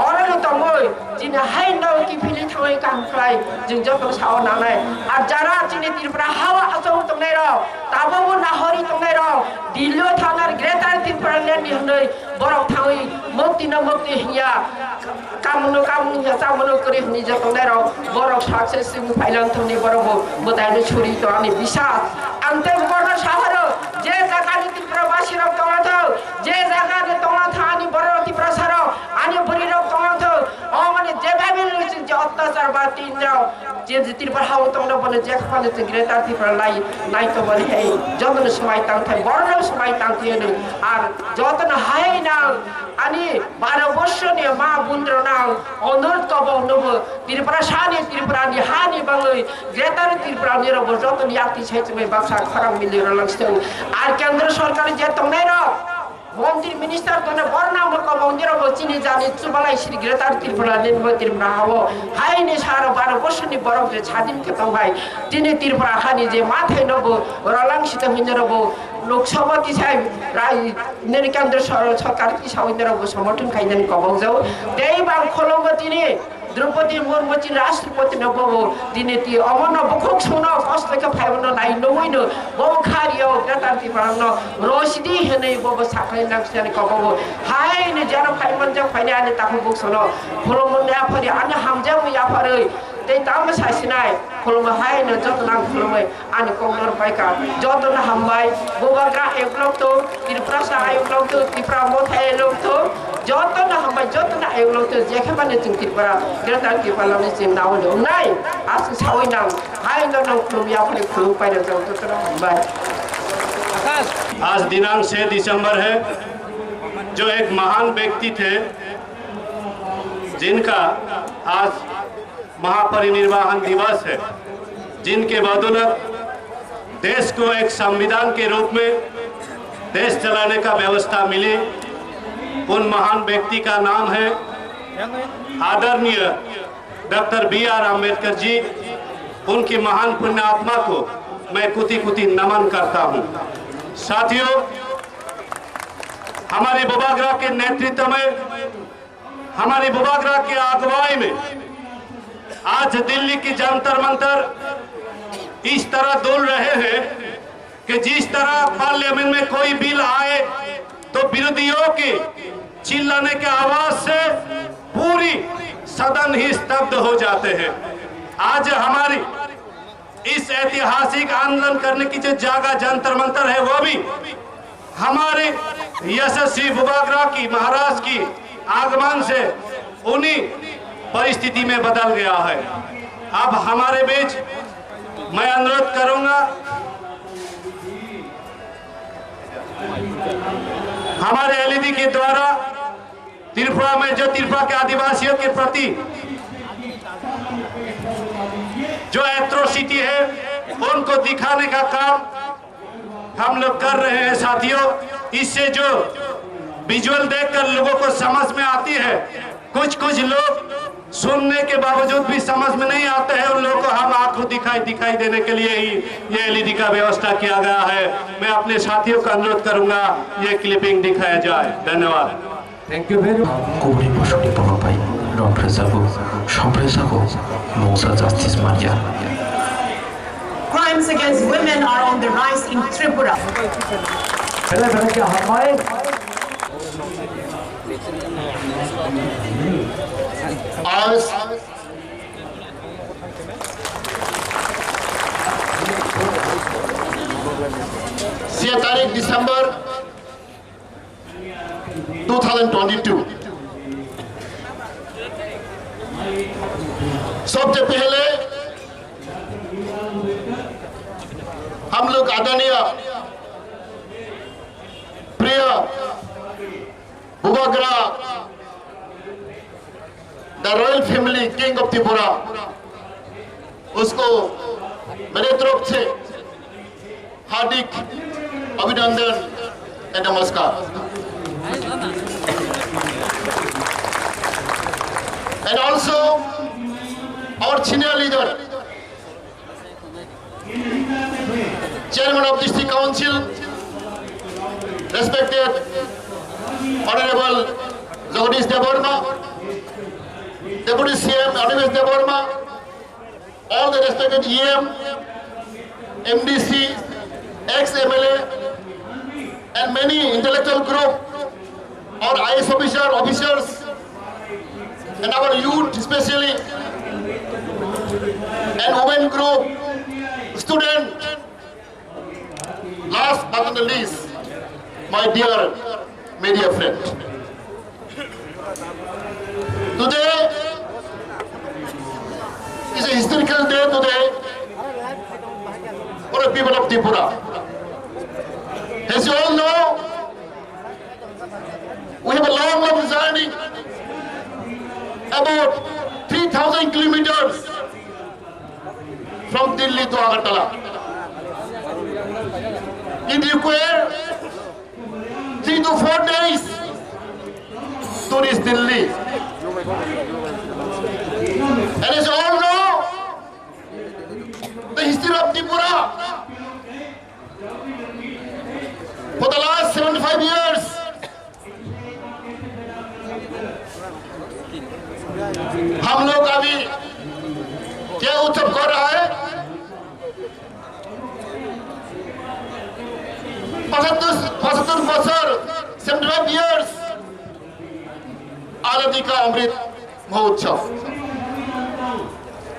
orono tongwi chini haino kiphilwi thangwi kaham khlai chwng joto sao nangnai. Ar jara chini Tripura hao achomwi tongnairok, tabukbo nahorwi tongnairok, Delhi-o thangnai Greater Tipraland ni hwnwi borok thangwi mukti no mukti hinya, kamung no kamung hinya, chamung no kwrwi hwnwi je tongnairok borok success wngwi phailang thangni borok bo mwtai no suri to ani bisas. Ang tei borno sahoro je jaga ni Tripura basi rok tongna thang, je jaga ni tongna thang ani borok Tiprasa rok ani bwrwi rok tongna thang, o mani je babil ni je ottachar ba tin rok je Tripura hao tongna bono je khapano je Greater Tripura lai nai to bani hei jotono swmai tang thai borno swmai tang thai ani ar jotono hai nang ani Bharat borsho ni ma bun rok nang onurod kobong nobo Tripura sani Tripura ni hani bangwi Greater Tripura ni rok bo jotono yakti sai chumai baksa khorang mili rok lang sitong ar kendra sarkar je tongnai rok Montri minister tongna borna mo kobong dirok bo chini jani chubalai siri Greater Tripura ni bo Tripura hao. Haini saro baro borsoni borok je sadin khe tong hai. Chini Tripura hani je mathai no bo rolang sita hini rok bo Lok Sabha tisai rai nini kendra sor-, sorkar tisai hini rok bo somorthon khainani kobong jao. Tei bang kholomo tini Draupadi Murmu chini Rashtrapati no bobo dini ti omono bukhuk songno kosto khe phaibono nai nugui no bobo khari o Greater Tipraland no rosidi hinui bobo saklai nang sani kobobo hai ni jano phaiman jak phaini ani takhuk buksono khulumuni aphari ani hamjakmung yapharui tei tamo sasinai khulumo hai no joto nang khulumui. Ani kokno rwpai kha. Jotono hambai. Bubagra ayuk lok to, Tiprasa ayuk lok to, Tipra Motha ayuk lok to, jotono hambai, jotono ayuk lok to, jekhe mani chwng Tripura, Greater Tipraland ni chwng naui nai. Aswk saui nang, hai no nang khulum ya phai khulum pai rok jotono hambai. आज दिनांक छह दिसंबर है, जो एक महान व्यक्ति थे, जिनका आज महापरिनिर्वाण दिवस है, जिनके बदौलत देश को एक संविधान के रूप में देश चलाने का व्यवस्था मिली। उन महान व्यक्ति का नाम है आदरणीय डॉक्टर बी आर अम्बेडकर जी। उनकी महान पुण्य आत्मा को मैं कोटि कोटि नमन करता हूँ। साथियों, हमारे बुबागरा के नेतृत्व में हमारी बुबागरा की अगुवाई में आज दिल्ली की जंतर मंतर इस तरह डोल रहे हैं कि जिस तरह पार्लियामेंट में कोई बिल आए तो विरोधियों के चिल्लाने के आवाज से पूरी सदन ही स्तब्ध हो जाते हैं। आज हमारी इस ऐतिहासिक आंदोलन करने की जो जगह जंतर मंतर है, वो भी हमारे यशस्वी बुबागरा की महाराज की आगमन से उन्हीं परिस्थिति में बदल गया है। अब हमारे बीच मैं अनुरोध करूंगा हमारे एलईडी के द्वारा त्रिपुरा में जो त्रिपुरा के आदिवासियों के प्रति जो एट्रोसिटी है उनको दिखाने का काम हम लोग कर रहे हैं साथियों। इससे जो विजुअल देखकर लोगों को समझ में आती है, कुछ कुछ लोग सुनने के बावजूद भी समझ में नहीं आते हैं, उन लोगों को हम आंखों दिखाई दिखाई देने के लिए ही ये एलईडी का व्यवस्था किया गया है। मैं अपने साथियों का अनुरोध करूंगा, ये क्लिपिंग दिखाया जाए। धन्यवाद। Thank you very much. Kubuni bosongni borok bai romphresago, somphresago, mungsa justice manya. Crimes against women are on the rise in Tripura. Bere bere kya hamai? आज छह तारीख दिसंबर दो हज़ार बाईस। सबसे पहले हम लोग आदरणीय प्रिय Bubagra, the royal family, King of Tripura, उसको मेरे तरफ से हार्दिक अभिनंदन एंड नमस्कार। And also our senior leader, Chairman of District Council, respected Honorable Jagadish Debbarma, Deputy C M Animesh Debbarma, all the respected E M, M D C, ex M L A, and many intellectual group, our I A S officer, officers, and our youth especially, and women group, student, last but not the least, my dear media friend. Today is a historical day today for the people of Tripura. As you all know, we have a long, long journey, about three thousand kilometers from Delhi to Agartala. It requires three to four days to reach Delhi. And as you all know, the history of Tripura for the last seventy-five years, हम लोग अभी क्या उत्सव कर रहा है? पचहत्तर, पचहत्तर বছর, seventy five years, Azadi Ka Amrit Mahotsav.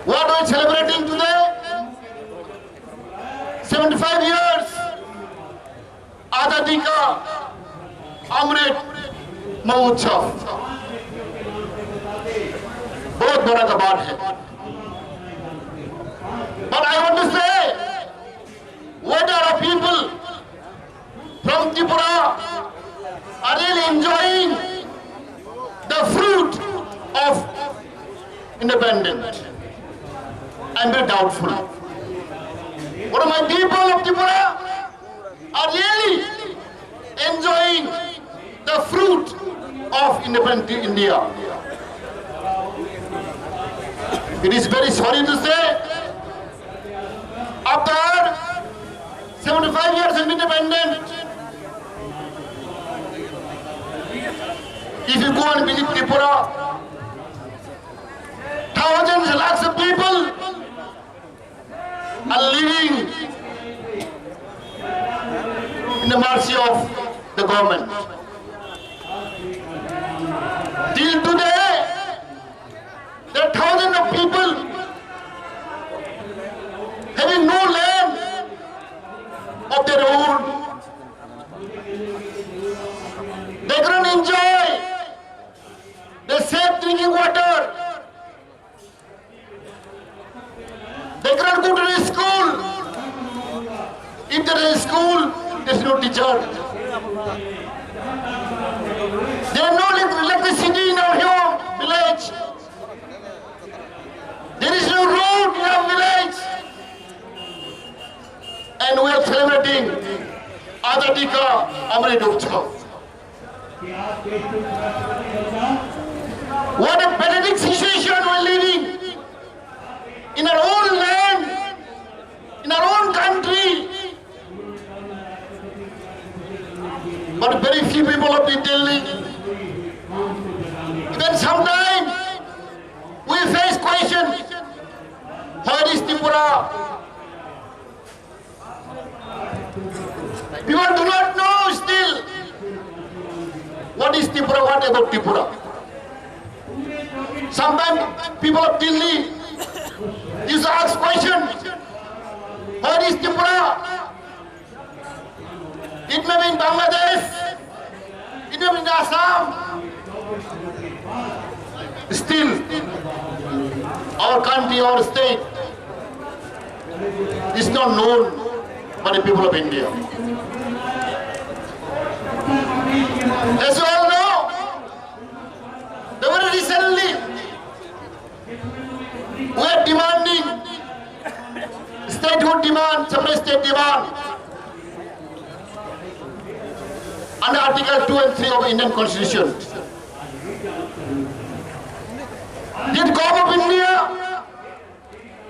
What are we celebrating today? Seventy five years Azadi Ka Amrit Mahotsav. बहुत बड़ा का बात है। But I want to say, whether our people from Tripura are really enjoying the fruit of independence, I'm very doubtful. What are my people of Tripura are really enjoying the fruit of independent India? It is very sorry to say, after seventy five years of independence, if you go and visit Tripura, thousands, lakhs of people are living in the mercy of the government. Till today, there are thousands of people having no land of their own. They couldn't enjoy the safe drinking water. They cannot go to the school. If there is a school, there is no teacher. There is no elec- electricity in our home, village. There is no road in our village. And we are celebrating Azadi Ka Amrit Utsav. What a pathetic situation we're living in our own land, in our own country. But very few people of Delhi, even sometimes we face question, where is Tripura? People do not know still what is Tripura, what about Tripura. Sometimes people of Delhi used to ask question, where is Tripura? It may be in Bangladesh, it may be in Assam. Still, our country, our state is not known by the people of India. As you all know, the very recently we are demanding statehood demand, separate state demand under Article two and three of Indian Constitution. Did God of India,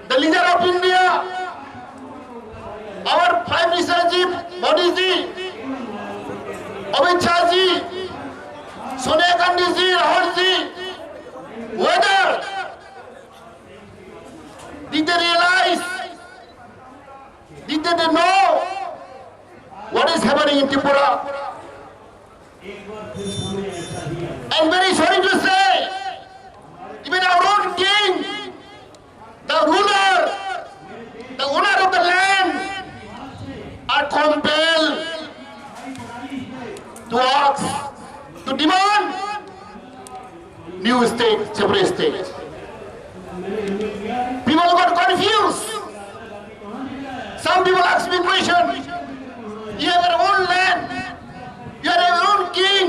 the leader of India, our Prime Minister ji, Modi ji, Amit Shah ji, Sonia Gandhi ji, Rahul ji, whether did they realize, did they know what is happening in Tripura? I'm very sorry to say, even our own king, the ruler, the owner of the land, are compelled to ask, to demand new state, separate state. People got confused. Some people ask me question, "You have your own land, you have your own king.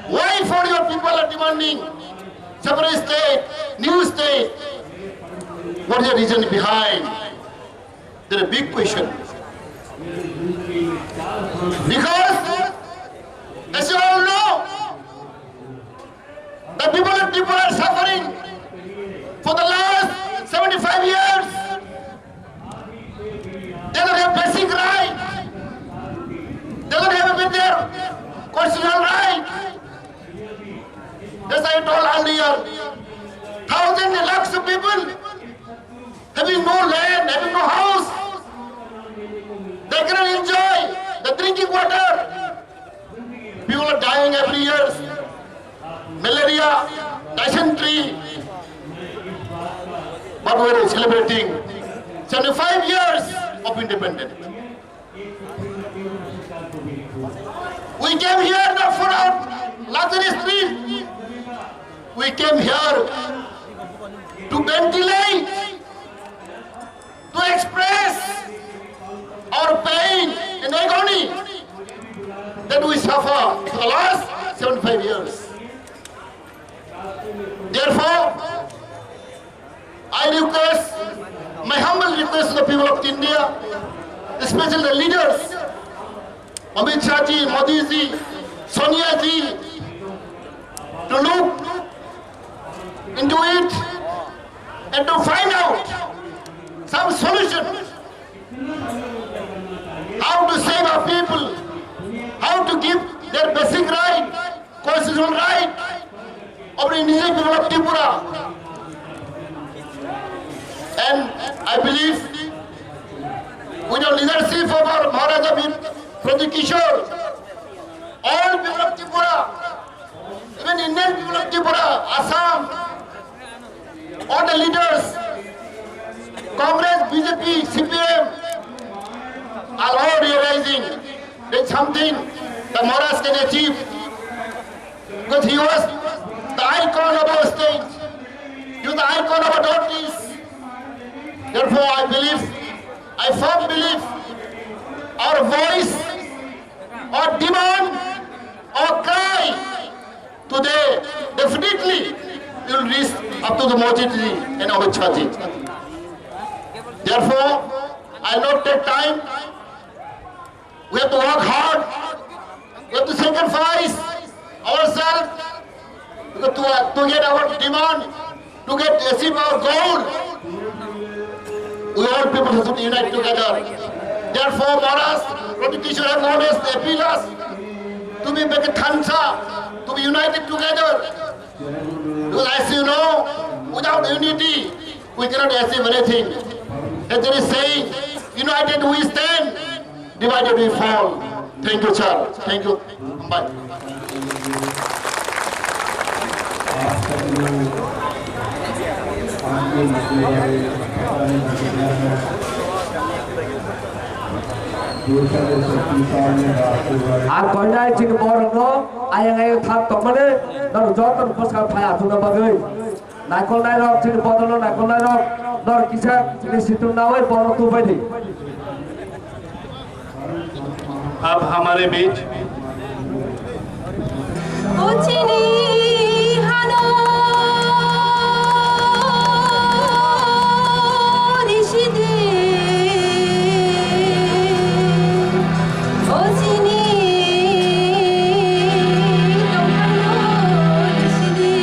Why for your people are demanding separate state, new state? What is the reason behind?" There is a big question. Because, as you all know, the people of Tripura are suffering for the last seventy-five years. They don't have basic right. They don't have even their constitutional right. As I told earlier, thousands and lakhs of people having no land, having no house. They cannot enjoy the drinking water. People are dying every year. Malaria, dysentery. But we are celebrating seventy-five years of independence. We came here not for our luxury street. We came here to ventilate, to express our pain and agony that we suffer for the last seventy-five years. Therefore, I request, my humble request to the people of India, especially the leaders, Amit Shah ji, Modi ji, Sonia ji, to look into it and to find out some solution, how to save our people, how to give their basic right, constitutional right of the indigenous people of Tripura. And I believe with the leadership of our Maharaja Veer Pratip Kishore, all people of Tripura, even Indian people of Tripura, Assam, all the leaders, Congress, B J P, C P M, are all realizing that something the Maharaj can achieve. Because he was the icon of our state, he was the icon of our Northeast. Therefore, I believe, I firm believe, our voice, our demand, our cry today definitely will reach up to the Modi ji and Amit Shah ji. Therefore, I'll not take time. We have to work hard. We have to sacrifice ourselves to, to, to get our demand, to get achieve our goal. We all people have to unite together. Therefore, Maharaj, Pratip Kishore have always appeal us to be make a thansa, to be united together. Because as you know, without unity, we cannot achieve anything. As there is saying, "United we stand, divided we fall." Thank you, sir. Thank you. Bye. Ang koinai chini borokno ayang ayang thang tongmani norok jotono bwskang phai achukna bagwi. Naikolnairok, chini bodolno naikolnairok, norok kisa chini situng nawi borokno tubai di. Ab hamare bij. O chini hano rishidi. O chini tongphano rishidi.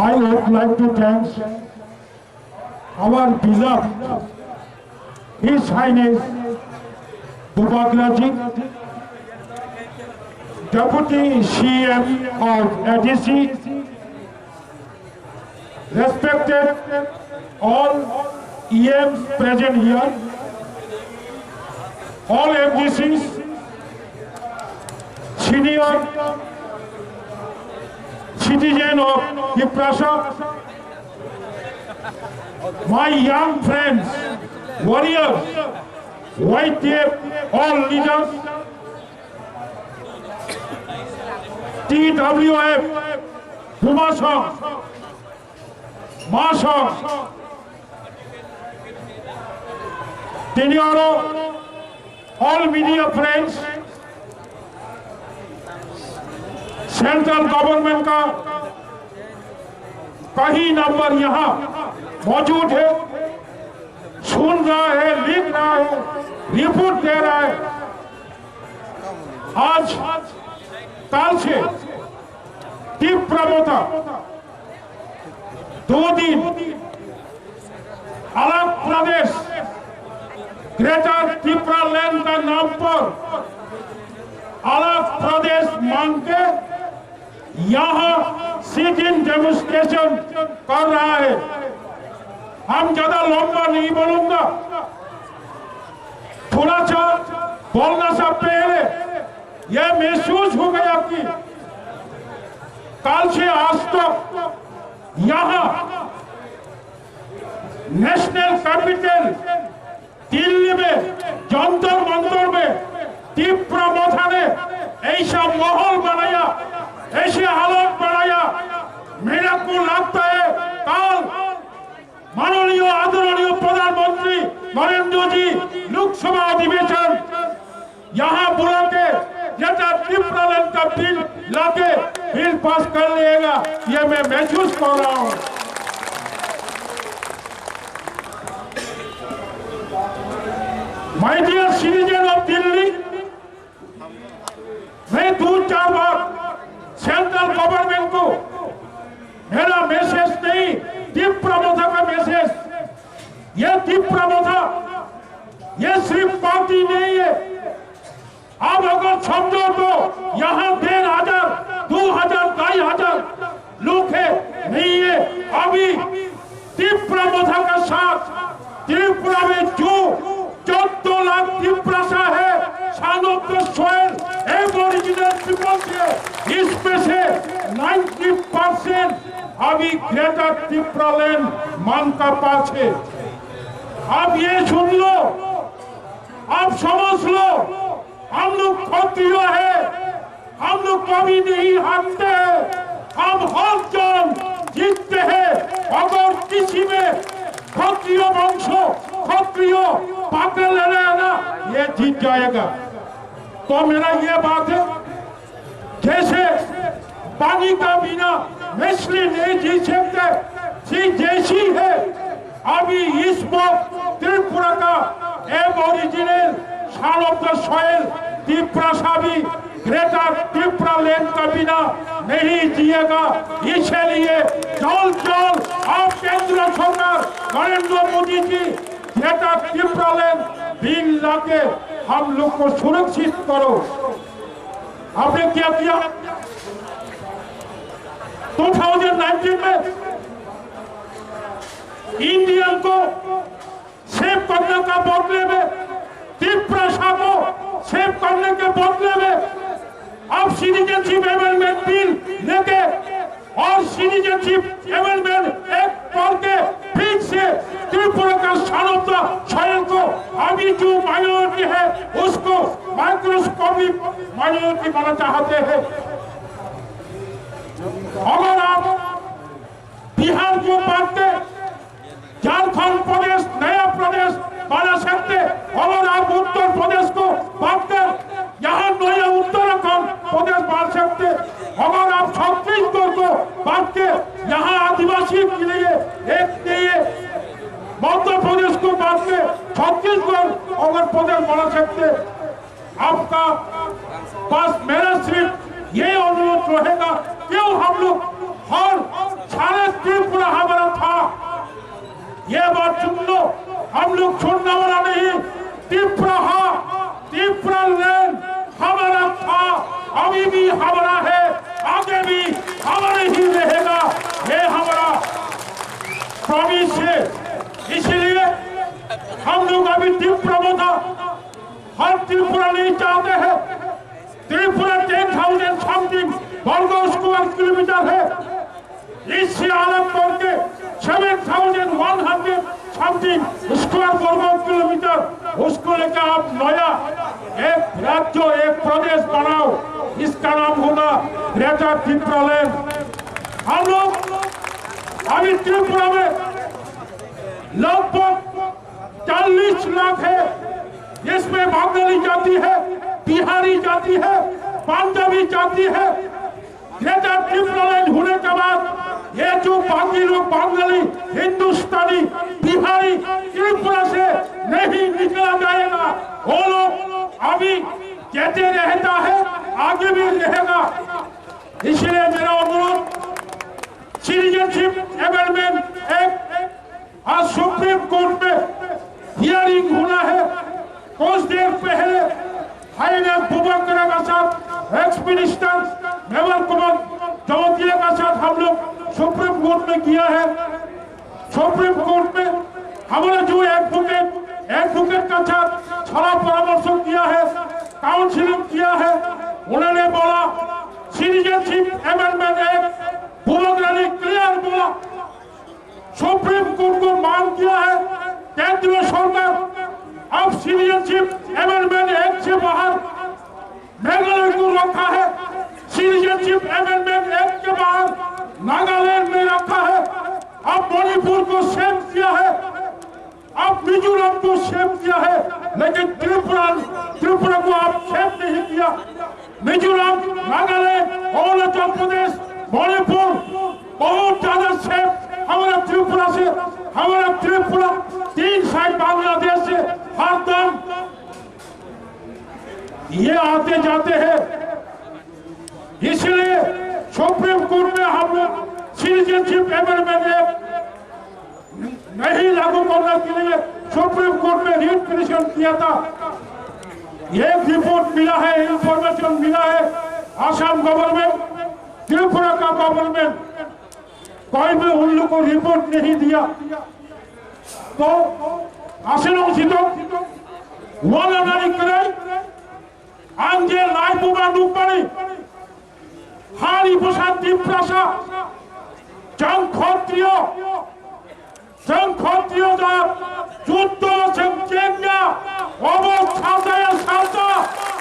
I would like to thank our beloved His Highness Bubagraji, Deputy C M of A D C, respected all E Ms present here, all M D Cs, senior citizen of Tiprasa, my young friends, warriors, Y T F, all leaders, T W F, Bumasong, Masong, tini oro all media friends, central government ka कहीं नंबर यहाँ मौजूद है, सुन रहा है, लिख रहा है, रिपोर्ट दे रहा है। आज कल से तीव्र मोर्चा दो दिन अलग प्रदेश, ग्रेटर तिप्रा लैंड का नाम पर अलग प्रदेश मांग के यहाँ सिट इन डेमोन्स्ट्रेशन कर रहा है। हम ज्यादा लंबा नहीं बोलूंगा, थोड़ा सा बोलना सा पहले ये महसूस हो गया कि कल से आज तक यहाँ नेशनल कैपिटल दिल्ली में जंतर मंतर में तीव्र मोर्चा ने ऐसा माहौल बनाया, ऐसे हालात बनाया। मेरा को लगता है कल माननीय आदरणीय प्रधानमंत्री नरेंद्र जी लोकसभा अधिवेशन यहाँ बुला के ग्रेटर तिप्रा लैंड का बिल लाके बिल पास कर लेगा, ये मैं महसूस कर रहा हूँ। My dear citizen of Delhi, मैं दो चार बार सेंट्रल गवर्नमेंट को मेरा मैसेज नहीं, तीव्र मोर्चा का मैसेज, ये तीव्र मोर्चा, ये सिर्फ पार्टी नहीं है। आप अगर समझो तो यहाँ डेढ़ हजार, दो हजार, ढाई हजार लोग है, नहीं है। अभी तीव्र मोर्चा का साथ त्रिपुरा में जो चौदह लाख तिप्रासा है, son of the soil, aboriginal people है, इसमें से नाइंटी परसेंट अभी ग्रेटर तिप्रा लैंड मांग का पास है। आप ये सुन लो, आप समझ लो, हम लोग क्षत्रिय है, हम लोग कभी नहीं हारते हैं, हम हर जंग जीतते हैं। अगर किसी में क्षत्रिय वंश, क्षत्रिय पकड़ लेना है ना, ये जीत जाएगा। तो मेरा ये बात है, जैसे पानी का बिना मछली नहीं जी सकते, ठीक जैसी है अभी इस वक्त त्रिपुरा का aboriginal, son of the soil Tiprasa भी ग्रेटर तिप्रा लैंड का बिना नहीं जिएगा। इसलिए जल्द जल्द आप केंद्र सरकार नरेंद्र मोदी जी ग्रेटर तिप्रा लैंड बिल लाके हम लोग को सुरक्षित करो। आपने क्या किया? टू थाउजेंड नाइनटीन में इंडियन को सेव करने का बदले में, तिप्रासा को सेव करने के बदले में आप सिटीजनशिप अमेंडमेंट बिल लेके और सिटीजनशिप अमेंडमेंट एक्ट करके फिर से त्रिपुरा का स्वायत्तता स्वयं को अभी जो माइनॉरिटी है उसको माइक्रोस्कोपिक माइनॉरिटी बना चाहते हैं। अगर आप बिहार को बांट के झारखंड प्रदेश नया प्रदेश बना सकते, अगर आप उत्तर प्रदेश को बांट कर यहाँ नया उत्तराखंड प्रदेश बना सकते, अगर आप छत्तीसगढ़ को बांट के यहाँ आदिवासी के लिए एक नए मध्य प्रदेश को बांट के छत्तीसगढ़ अगर प्रदेश बना सकते, आपका पास मेरा सिर्फ ये अनुरोध रहेगा, क्यों हम लोग हर सारे त्रिपुरा हमारा था, ये बात सुन लो, हम लोग छोड़ने वाला नहीं। तिप्रा हा, तिप्रा लैंड हमारा था, अभी भी हमारा है, आगे भी हमारे ही रहेगा, ये हमारा प्रॉमिस है। इसीलिए हम लोग अभी तिप्रा मोथा हर त्रिपुरा नहीं चाहते हैं। त्रिपुरा टेन थाउजेंड समथिंग वर्ग स्क्वायर किलोमीटर है, इससे अलग करके seven thousand one hundred something square वर्ग किलोमीटर, उसको लेकर आप नया एक राज्य, एक प्रदेश बनाओ, इसका नाम होगा ग्रेटर तिप्रालैंड। हम लोग अभी त्रिपुरा में लगभग चालीस लाख है, इसमें बंगाली जाति है, बिहारी जाति है, पंजाबी जाति है। ग्रेटर तिप्रालैंड होने के बाद ये जो बाकी लोग बंगाली, हिंदुस्तानी, बिहारी त्रिपुरा से नहीं निकला जाएगा, वो लोग अभी कहते रहता है, आगे भी रहेगा। इसलिए मेरा अनुरोध, सिटीजनशिप अमेंडमेंट एक्ट आज सुप्रीम कोर्ट में हियरिंग होना है। कुछ देर पहले हाईवे बुबाकरा का साथ एक्स मिनिस्टर मेवल कुमार जमातिया का साथ हम लोग सुप्रीम कोर्ट में किया है। सुप्रीम कोर्ट में हमारा जो एडवोकेट, एडवोकेट का साथ सलाह परामर्श किया है, काउंसलिंग किया है, उन्होंने बोला सिटीजनशिप अमेंडमेंट एक्ट बुबाकरा ने क्लियर बोला। सुप्रीम कोर्ट को मांग किया है केंद्र सरकार, अब सिटीजनशिप अमेंडमेंट एक्ट से बाहर मेघालय को रखा है, सिटीजनशिप अमेंडमेंट एक्ट के बाहर नागालैंड में रखा है, अब मणिपुर को सेव किया है, अब मिजोरम को सेव किया है, लेकिन त्रिपुरा, त्रिपुरा को आप सेव नहीं किया। मिजोरम, नागालैंड, अरुणाचल प्रदेश, मणिपुर, बहुत ज्यादा सेव हमारा त्रिपुरा से, हमारा त्रिपुरा तीन साइड बांग्लादेश से हरदम ये आते जाते हैं। इसलिए सुप्रीम कोर्ट में हम लोग सिटीजनशिप अमेंडमेंट एक्ट नहीं लागू करने के लिए सुप्रीम कोर्ट में रिट पिटिशन किया था। एक रिपोर्ट मिला है, इंफॉर्मेशन मिला है, आसाम गवर्नमेंट, त्रिपुरा का गवर्नमेंट, कोई भी उन लोग को रिपोर्ट नहीं दिया। तो आसिलों सितों वाला नारी कराई Ang je laibuma nukmani, hani bwsa Tiprasa, chwng Khotrio, chwng Khotrio jat, juddo chwng chengya, obo sajaya saja,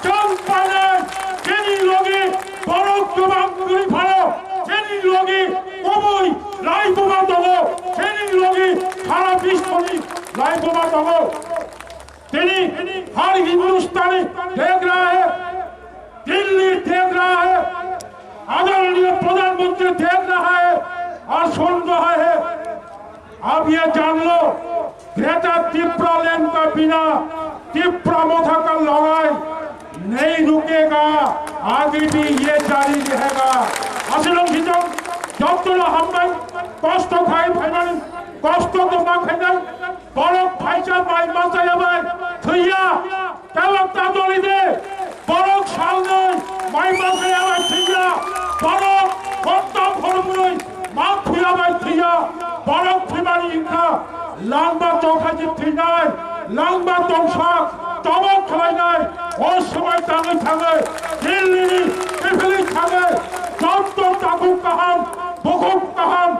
chwng painai, chini logi borok kwbang kwrwi phano, chini logi kubui laibuma tongo, chini logi sara bishwoni laibuma tongo. Tini har Hindustani dekh raha hai, Delhi dekh raha hai, आदरणीय प्रधानमंत्री देख रहा है और सुन रहा है। अब ये जान लो, ग्रेटर तिप्रा लैंड का बिना तिप्रा मोथा का लड़ाई नहीं रुकेगा, आगे भी ये जारी रहेगा। Asilong sijong, jotono hambai, kosto khai phaimani, kosto tongma khainai, borok phaisa mai masa yabai, thwiya, Tawak ta doli de, borok salnwi mai ma kaya bai thwiya, borok hottam hormwnwi ma thuya bai thwiya, borok thwimani wngkha Langma tongkhachi thwinai, langma tongsa tobok khlainai, o swmai tangwi thangwi, Delhi ni kiphilwi thangwi, joto takhuk kaham, bukhuk kaham,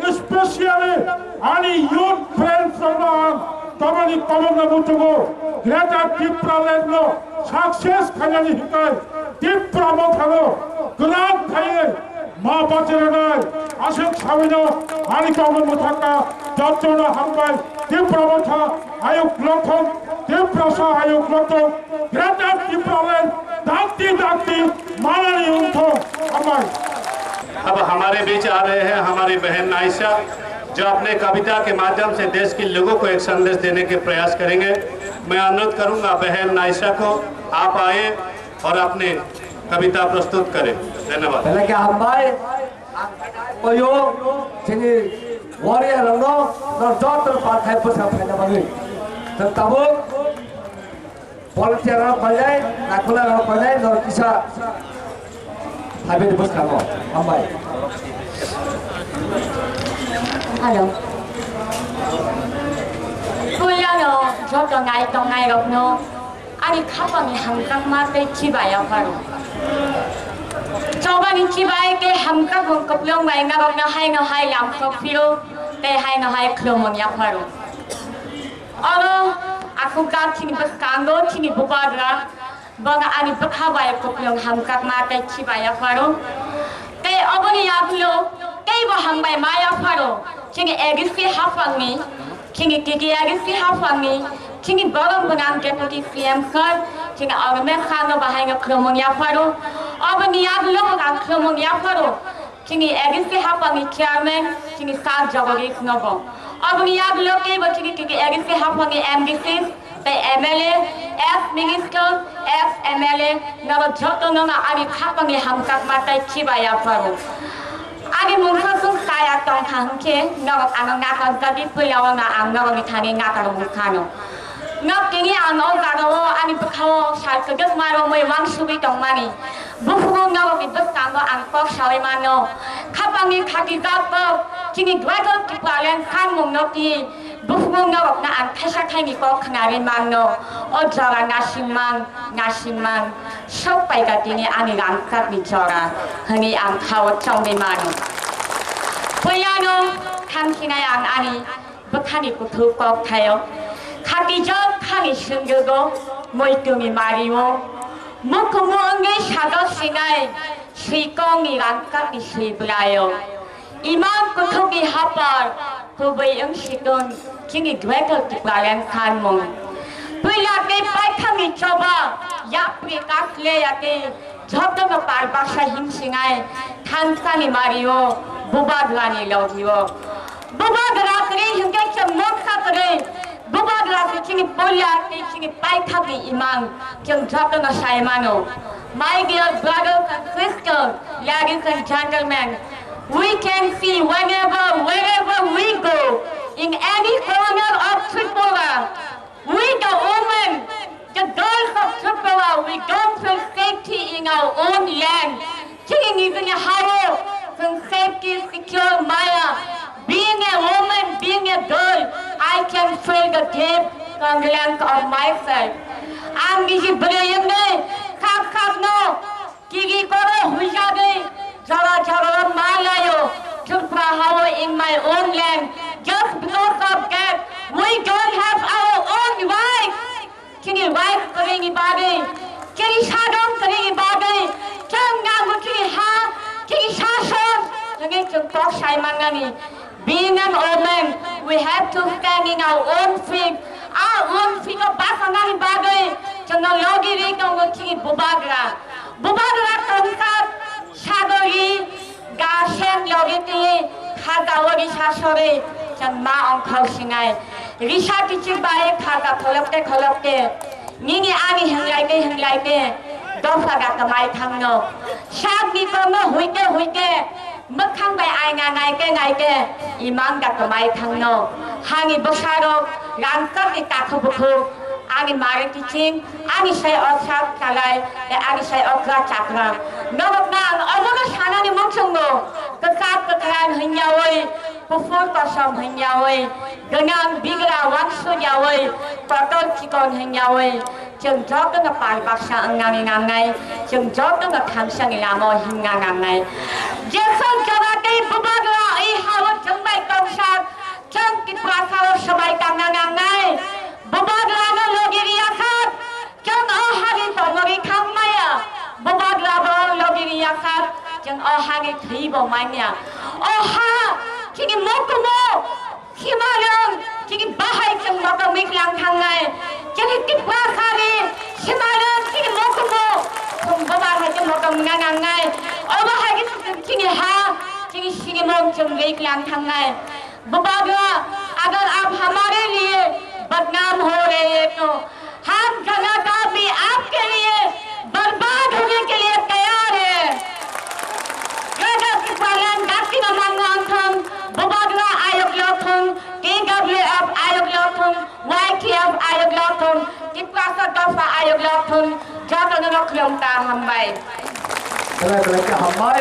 especially ani youth friends rokno ang tamani kobokno muchungo, Greater Tipraland no success khainani hikai Tipra Motha no kwrak khaiwi ma bachirwnai aswk sawino ani kok mwthangkha, jotono hambai. Tipra Motha ayuk lothong, Tiprasa ayuk lothong, Greater Tipraland dakti dakti manani wngthong. Hambai. अब हमारे बीच आ रहे हैं हमारी बहन नाइशा, जो अपने कविता के माध्यम से देश के लोगों को एक संदेश देने के प्रयास करेंगे। मैं अनुरोध करूंगा बहन नाइशा को, आप आए और अपनी कविता प्रस्तुत करें। धन्यवाद। Belai khe hambai. Ang koyo chini warrior rokno, no joto no pathai bwsa phaina bagwi. Chwng tabuk volunteer rok painai, nakhwla rok painai, no kisa phaibini bwskango. Hambai. Hello. Puilano joto nai tongnai rokno ani khapangni hamjakma tei khiba yapharo. Chobani khibai tei hamjakmung kwplwng bai norokno haino hai lamsok phiro tei haino hai khulumung yapharo. Oro aswk jak chini bwskango chini bubagra, bono ani bwkha bai kwplwng hamjakma tei khiba yapharo. Tei oboni yagulo teibo hambai ma yapharo. Chini A D C hapangni, chini T T A D C hapangni, chini borok gwnang Deputy C M sir, chini Orme sir no bahaino khulumung yapharo. Oboni yagulo bo ang khulumung yapharo. Chini A D C hapangni chairman, chini sir Jagadish nobo. Oboni yagulo teibo chini T T A D C hapangni M D C, tei M L A, ex minister, ex M L A, norok jotono no ani khapangni hamjakma tei khiba yapharo. Ani mungsa chwng chaya tongkha hwnkhe norok ano nakarjagwi puila o no ang norokni thani nakarmung phano. Nok tini ang o jaga o ani bwkha o sal kwdwkma romwi uansugwi tongmani. Buphuru norokni bwskango ang kok saui mano. Khapangni khatijak kok chini Greater Tipraland sanmung no twi. Buphuru norokno ang thaisa thaini kok khnarwi manno, o jora nasimang, nasimang, sok paikha tini ani rangchakni jora, hwnwi ang khao chongwi mano. Puilano thamsinai ang ani bwkhani kuthuk kokthaio, khatijak khani sengjogo, muitungni mario, mukumu wngwi sajak sinai, swikongni rangchakni swi bwlaio. Imang kuthukni hapar, kubui wng situng, chini Greater Tipraland sanmung. Puila tei paithakni choba, yapri kasle ya tei, jotono par baksa himsinai, thansani mario, bubagrani logio. Bubagra kwrwi hwnkhe chwng moksa kwrwi, Bubagra se chini puila tei chini paithakni imang, chwng jotono sai mano. My dear brothers and sisters, ladies and gentlemen, we can see whenever, wherever we go, in any corner of Tripura, we the women, the girls of Tripura, we don't feel safety in our own land. Chini nijini hao chwng safety, secure maya. Being a woman, being a girl, I can feel the deep confidence of myself. Ang niji bwrwi wngwi sak sakno tigi koro huijagwi jora jora ma laio. Tripura hao in my own land. Just because of that, we don't have our own rights. Chini rights kwrwini bagwi, chini sadong kwrwini bagwi, chwng nango chini ha, chini sason, hwnwi chwng kok sai mannani. Being an woman, we have to stand in our own feet. Our own feet o basanani bagwi, chwngno logi ri tongo chini bubagra. Bubagra tongkha sagori, Gasem logi twi khaja o risa sori chwng ma ongkhor sinai. Risa kichik bai khaja kholopte kholopte nini ani hwnglai twi hwnglai twi dopha ga kwmai thangno. Sakni kokno huite huite mwkhang bai aina naite naite imang ga kwmai thangno. Hani bwsarok rangchakni takhuk bukhuk ani mari kiching Ani sai o sak chalai, tei ani sai o kwrak chakra. Norokno ang obono sanani muchungo, kwchak kwkhrang hwnyaui, Kuphur kosom hwnyawi, gwnang bigra wansukyawi, kotor chikon hwnyawi, chwng jotono pal baksa wngnani nangnai, chwng jotono thangsani lama himna nangnai. Jeswk jora tei bubagra i ha-o chwng bai tongsak, chwng Tiprasa-o swbai tangna nangnai. Bubagrano logi riyasak, chwng o hani tongwi thang maya. Bubagrabo logi riyasak, chwng o hani thwibo manya. O ha chini mokumo, simarwng chini bahai chwng motom wiklang thangnai. Chini Tiprasani simarwng chini mokumo, chwng bubar hai chwng motom wngna nangnai. Obo hai khe chini ha, chini sinimung chwng wiklang thangnai. Bubagra, agar aap hamare liye badnaam ho rahe hain to hum janata bhi aapke liye barbaad hone ke liye taiyar hai. Greater Tipraland dakti mamang thang, Bubagra ayok lok thang, T W F ayok lok thang, Y T F ayok lok thang, Tiprasa dopha ayok lok thang, jotono khulum ta hambai. Belai belai khe hambai,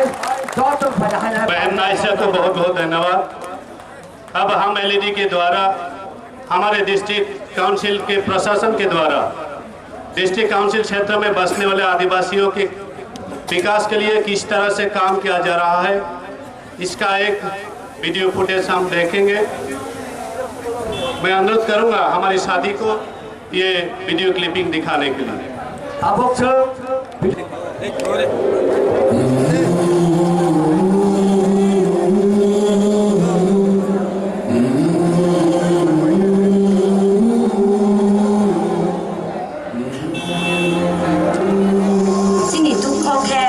joto phai hai hai. बहन नाइसिया को बहुत बहुत धन्यवाद। अब हम एलईडी के द्वारा हमारे डिस्ट्रिक्ट काउंसिल के प्रशासन के द्वारा डिस्ट्रिक्ट काउंसिल क्षेत्र में बसने वाले आदिवासियों के विकास के लिए किस तरह से काम किया जा रहा है, इसका एक वीडियो फुटेज हम देखेंगे। मैं अनुरोध करूंगा हमारी साथी को ये वीडियो क्लिपिंग दिखाने के लिए। Tabuk chwng Chini dukho khe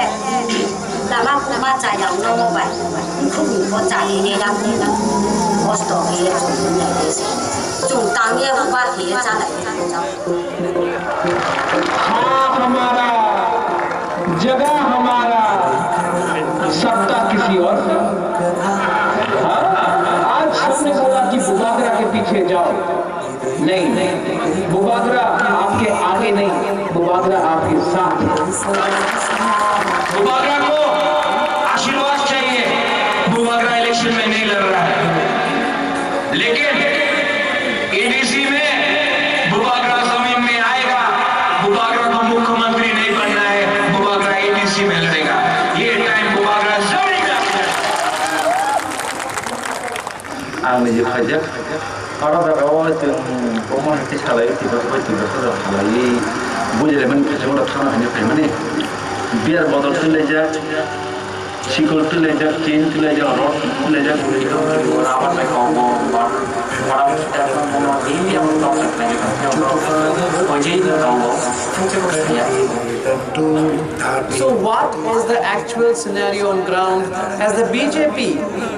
lama kuma chayang nomo bai, khubung ko chayene yakung kosto khe chumung nai de se. Chung tang ye upa khe chanai. हाँ हमारा, जगह हमारा, सत्ता किसी और की। हाँ? आज सबने बोला कि बुबागरा के पीछे जाओ। नहीं, बुबागरा आपके आगे नहीं, बुबागरा आपके साथ है। बुबागरा को आशीर्वाद चाहिए, बुबागरा इलेक्शन में नहीं लड़ रहा है, लेकिन एडीसी में बुबागरा जमीन में आएगा। बुबागरा को मुख्यमंत्री नहीं बनना है, बुबागरा एडीसी में लड़ेगा। ये टाइम बुबागरा जमीन का है। Ang niji phaijak. Oro jaga o chwng bomo hai khe salai, twibo bai twibo soja salai. Bujile mani khe chwng oro thana hwnwi phaimani. Beer bodol twi laijak, sikul twi laijak, chain twi laijak, rod twi laijak. Rubber bai kok bo, rubber, rubber bai kok bo, rubber bai kok bo. So what is the actual scenario on ground? Has the B J P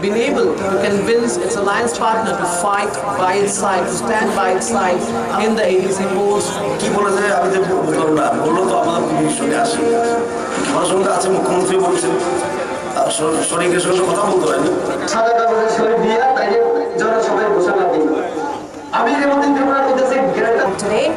been able to convince its alliance partner to fight by its side, to stand by its side in the A D C polls? কি বলেছে আমি তো বুঝলাম না, বললো তো আমাদের কমিটির সঙ্গে আসে, আমার সঙ্গে আছে, মুখ্যমন্ত্রী বলছেন, আর স-, সৈনিকের সঙ্গে তো কথা বলতে হয়নি। সাদা কাগজে সই দিয়া তাইলে জনসভায় ঘোষণা দিন। আমি এর মধ্যে ত্রিপুরা করতেছি greater Today,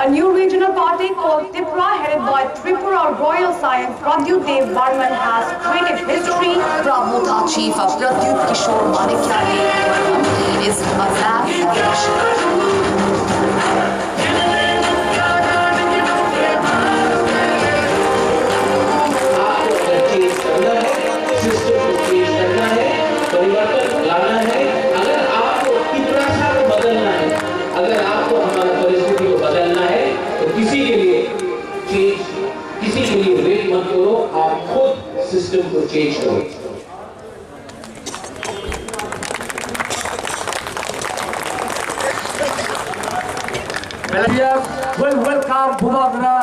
a new regional party called Tipra, headed by Tripura Royal Scion Pradyut Dev Barman, has created history. Prabhuta chief of Pradyut Kishore Manikya Dev Barman is a vast politician. आपको अगर चेंज करना है, सिस्टम को चेंज करना है, परिवर्तन लाना है, अगर आपको तिपरासा को बदलना है, अगर आपको हमारा परिस्थिति को बदलना है, तो किसी के लिए चेंज, किसी के लिए वेट मत करो, आप खुद सिस्टम को चेंज करो। Well, welcome Bubagra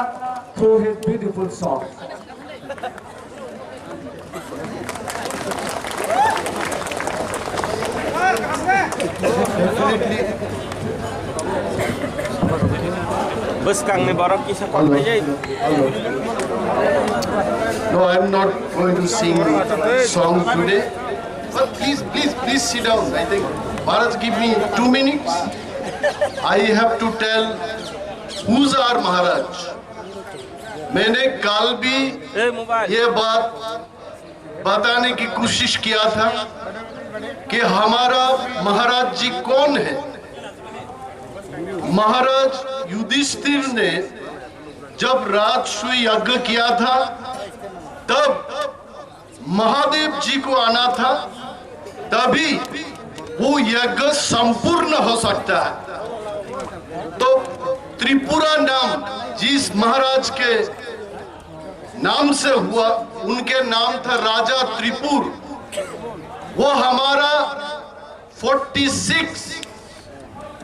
through his beautiful song. Bwskangni borok kisa kothai jai. No, I'm not going to sing song today. But please, please, please sit down. I think Maharaj give me two minutes. I have to tell who's our Maharaj. मैंने कल भी ये बात बताने की कोशिश किया था। कि हमारा महाराज जी कौन है। महाराज युधिष्ठिर ने जब राजसूय यज्ञ किया था, तब महादेव जी को आना था, तभी वो यज्ञ संपूर्ण हो सकता है। तो त्रिपुरा नाम जिस महाराज के नाम से हुआ, उनके नाम था राजा त्रिपुर। वो हमारा फोर्टी सिक्स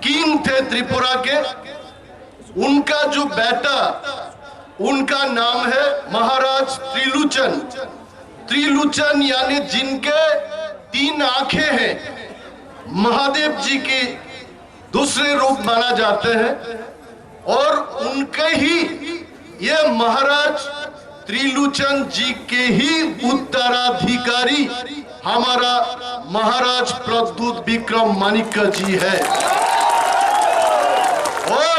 किंग थे त्रिपुरा के। उनका जो बेटा, उनका नाम है महाराज त्रिलोचन। त्रिलोचन यानी जिनके तीन आंखें हैं, महादेव जी की दूसरे रूप माना जाते हैं। और उनके ही, ये महाराज त्रिलोचन जी के ही उत्तराधिकारी हमारा महाराज प्रद्युत विक्रम माणिक्य जी है। और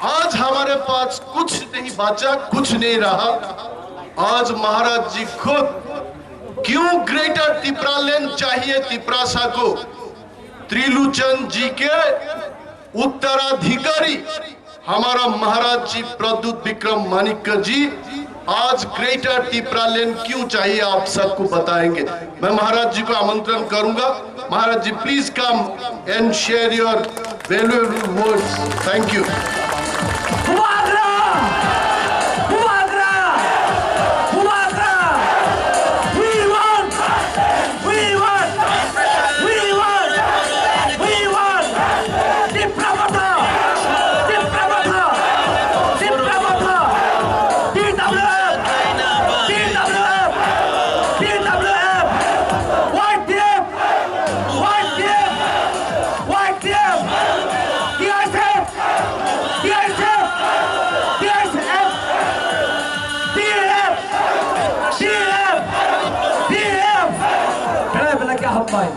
आज हमारे पास कुछ नहीं बचा, कुछ नहीं रहा। आज महाराज जी खुद, क्यों ग्रेटर तिप्रालैंड चाहिए तिप्रासा को, त्रिलोचन जी के उत्तराधिकारी हमारा महाराज जी प्रद्युत विक्रम माणिक्य जी आज ग्रेटर तिप्रालैंड क्यों चाहिए, आप सबको बताएंगे। मैं महाराज जी को आमंत्रण करूंगा, महाराज जी, please come and share your valuable words। Thank you। Bubagra! Bubagra! Bubagra! We want! We want! We want! We want! Tipra Motha! Tipra Motha! Tipra Motha! T W F! T W F! T W F! Y T F! Y T F! Y T F! T S F! T S F! T S F! T F! T F! T F! Bela bela kya hap bhai?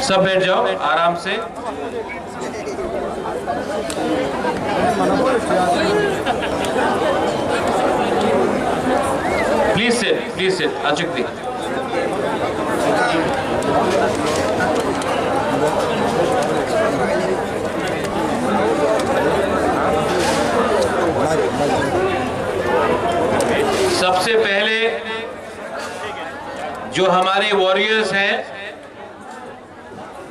सब बैठ जाओ आराम से। Please sit, please sit, achuk di। सबसे पहले जो हमारे वॉरियर्स हैं,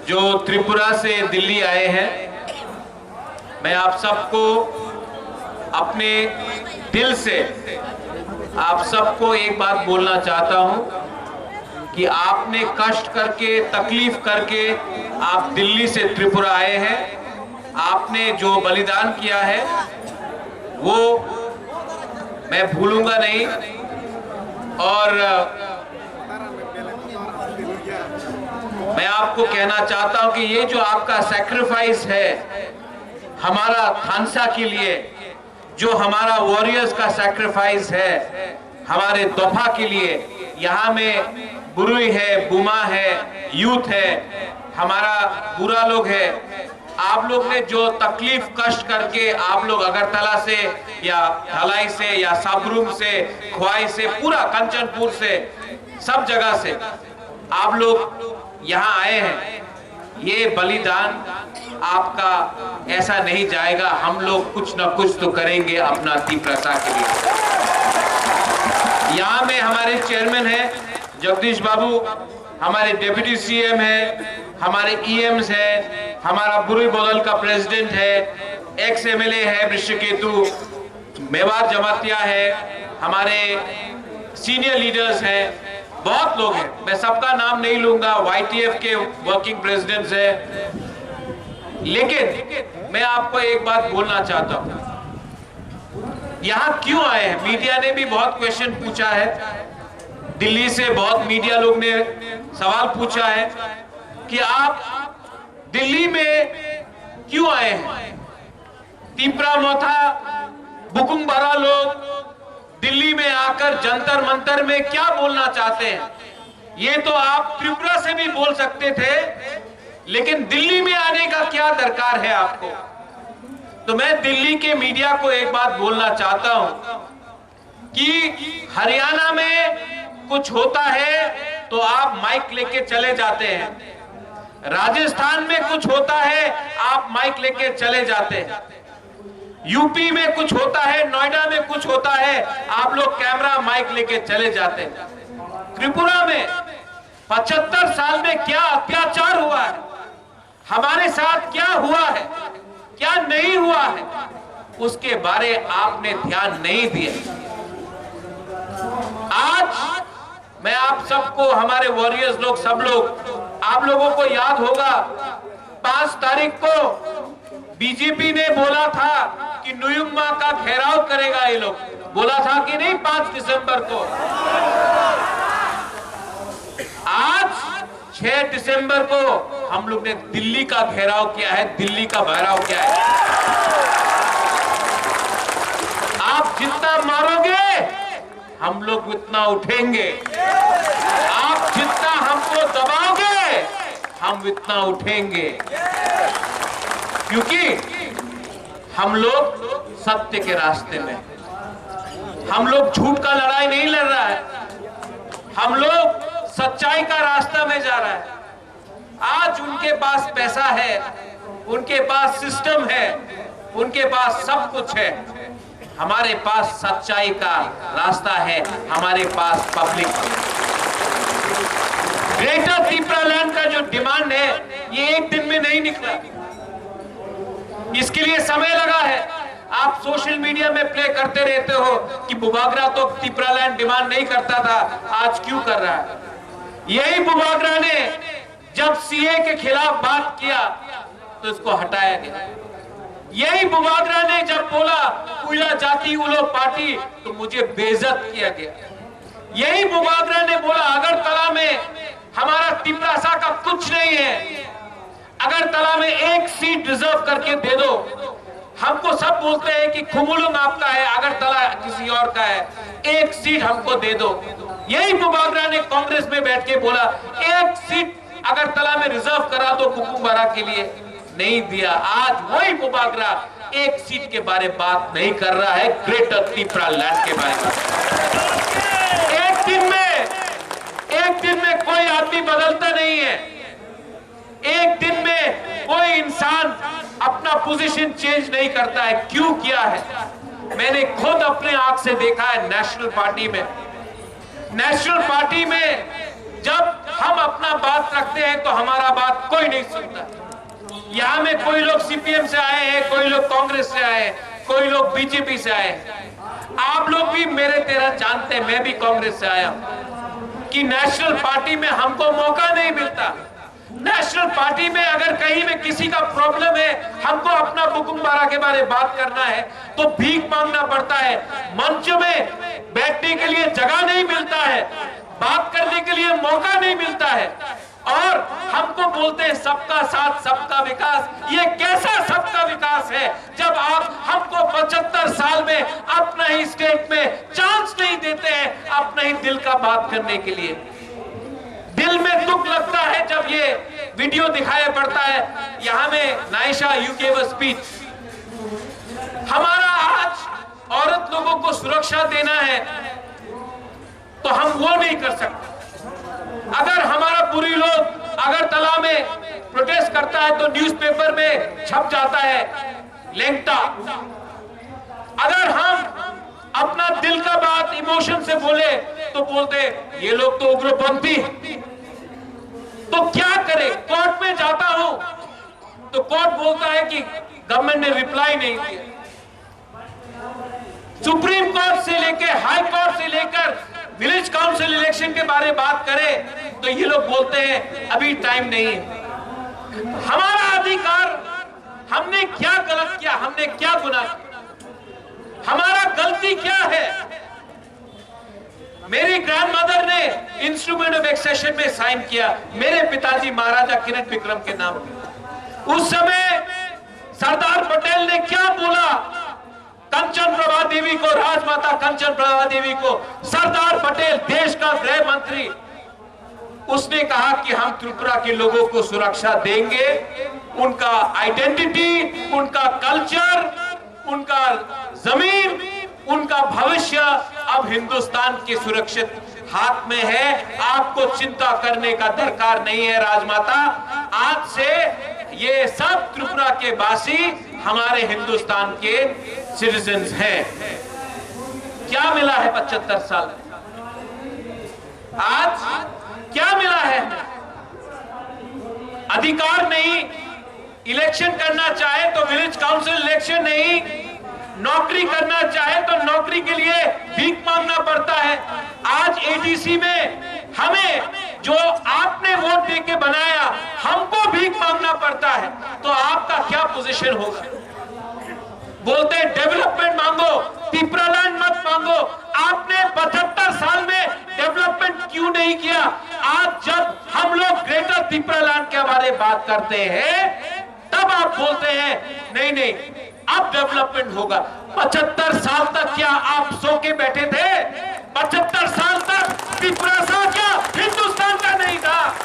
जो त्रिपुरा से दिल्ली आए हैं, मैं आप सबको अपने दिल से, आप सबको एक बात बोलना चाहता हूं कि आपने कष्ट करके, तकलीफ करके आप दिल्ली से त्रिपुरा आए हैं। आपने जो बलिदान किया है, वो मैं भूलूंगा नहीं। और मैं आपको कहना चाहता हूं कि ये जो आपका सैक्रिफाइस है हमारा थानसा के लिए, जो हमारा वॉरियर्स का सैक्रिफाइस है हमारे दोफा के लिए, यहाँ में बुरुई है, बुमा है, यूथ है, हमारा बुरा लोग है, आप लोग ने जो तकलीफ कष्ट करके आप लोग अगरतला से या धलाई से या साब्रुम से, ख्वाई से, पूरा कंचनपुर से, सब जगह से आप लोग यहाँ आए हैं, ये बलिदान आपका ऐसा नहीं जाएगा। हम लोग कुछ ना कुछ तो करेंगे अपना तिपरासा के लिए। यहाँ में हमारे चेयरमैन हैं जगदीश बाबू, हमारे डेप्यूटी सीएम हैं, हमारे ईएम्स हैं, हमारा बुरुई बोदल का प्रेसिडेंट है, एक्स एमएलए है वृषकेतु, मेवार जमातिया है, हमारे सीनियर लीडर्स हैं, बहुत लोग हैं, मैं सबका नाम नहीं लूंगा, वाईटीएफ के वर्किंग प्रेसिडेंट्स हैं, लेकिन मैं आपको एक बात बोलना चाहता हूं, यहाँ क्यों आए हैं? मीडिया ने भी बहुत क्वेश्चन पूछा है, दिल्ली से बहुत मीडिया लोग ने सवाल पूछा है कि आप दिल्ली में क्यों आए हैं? तिपरा मोथा, बुकुम बारा लोग दिल्ली में आकर जंतर मंतर में क्या बोलना चाहते हैं, ये तो आप त्रिपुरा से भी बोल सकते थे, लेकिन दिल्ली में आने का क्या दरकार है आपको? तो मैं दिल्ली के मीडिया को एक बात बोलना चाहता हूं कि हरियाणा में कुछ होता है तो आप माइक लेके चले जाते हैं, राजस्थान में कुछ होता है, आप माइक लेके चले जाते हैं, यूपी में कुछ होता है, नोएडा में कुछ होता है, आप लोग कैमरा माइक लेके चले जाते हैं। त्रिपुरा में पचहत्तर साल में क्या अत्याचार हुआ है, हमारे साथ क्या हुआ है, क्या नहीं हुआ है, उसके बारे आपने ध्यान नहीं दिया। आज मैं आप सबको, हमारे वॉरियर्स लोग, सब लोग, आप लोगों को याद होगा, पाँच तारीख को बीजेपी ने बोला था कि नुयुम्मा का घेराव करेगा ये लोग। बोला था कि नहीं, पाँच दिसंबर को? आज छह दिसंबर को हम लोग ने दिल्ली का घेराव किया है, दिल्ली का भहराव किया है। आप जितना मारोगे, हम लोग उतना उठेंगे। आप जितना हमको दबाओगे, हम उतना उठेंगे, क्योंकि हम लोग सत्य के रास्ते में, हम लोग झूठ का लड़ाई नहीं लड़ रहा है, हम लोग सच्चाई का रास्ता में जा रहा है। आज उनके पास पैसा है, उनके पास सिस्टम है, उनके पास सब कुछ है। हमारे पास सच्चाई का रास्ता है, हमारे पास पब्लिक। ग्रेटर तिपरालैंड का जो डिमांड है, ये एक दिन में नहीं निकला, इसके लिए समय लगा है। आप सोशल मीडिया में प्ले करते रहते हो कि बुबागरा तो तिपरालैंड डिमांड नहीं करता था, आज क्यों कर रहा है? यही बुबागरा ने जब सीए के खिलाफ बात किया तो इसको हटाया गया। यही बुबागरा ने जब बोला कोयला जाति उलो पार्टी, तो मुझे बेइज्जत किया गया। यही बुबागरा ने बोला अगरतला में हमारा तिपरासा का कुछ नहीं है, अगरतला में एक सीट रिजर्व करके दे दो। हमको सब बोलते हैं कि खुमुलुंग आपका है, अगरतला किसी और का है, एक सीट हमको दे दो। यही बुबागरा ने कांग्रेस में बैठ के बोला, एक सीट अगरतला में रिजर्व करा दो बुकुमबारा के लिए, नहीं दिया। आज वही बुबागरा एक सीट के बारे बात नहीं कर रहा है, ग्रेटर तिपरालैंड के बारे में। एक दिन में, एक दिन में कोई आदमी बदलता नहीं है। एक दिन में कोई इंसान अपना पोजीशन चेंज नहीं करता है। क्यों किया है? मैंने खुद अपने आंख से देखा है। नेशनल पार्टी में, नेशनल पार्टी में जब हम अपना बात रखते हैं तो हमारा बात कोई नहीं सुनता। यहाँ में कोई लोग सीपीएम से आए हैं, कोई लोग कांग्रेस से आए हैं, कोई लोग बीजेपी से आए हैं। आप लोग भी मेरे तरह जानते हैं, मैं भी कांग्रेस से आया हूँ, कि नेशनल पार्टी में हमको मौका नहीं मिलता। नेशनल पार्टी में अगर कहीं में किसी का प्रॉब्लम है, हमको अपना बुकुमबारा के बारे बात करना है तो भीख मांगना पड़ता है, मंच में बैठने के लिए जगह नहीं मिलता है, बात करने के लिए मौका नहीं मिलता है। और हमको बोलते हैं सबका साथ सबका विकास। ये कैसा सबका विकास है जब आप हमको पचहत्तर साल में अपना ही स्टेट में चांस नहीं देते हैं अपना ही दिल का बात करने के लिए? दिल में दुख लगता है जब ये वीडियो दिखाई पड़ता है। यहाँ में Naisha, you gave a speech। हमारा आज औरत लोगों को सुरक्षा देना है, तो हम वो नहीं कर सकते। अगर हमारा पुरी लोग अगरतला में प्रोटेस्ट करता है तो न्यूज़पेपर में छप जाता है लेंगटा। अगर हम अपना दिल का बात इमोशन से बोले तो बोलते, ये लोग तो उग्रपंथी। तो क्या करे? कोर्ट में जाता हूं तो कोर्ट बोलता है कि गवर्नमेंट ने रिप्लाई नहीं दिया। सुप्रीम कोर्ट से लेके हाई कोर्ट से लेकर विलेज काउंसिल इलेक्शन के बारे में बात करें तो ये लोग बोलते हैं अभी टाइम नहीं है। हमारा अधिकार, हमने क्या गलत किया, हमने क्या गुनाह किया, हमारा गलती क्या है? मेरी ग्रैंडमदर ने इंस्ट्रूमेंट ऑफ एक्सेशन में साइन किया, मेरे पिताजी महाराजा किरण विक्रम के नाम पे। उस समय सरदार पटेल ने क्या बोला? कंचन प्रभा देवी को, राजमाता कंचन प्रभा देवी को सरदार पटेल, देश का गृह मंत्री, उसने कहा कि हम त्रिपुरा के लोगों को सुरक्षा देंगे, उनका आइडेंटिटी, उनका कल्चर, उनका जमीन, उनका भविष्य अब हिंदुस्तान के सुरक्षित हाथ में है। आपको चिंता करने का दरकार नहीं है राजमाता। आज से ये सब त्रिपुरा के वासी हमारे हिंदुस्तान के सिटीजन्स हैं। क्या मिला है पचहत्तर साल? आज क्या मिला है? अधिकार नहीं। इलेक्शन करना चाहे तो विलेज काउंसिल इलेक्शन नहीं, नौकरी करना चाहे तो नौकरी के लिए भीख मांगना पड़ता है। आज एडीसी में हमें जो आपने वोट दे के बनाया, हमको भीख मांगना पड़ता है, तो आपका क्या पोजीशन होगा? बोलते हैं डेवलपमेंट मांगो, तिप्रालैंड मत मांगो। आपने पचहत्तर साल में डेवलपमेंट क्यों नहीं किया? आज जब हम लोग ग्रेटर तिप्रालैंड के बारे में बात करते हैं, तब आप बोलते हैं नहीं नहीं, अब डेवलपमेंट होगा। पचहत्तर साल तक क्या आप सो के बैठे थे? पचहत्तर साल तक तिप्रासा क्या हिंदुस्तान का नहीं था?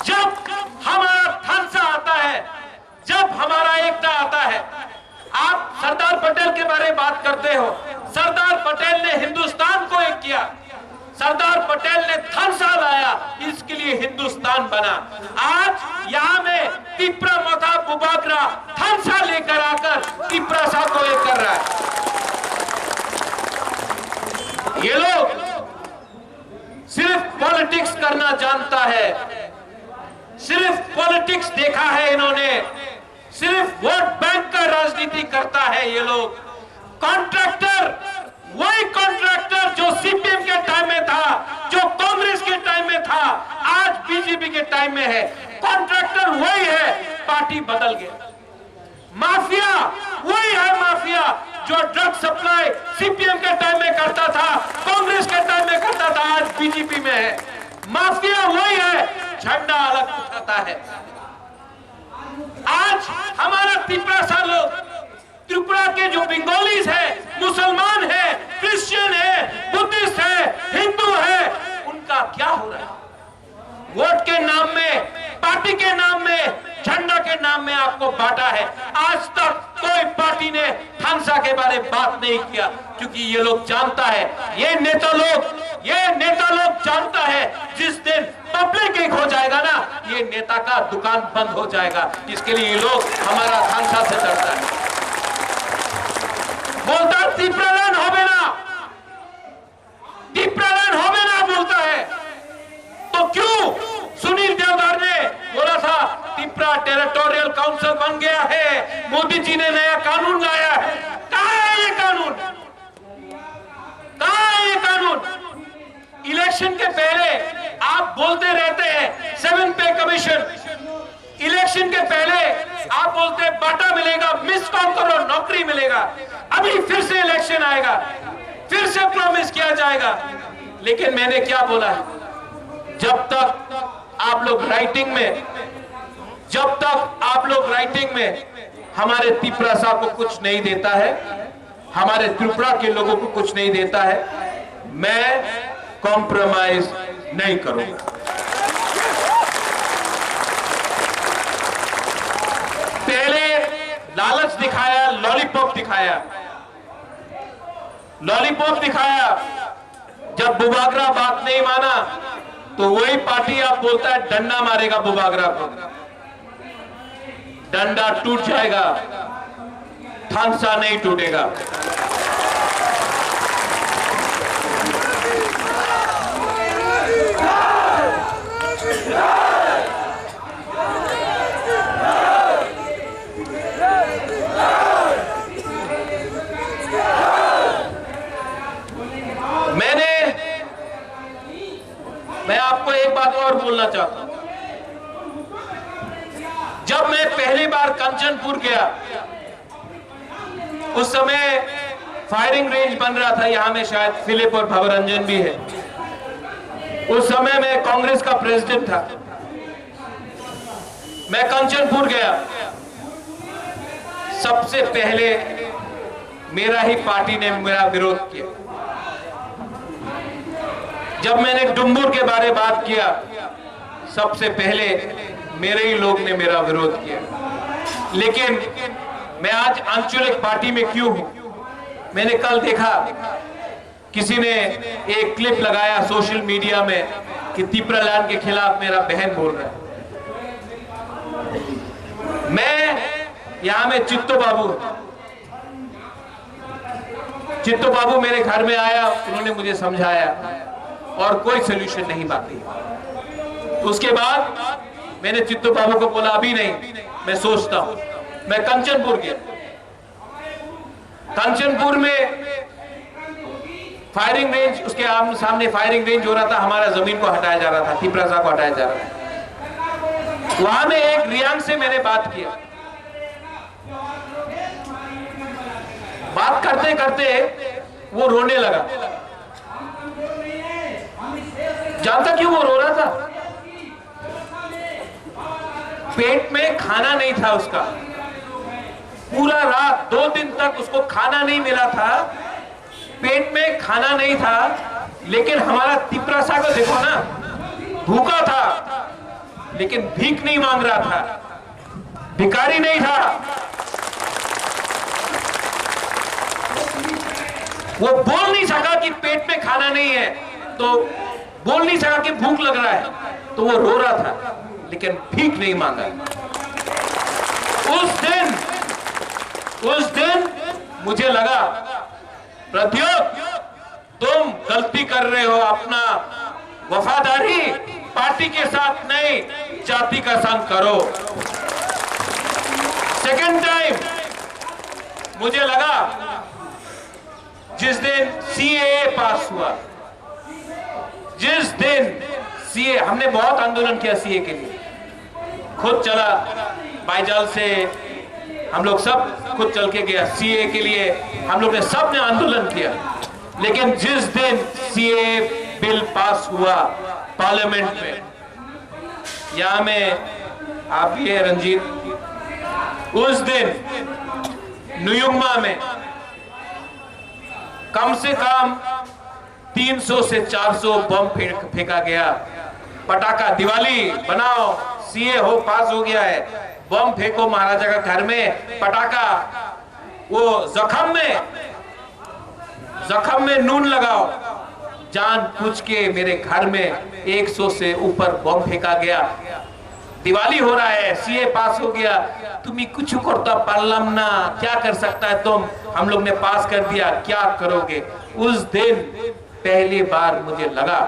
जब हमारा थानसा आता है, जब हमारा एकता आता है, आप सरदार पटेल के बारे में बात करते हो। सरदार पटेल ने हिंदुस्तान को एक किया, सरदार पटेल ने थानसा लाया, इसके लिए हिंदुस्तान बना। आज यहाँ में तिप्रा मथा बुबाग्रा थानसा लेकर आकर तिप्रासा को एक कर रहा है। ये लोग सिर्फ पॉलिटिक्स करना जानता है, सिर्फ पॉलिटिक्स देखा है इन्होंने, सिर्फ वोट बैंक का राजनीति करता है ये लोग। कॉन्ट्रैक्टर, वही कॉन्ट्रैक्टर जो सीपीएम के टाइम में था, जो कांग्रेस के टाइम में था, आज बीजेपी के टाइम में है। कॉन्ट्रैक्टर वही है, पार्टी बदल गया। माफिया वही है, माफिया जो ड्रग सप्लाई सीपीएम के टाइम में करता था, कांग्रेस के टाइम में करता था, आज बीजेपी में है। माफिया वही है, झंडा अलग उठाता है। आज हमारा तिप्रासा लोग, त्रिपुरा के जो बंगालीज है, मुसलमान है, क्रिश्चियन है, बुद्धिस्ट है, हिंदू है, उनका क्या हो रहा है? वोट के नाम में, पार्टी के नाम में, झंडा के नाम में आपको बांटा है। आज तक कोई पार्टी ने थानसा के बारे में बात नहीं किया, क्योंकि ये लोग जानता है, ये नेता लोग, ये नेता लोग जानता है, जिस दिन पब्लिक एक हो जाएगा ना, ये नेता का दुकान बंद हो जाएगा। इसके लिए ये लोग हमारा थानसा से डरता है। बोलता है, "तिप्रालैंड होबे ना, तिप्रालैंड होबे ना," बोलता है। तो क्यों सुनील देवधर ने बोला था, "तिप्रा टेरिटोरियल काउंसिल बन गया है, मोदी जी ने नया कानून लाया है"? कहाँ है ये कानून? कहाँ है ये कानून? इलेक्शन के पहले आप बोलते रहते हैं सेवन पे कमीशन, इलेक्शन के पहले आप बोलते हैं बाटा मिलेगा, मिस कॉल करो, नौकरी मिलेगा। अभी फिर से इलेक्शन आएगा, फिर से प्रॉमिस किया जाएगा, लेकिन मैंने क्या बोला है, जब तक आप लोग राइटिंग में, जब तक आप लोग राइटिंग में हमारे तिप्रासा को कुछ नहीं देता है, हमारे त्रिपुरा के लोगों को कुछ नहीं देता है, मैं कॉम्प्रोमाइज नहीं करूंगा। पहले लालच दिखाया, लॉलीपॉप दिखाया, लॉलीपॉप दिखाया। जब बुबागरा बात नहीं माना, तो वही पार्टी आप बोलता है डंडा मारेगा बुबागरा को। डंडा टूट जाएगा, थानसा नहीं टूटेगा। मैंने मैं आपको एक बात और बोलना चाहता हूं। जब मैं पहली बार कंचनपुर गया, उस समय फायरिंग रेंज बन रहा था, यहां में शायद फिलिप और भवरंजन भी है। उस समय मैं कांग्रेस का प्रेसिडेंट था। मैं कंचनपुर गया, सबसे पहले मेरा ही पार्टी ने मेरा विरोध किया। जब मैंने डुम्बुर के बारे बात किया, सबसे पहले मेरे ही लोग ने मेरा विरोध किया। लेकिन मैं आज आंचलिक पार्टी में क्यों हूं? मैंने कल देखा, किसी ने एक क्लिप लगाया सोशल मीडिया में कि तिपरा लैंड के खिलाफ मेरा बहन बोल रहा है। मैं यहां में चित्तो बाबू हूं। चित्तो बाबू मेरे घर में आया, उन्होंने मुझे समझाया और कोई सॉल्यूशन नहीं बाकी। उसके बाद मैंने चित्तो बाबू को बोला, "अभी नहीं, मैं सोचता हूं।" मैं कंचनपुर गया। कंचनपुर में फायरिंग रेंज, उसके आम-, सामने फायरिंग रेंज हो रहा था, हमारा जमीन को हटाया जा रहा था, तिपरासा को हटाया जा रहा था। वहां में एक रियांग से मैंने बात किया। बात करते करते वो रोने लगा। जानता क्यों वो रो रहा था? पेट में खाना नहीं था उसका। पूरा रात, दो दिन तक उसको खाना नहीं मिला था। पेट में खाना नहीं था, लेकिन हमारा तिपरासा को देखो ना, भूखा था, लेकिन भीख नहीं मांग रहा था, भिखारी नहीं था। वो बोल नहीं सका कि पेट में खाना नहीं है, तो बोल नहीं सका कि भूख लग रहा है, तो वो रो रहा था, लेकिन भीख नहीं मांगा। उस दिन, उस दिन मुझे लगा, प्रद्योत, तुम गलती कर रहे हो, अपना वफादारी पार्टी के साथ नहीं, जाति का संग करो। सेकंड टाइम मुझे लगा, जिस दिन सीएए पास हुआ, जिस दिन सीए, हमने बहुत आंदोलन किया सीए के लिए, खुद चला, बाईजाल से हम लोग सब खुद चल के गया सीए के लिए। हम लोग ने, सब ने आंदोलन किया, लेकिन जिस दिन सीए बिल पास हुआ पार्लियामेंट में, यहाँ में आप भी है रंजीत, उस दिन नुयुंगमा में कम से कम तीन सौ से चार सौ बम फेंक, फेंका गया। पटाखा, दिवाली बनाओ, सीए हो, पास हो गया है, बम फेंको महाराजा का घर में, पटाखा, वो जख्म में, जख्म में नून लगाओ। जानबूझ के मेरे घर में एक सौ से ऊपर बम फेंका गया। दिवाली हो रहा है, सीए पास हो गया, तुम्हें कुछ करता पारलाम ना, क्या कर सकता है तुम, हम लोग ने पास कर दिया, क्या करोगे? उस दिन पहली बार मुझे लगा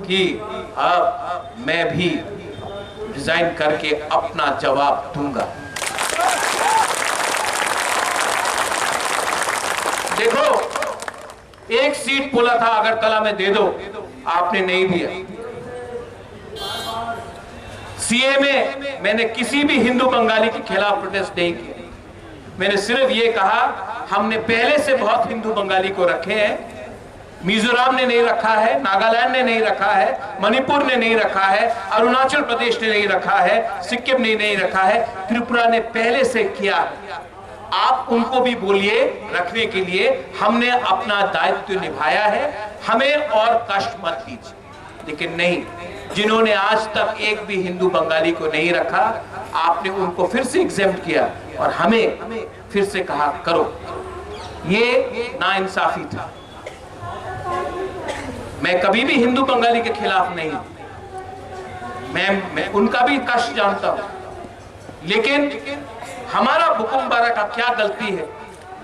कि अब मैं भी रिजाइन करके अपना जवाब दूंगा। देखो, एक सीट बोला था अगरतला में दे दो, आपने नहीं दिया। सीए में मैंने किसी भी हिंदू बंगाली के खिलाफ प्रोटेस्ट नहीं किया। मैंने सिर्फ ये कहा, हमने पहले से बहुत हिंदू बंगाली को रखे हैं। मिजोरम ने नहीं रखा है, नागालैंड ने नहीं रखा है, मणिपुर ने नहीं रखा है, अरुणाचल प्रदेश ने नहीं रखा है, सिक्किम ने नहीं रखा है, त्रिपुरा ने पहले से किया है। आप उनको भी बोलिए रखने के लिए, हमने अपना दायित्व निभाया है, हमें और कष्ट मत दीजिए। लेकिन नहीं, जिन्होंने आज तक एक भी हिंदू बंगाली को नहीं रखा, आपने उनको फिर से एग्जेम्प्ट किया और हमें फिर से कहा करो, ये नाइंसाफी था। मैं कभी भी हिंदू बंगाली के खिलाफ नहीं हूं, मैं, मैं उनका भी कष्ट जानता हूं, लेकिन हमारा बुकुमबारा का क्या गलती है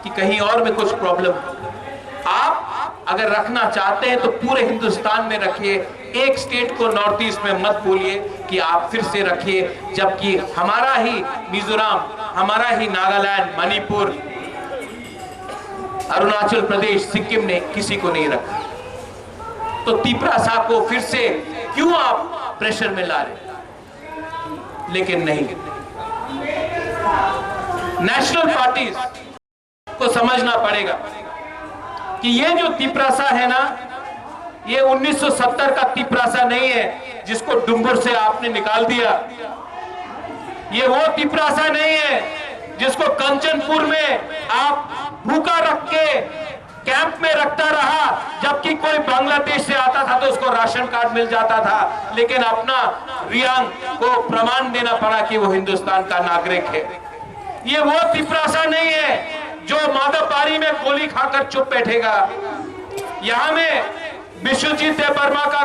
कि कहीं और में कुछ प्रॉब्लम हो? आप अगर रखना चाहते हैं तो पूरे हिंदुस्तान में रखिए, एक स्टेट को नॉर्थ ईस्ट में मत बोलिए कि आप फिर से रखिए, जबकि हमारा ही मिजोरम, हमारा ही नागालैंड, मणिपुर, अरुणाचल प्रदेश, सिक्किम ने किसी को नहीं रखा। तो तिपरासा को फिर से क्यों आप प्रेशर में ला रहे? लेकिन नहीं, नेशनल पार्टीज को समझना पड़ेगा कि ये जो तिपरासा है ना, ये उन्नीस सौ सत्तर का तिपरासा नहीं है जिसको डुम्बुर से आपने निकाल दिया। ये वो तिपरासा नहीं है जिसको कंचनपुर में आप भूखा रख के कैंप में रखता रहा, जबकि कोई बांग्लादेश से आता था तो उसको राशन कार्ड मिल जाता था, लेकिन अपना रियांग को प्रमाण देना पड़ा कि वो हिंदुस्तान का नागरिक है। ये वो तिपरासा नहीं है जो माधवबारी में गोली खाकर चुप बैठेगा। यहाँ में विश्वजीत देव वर्मा का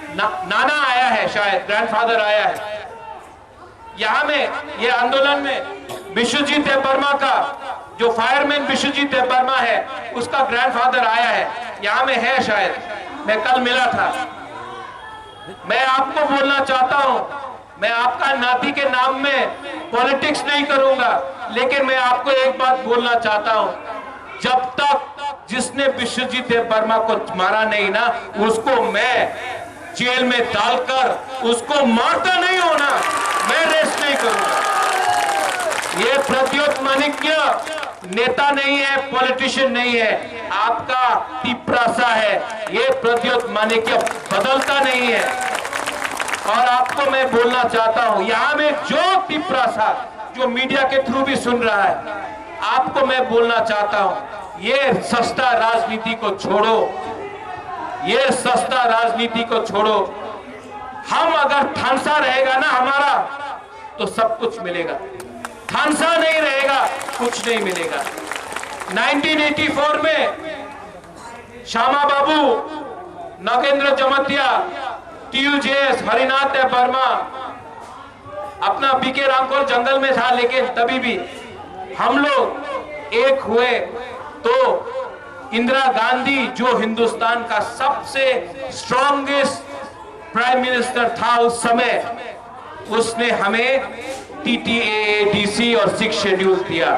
ना, नाना आया है, शायद ग्रैंडफादर आया है। यहाँ में, ये आंदोलन में विश्वजीत देव वर्मा का, जो फायरमैन विश्वजीत देव वर्मा है, उसका ग्रैंडफादर आया है, यहाँ में है शायद, मैं कल मिला था। मैं आपको बोलना चाहता हूँ, मैं आपका नाती के नाम में पॉलिटिक्स नहीं करूंगा, लेकिन मैं आपको एक बात बोलना चाहता हूँ, जब तक जिसने विश्वजीत देव वर्मा को मारा नहीं ना, उसको मैं जेल में डालकर उसको मारता नहीं हो ना, मैं रेस्ट नहीं करूंगा। ये प्रद्योत माणिक्य नेता नहीं है, पॉलिटिशियन नहीं है, आपका तिपरासा है। ये प्रद्योत माणिक्य बदलता नहीं है। और आपको मैं बोलना चाहता हूं, यहां में जो तिपरासा, जो मीडिया के थ्रू भी सुन रहा है, आपको मैं बोलना चाहता हूं, ये सस्ता राजनीति को छोड़ो, ये सस्ता राजनीति को छोड़ो। हम अगर थानसा रहेगा ना हमारा, तो सब कुछ मिलेगा। थानसा नहीं रहेगा, कुछ नहीं मिलेगा। नाइनटीन एटी फ़ोर में श्यामा बाबू, नगेंद्र जमातिया, टीयूजेएस, हरिनाथ देव वर्मा, अपना बीके रामखोल जंगल में था, लेकिन तभी भी हम लोग एक हुए तो इंदिरा गांधी, जो हिंदुस्तान का सबसे स्ट्रॉन्गेस्ट प्राइम मिनिस्टर था उस समय, उसने हमें टीटीएएडीसी और सिक्स शेड्यूल दिया,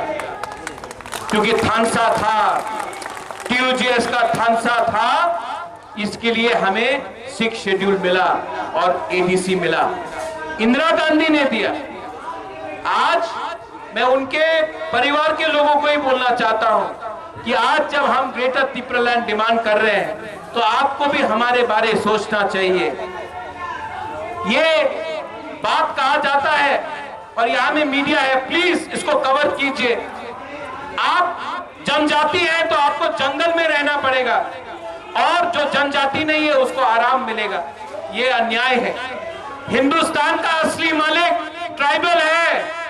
क्योंकि थानसा था, टीयूजेएस का थानसा था, इसके लिए हमें सिक्स शेड्यूल मिला और एडीसी मिला, इंदिरा गांधी ने दिया। आज मैं उनके परिवार के लोगों को ही बोलना चाहता हूं कि आज जब हम ग्रेटर तिपरालैंड डिमांड कर रहे हैं, तो आपको भी हमारे बारे सोचना चाहिए। ये बात कहा जाता है और यहाँ में मीडिया है, प्लीज इसको कवर कीजिए। आप जनजाति हैं तो आपको जंगल में रहना पड़ेगा, और जो जनजाति नहीं है उसको आराम मिलेगा। ये अन्याय है। हिंदुस्तान का असली मालिक ट्राइबल है,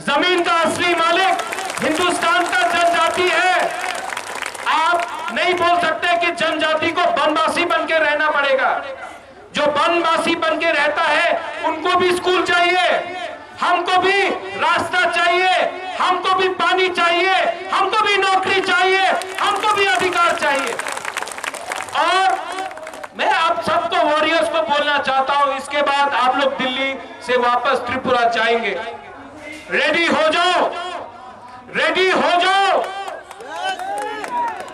जमीन का असली मालिक हिंदुस्तान का जनजाति है। आप नहीं बोल सकते कि जनजाति को वनवासी बन के रहना पड़ेगा। जो वनवासी बन के रहता है, उनको भी स्कूल चाहिए, हमको भी रास्ता चाहिए, हमको भी पानी चाहिए, हमको भी नौकरी चाहिए, हमको भी अधिकार चाहिए। और मैं आप सबको, वॉरियर्स को बोलना चाहता हूं, इसके बाद आप लोग दिल्ली से वापस त्रिपुरा जाएंगे। रेडी हो जाओ, रेडी हो जाओ।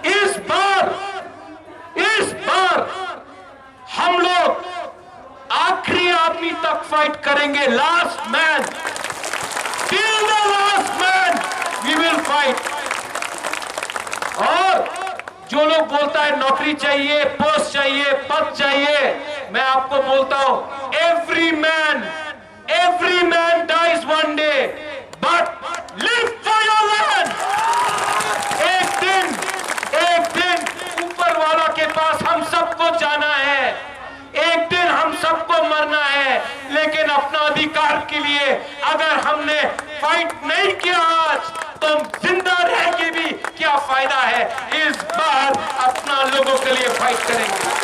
इस बार, इस बार हम लोग आखिरी आदमी तक फाइट करेंगे। Last man, till the last man we will fight. और जो लोग बोलता है नौकरी चाहिए, पोस्ट चाहिए, पद चाहिए, मैं आपको बोलता हूं, every man, every man dies one day, but live for your land। एक दिन, एक दिन ऊपर वाला के पास हम सबको जाना है। एक दिन हम सबको मरना है, लेकिन अपना अधिकार के लिए अगर हमने फाइट नहीं किया आज, तो हम जिंदा रह के भी क्या फायदा है? इस बार अपना लोगों के लिए फाइट करेंगे।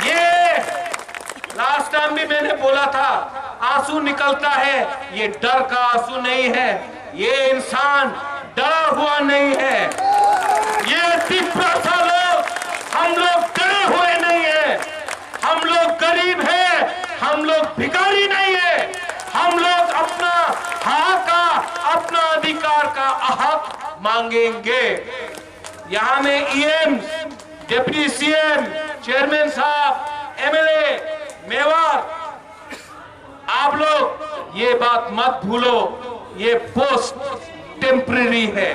ये लास्ट टाइम भी मैंने बोला था, आंसू निकलता है, ये डर का आंसू नहीं है। ये इंसान डरा हुआ नहीं है। ये तिपरासा लोग, हम लोग डरे हुए नहीं है। हम लोग गरीब हैं, हम लोग भिखारी नहीं है। हम लोग अपना हक का, अपना अधिकार का हक मांगेंगे। यहाँ में ईएम, डिप्टी सीएम, चेयरमैन साहब, एमएलए, मेवार, आप लोग ये बात मत भूलो, ये पोस्ट टेम्परेरी है,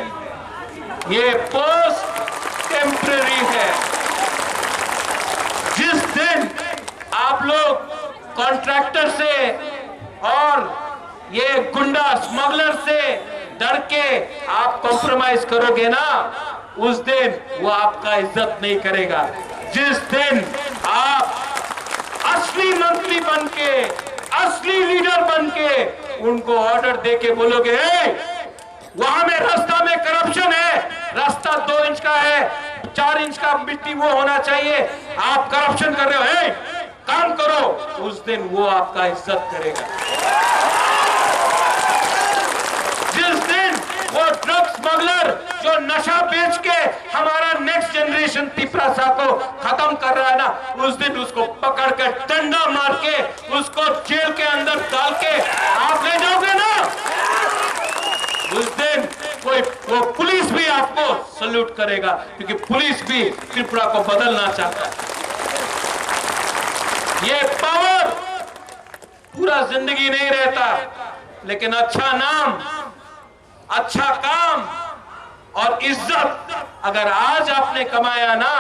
ये पोस्ट टेम्परेरी है। जिस दिन आप लोग कॉन्ट्रैक्टर से और ये गुंडा स्मगलर से डर के आप कॉम्प्रोमाइज करोगे ना, उस दिन वो आपका इज्जत नहीं करेगा। जिस दिन आप असली मंत्री बन के, असली लीडर बन के उनको ऑर्डर दे के बोलोगे, "ए, वहां में रास्ता में करप्शन है, रास्ता दो इंच का है, चार इंच का मिट्टी वो होना चाहिए, आप करप्शन कर रहे हो, ए, काम करो।" उस दिन वो आपका इज्जत करेगा। जिस दिन वो ड्रग स्मगलर जो नशा बेच के हमारा नेक्स्ट जनरेशन तिपरासा को खत्म कर रहा है ना, उस दिन उसको पकड़ के डंडा मार के उसको जेल के अंदर डाल के आप ले जाओगे ना, उस दिन कोई, वो पुलिस भी आपको सल्यूट करेगा, क्योंकि पुलिस भी त्रिपुरा को बदलना चाहता है। ये पावर पूरा जिंदगी नहीं रहता, लेकिन अच्छा नाम, अच्छा काम और इज्जत अगर आज आपने कमाया ना,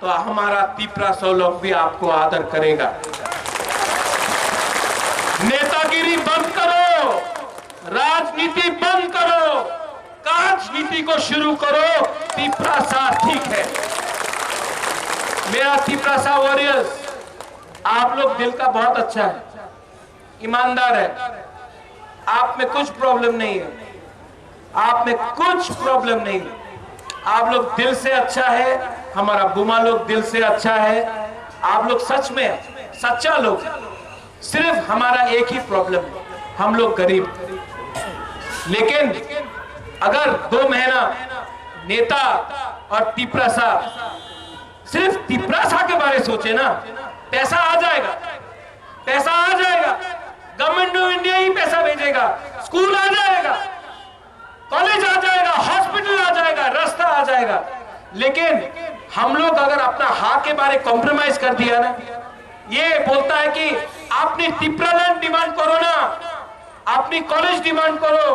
तो हमारा तिपरासा लोग भी आपको आदर करेगा। नेतागिरी बंद करो, राजनीति बंद करो, राजनीति को शुरू करो। तिपरासा ठीक है। मेरा तिपरासा वॉरियर्स, आप लोग दिल का बहुत अच्छा है, ईमानदार है, आप में कुछ प्रॉब्लम नहीं है, आप में कुछ प्रॉब्लम नहीं है, आप लोग दिल से अच्छा है, हमारा बुमा लोग दिल से अच्छा है, आप लोग सच में सच्चा लोग। सिर्फ हमारा एक ही प्रॉब्लम है, हम लोग गरीब। लेकिन अगर दो महीना नेता और तिपरासा, सिर्फ तिपरासा के बारे सोचे ना, पैसा आ जाएगा, पैसा आ जाएगा, गवर्नमेंट ऑफ इंडिया ही पैसा भेजेगा, स्कूल आ जाएगा, कॉलेज आ जाएगा, हॉस्पिटल आ जाएगा, रास्ता आ जाएगा। लेकिन हम लोग अगर अपना हाँ के बारे कॉम्प्रोमाइज कर दिया ना, ये बोलता है कि আপনি ত্রিপুরাল্যান্ড ডিমান্ড করো না, আপনি কলেজ ডিমান্ড করো,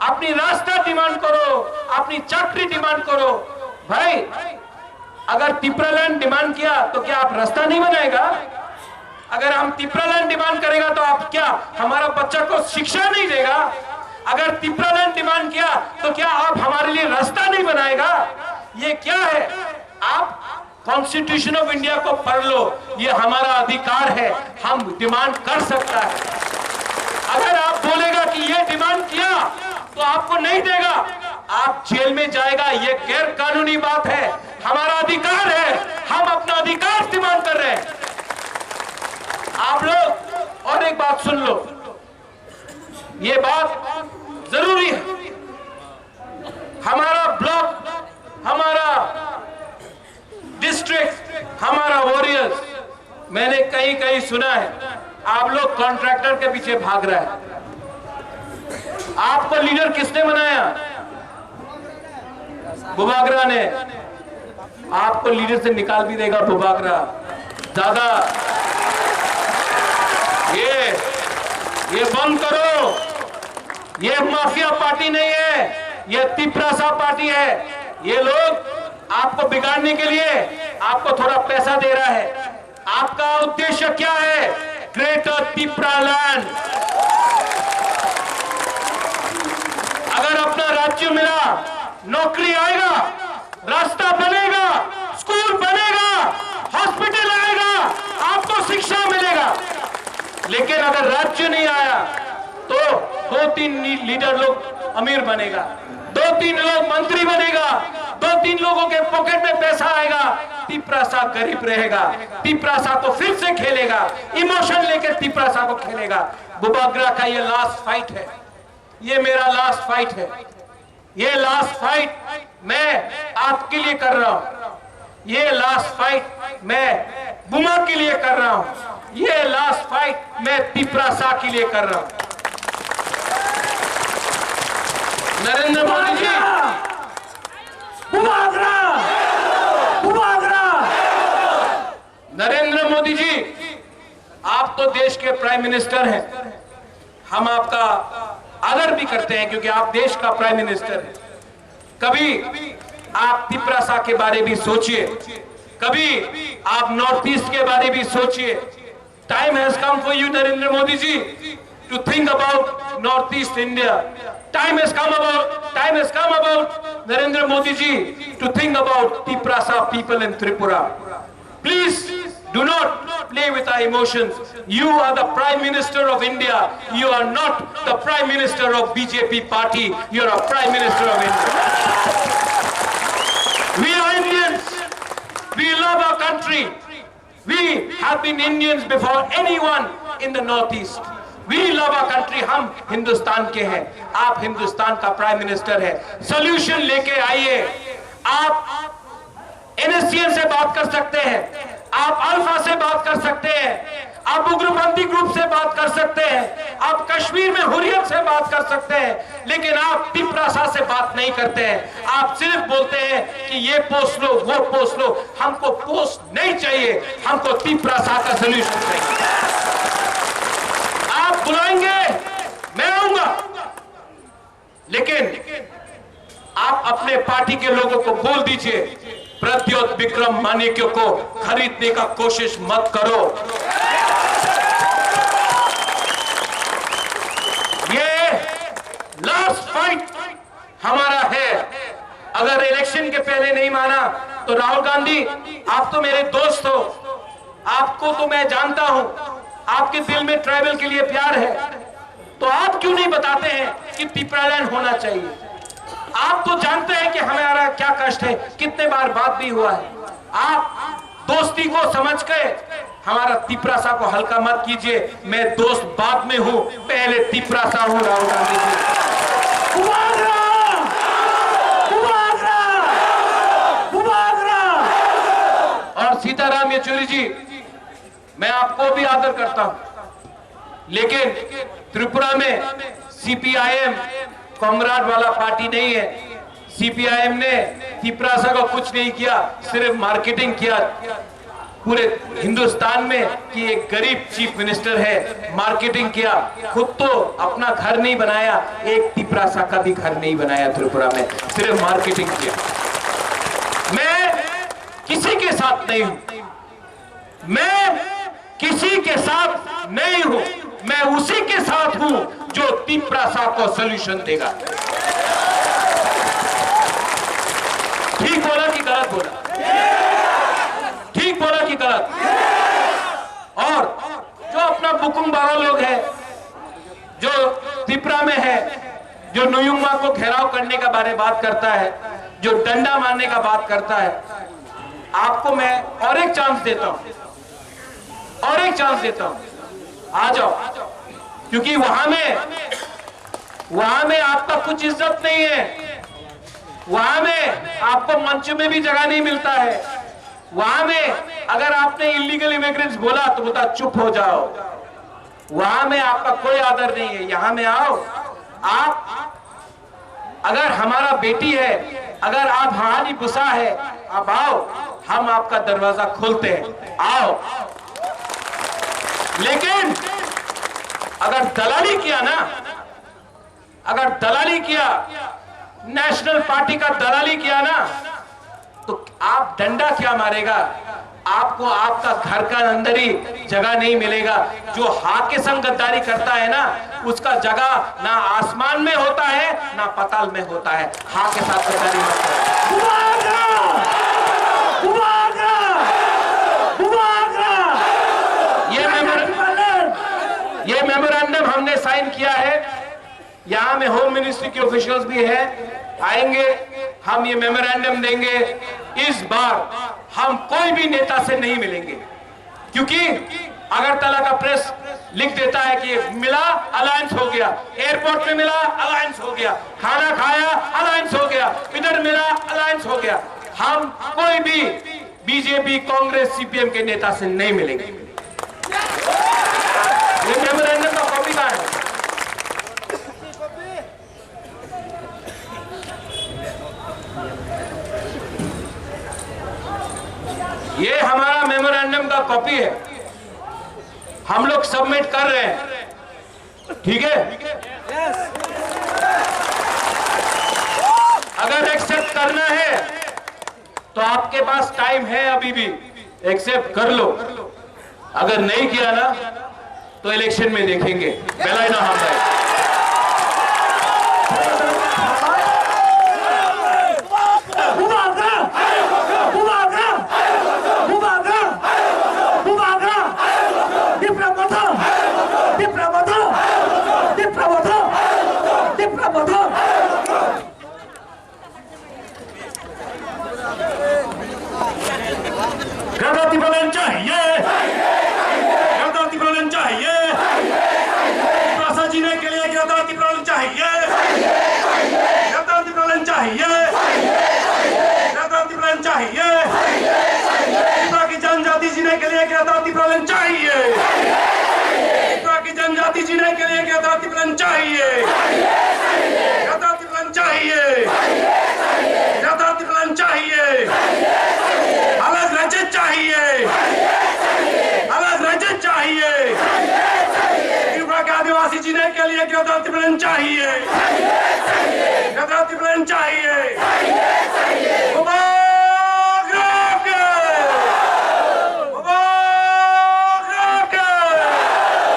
আপনি রাস্তা ডিমান্ড করো, আপনি চাকরি ডিমান্ড করো। भाई, अगर तिपरालैंड डिमांड किया तो क्या आप रास्ता नहीं बनाएगा? अगर हम तिपरालैंड डिमांड करेगा तो आप क्या हमारा बच्चा को शिक्षा नहीं देगा? अगर तिपरालैंड डिमांड किया तो क्या आप हमारे लिए रास्ता नहीं बनाएगा? ये क्या है? आप कॉन्स्टिट्यूशन ऑफ इंडिया को पढ़ लो, ये हमारा अधिकार है, हम डिमांड कर सकता है। अगर आप बोलेगा कि ये डिमांड किया तो आपको नहीं देगा, आप जेल में जाएगा, ये गैर कानूनी बात है। हमारा अधिकार है, हम अपना अधिकार डिमांड कर रहे हैं। आप लोग और एक बात सुन लो, ये बात जरूरी है। हमारा ब्लॉक, हमारा डिस्ट्रिक्ट, हमारा वॉरियर्स, मैंने कहीं कहीं सुना है आप लोग कॉन्ट्रैक्टर के पीछे भाग रहे हैं। आपको लीडर किसने बनाया? बुबागरा ने। आपको लीडर से निकाल भी देगा बुबागरा। दादा, ये ये बंद करो। ये माफिया पार्टी नहीं है, ये तिपरासा पार्टी है। ये लोग आपको बिगाड़ने के लिए आपको थोड़ा पैसा दे रहा है। आपका उद्देश्य क्या है? ग्रेटर तिपरालैंड। अगर अपना राज्य मिला, नौकरी आएगा, रास्ता बनेगा, स्कूल बनेगा, हॉस्पिटल आएगा, आपको शिक्षा मिलेगा। लेकिन अगर राज्य नहीं आया तो दो तीन ली-, लीडर लोग अमीर बनेगा, दो तीन लोग मंत्री बनेगा, दो तीन लोगों के पॉकेट में पैसा आएगा, तिपरासा गरीब रहेगा। तिपरासा को फिर से खेलेगा, इमोशन लेके तिपरासा को खेलेगा। बुबागरा का ये लास्ट फाइट है, ये मेरा लास्ट फाइट है। ये लास्ट फाइट मैं आपके लिए कर रहा हूं, ये लास्ट फाइट मैं बुमा के लिए कर रहा हूं, ये लास्ट फाइट मैं तिपरासा के लिए कर रहा हूं। नरेंद्र मोदी जी, बुबागरा, बुबागरा। नरेंद्र मोदी जी, आप तो देश के प्राइम मिनिस्टर हैं, हम आपका आदर भी करते हैं क्योंकि आप देश का प्राइम मिनिस्टर हैं। कभी आप तिपरासा के बारे भी सोचिए, कभी आप नॉर्थ ईस्ट के बारे भी सोचिए। Time has come for you, Narendra Modi ji, to think about North East India. Time has come about, time has come about Narendra Modi ji to think about Tiprasa people in Tripura. Please do not play with our emotions. You are the Prime Minister of India. You are not the Prime Minister of B J P party. You are a Prime Minister of India. We are Indians. We love our country. We have been Indians before anyone in the Northeast. We love our country. हम हिंदुस्तान के हैं, आप हिंदुस्तान का prime minister है। सॉल्यूशन लेके आइए। आप एनएससीएन से बात कर सकते हैं, आप अल्फा से बात कर सकते हैं, आप उग्रपंथी ग्रुप से बात कर सकते हैं, आप कश्मीर में हुर्रियत से बात कर सकते हैं, लेकिन आप तिपरासा से बात नहीं करते हैं। आप सिर्फ बोलते हैं कि ये पोस्ट लो, वो पोस्ट लो। हमको पोस्ट नहीं चाहिए, हमको तिपरासा का सॉल्यूशन चाहिए। आप बुलाएंगे, मैं आऊंगा, लेकिन आप अपने पार्टी के लोगों को बोल दीजिए, प्रद्योत विक्रम मानिक्य को खरीदने का कोशिश मत करो। ये लास्ट फाइट हमारा है। अगर इलेक्शन के पहले नहीं माना तो राहुल गांधी, आप तो मेरे दोस्त हो, आपको तो मैं जानता हूं, आपके दिल में ट्राइबल के लिए प्यार है, तो आप क्यों नहीं बताते हैं कि तिपरालैंड होना चाहिए? आप तो जानते हैं कि हमारा क्या कष्ट है, कितने बार बात भी हुआ है। आप दोस्ती को समझ के हमारा तिपरासा को हल्का मत कीजिए। मैं दोस्त बाद में हूं, पहले तिपरासा हूं, राहुल गांधी जी। बुबाग्रा! बुबाग्रा! बुबाग्रा! और सीताराम येचुरी जी, मैं आपको भी आदर करता हूं, लेकिन त्रिपुरा में सीपीआईएम कॉमरेड वाला पार्टी नहीं है। सीपीआईएम ने तिपरासा को कुछ नहीं किया, सिर्फ मार्केटिंग किया पूरे हिंदुस्तान में कि एक गरीब चीफ मिनिस्टर है, मार्केटिंग किया। खुद तो अपना घर नहीं बनाया, एक तिपरासा का भी घर नहीं बनाया त्रिपुरा में, सिर्फ मार्केटिंग किया। मैं किसी के साथ नहीं हूं, मैं किसी के साथ नहीं हूं, मैं उसी के साथ हूं जो तिपरासा को सॉल्यूशन देगा। ठीक बोला कि गलत बोला? ठीक बोला कि गलत? और जो अपना बुकुम बारा लोग है, जो तिपरा में है, जो नुयुंगमा को घेराव करने का बारे बात करता है, जो डंडा मारने का बात करता है, आपको मैं और एक चांस देता हूं, और एक चांस देता हूं, आ जाओ, क्योंकि वहां में, वहां में आपका कुछ इज्जत नहीं है, वहां में आपको मंच में भी जगह नहीं मिलता है। वहां में अगर आपने इलीगल इमिग्रेंट्स बोला तो बोलता, "चुप हो जाओ।" वहां में आपका कोई आदर नहीं है। यहां में आओ, आप अगर हमारा बेटी है, अगर आप हानी पुसा है, आप आओ, हम आपका दरवाजा खोलते हैं, आओ। लेकिन अगर दलाली किया ना, अगर दलाली किया, नेशनल पार्टी का दलाली किया ना, तो आप डंडा क्या मारेगा? आपको आपका घर का अंदर ही जगह नहीं मिलेगा। जो हा के संग गद्दारी करता है ना, उसका जगह ना आसमान में होता है, ना पाताल में होता है। हा के साथ गद्दारी मत करो। बुबाग्रा! बुबाग्रा! बुबाग्रा! ये मेमोर-, ये मेमोरेंडम हमने साइन किया है। यहाँ में होम मिनिस्ट्री के ऑफिशियल्स भी हैं, आएंगे। हम ये मेमोरेंडम देंगे। इस बार हम कोई भी नेता से नहीं मिलेंगे, क्योंकि अगरतला का प्रेस लिख देता है कि मिला, अलायंस हो गया, एयरपोर्ट में मिला, अलायंस हो गया, खाना खाया, अलायंस हो गया, इधर मिला, अलायंस हो गया। हम कोई भी बीजेपी, कांग्रेस, सीपीएम के नेता से नहीं मिलेंगे। ये मेमोरेंडम का कॉपी कहाँ है? ये हमारा मेमोरेंडम का कॉपी है, हम लोग सबमिट कर रहे हैं, ठीक है? अगर एक्सेप्ट करना है तो आपके पास टाइम है अभी भी, एक्सेप्ट कर लो। अगर नहीं किया ना तो इलेक्शन में देखेंगे। बेलाय na hambai. जीने के लिए गिरफ्तार तिब्रालैन चाहिए। त्रिपुरा की जनजाति जीने के लिए गिरफ्तार तिब्रालैन चाहिए। गिरफ्तार तिब्रालैन चाहिए। गिरफ्तार तिब्रालैन चाहिए। अलग राज्य चाहिए। अलग राज्य चाहिए। त्रिपुरा के आदिवासी जीने के लिए गिरफ्तार तिब्रालैन चाहिए। गिरफ्तार तिब्रालैन चाहिए।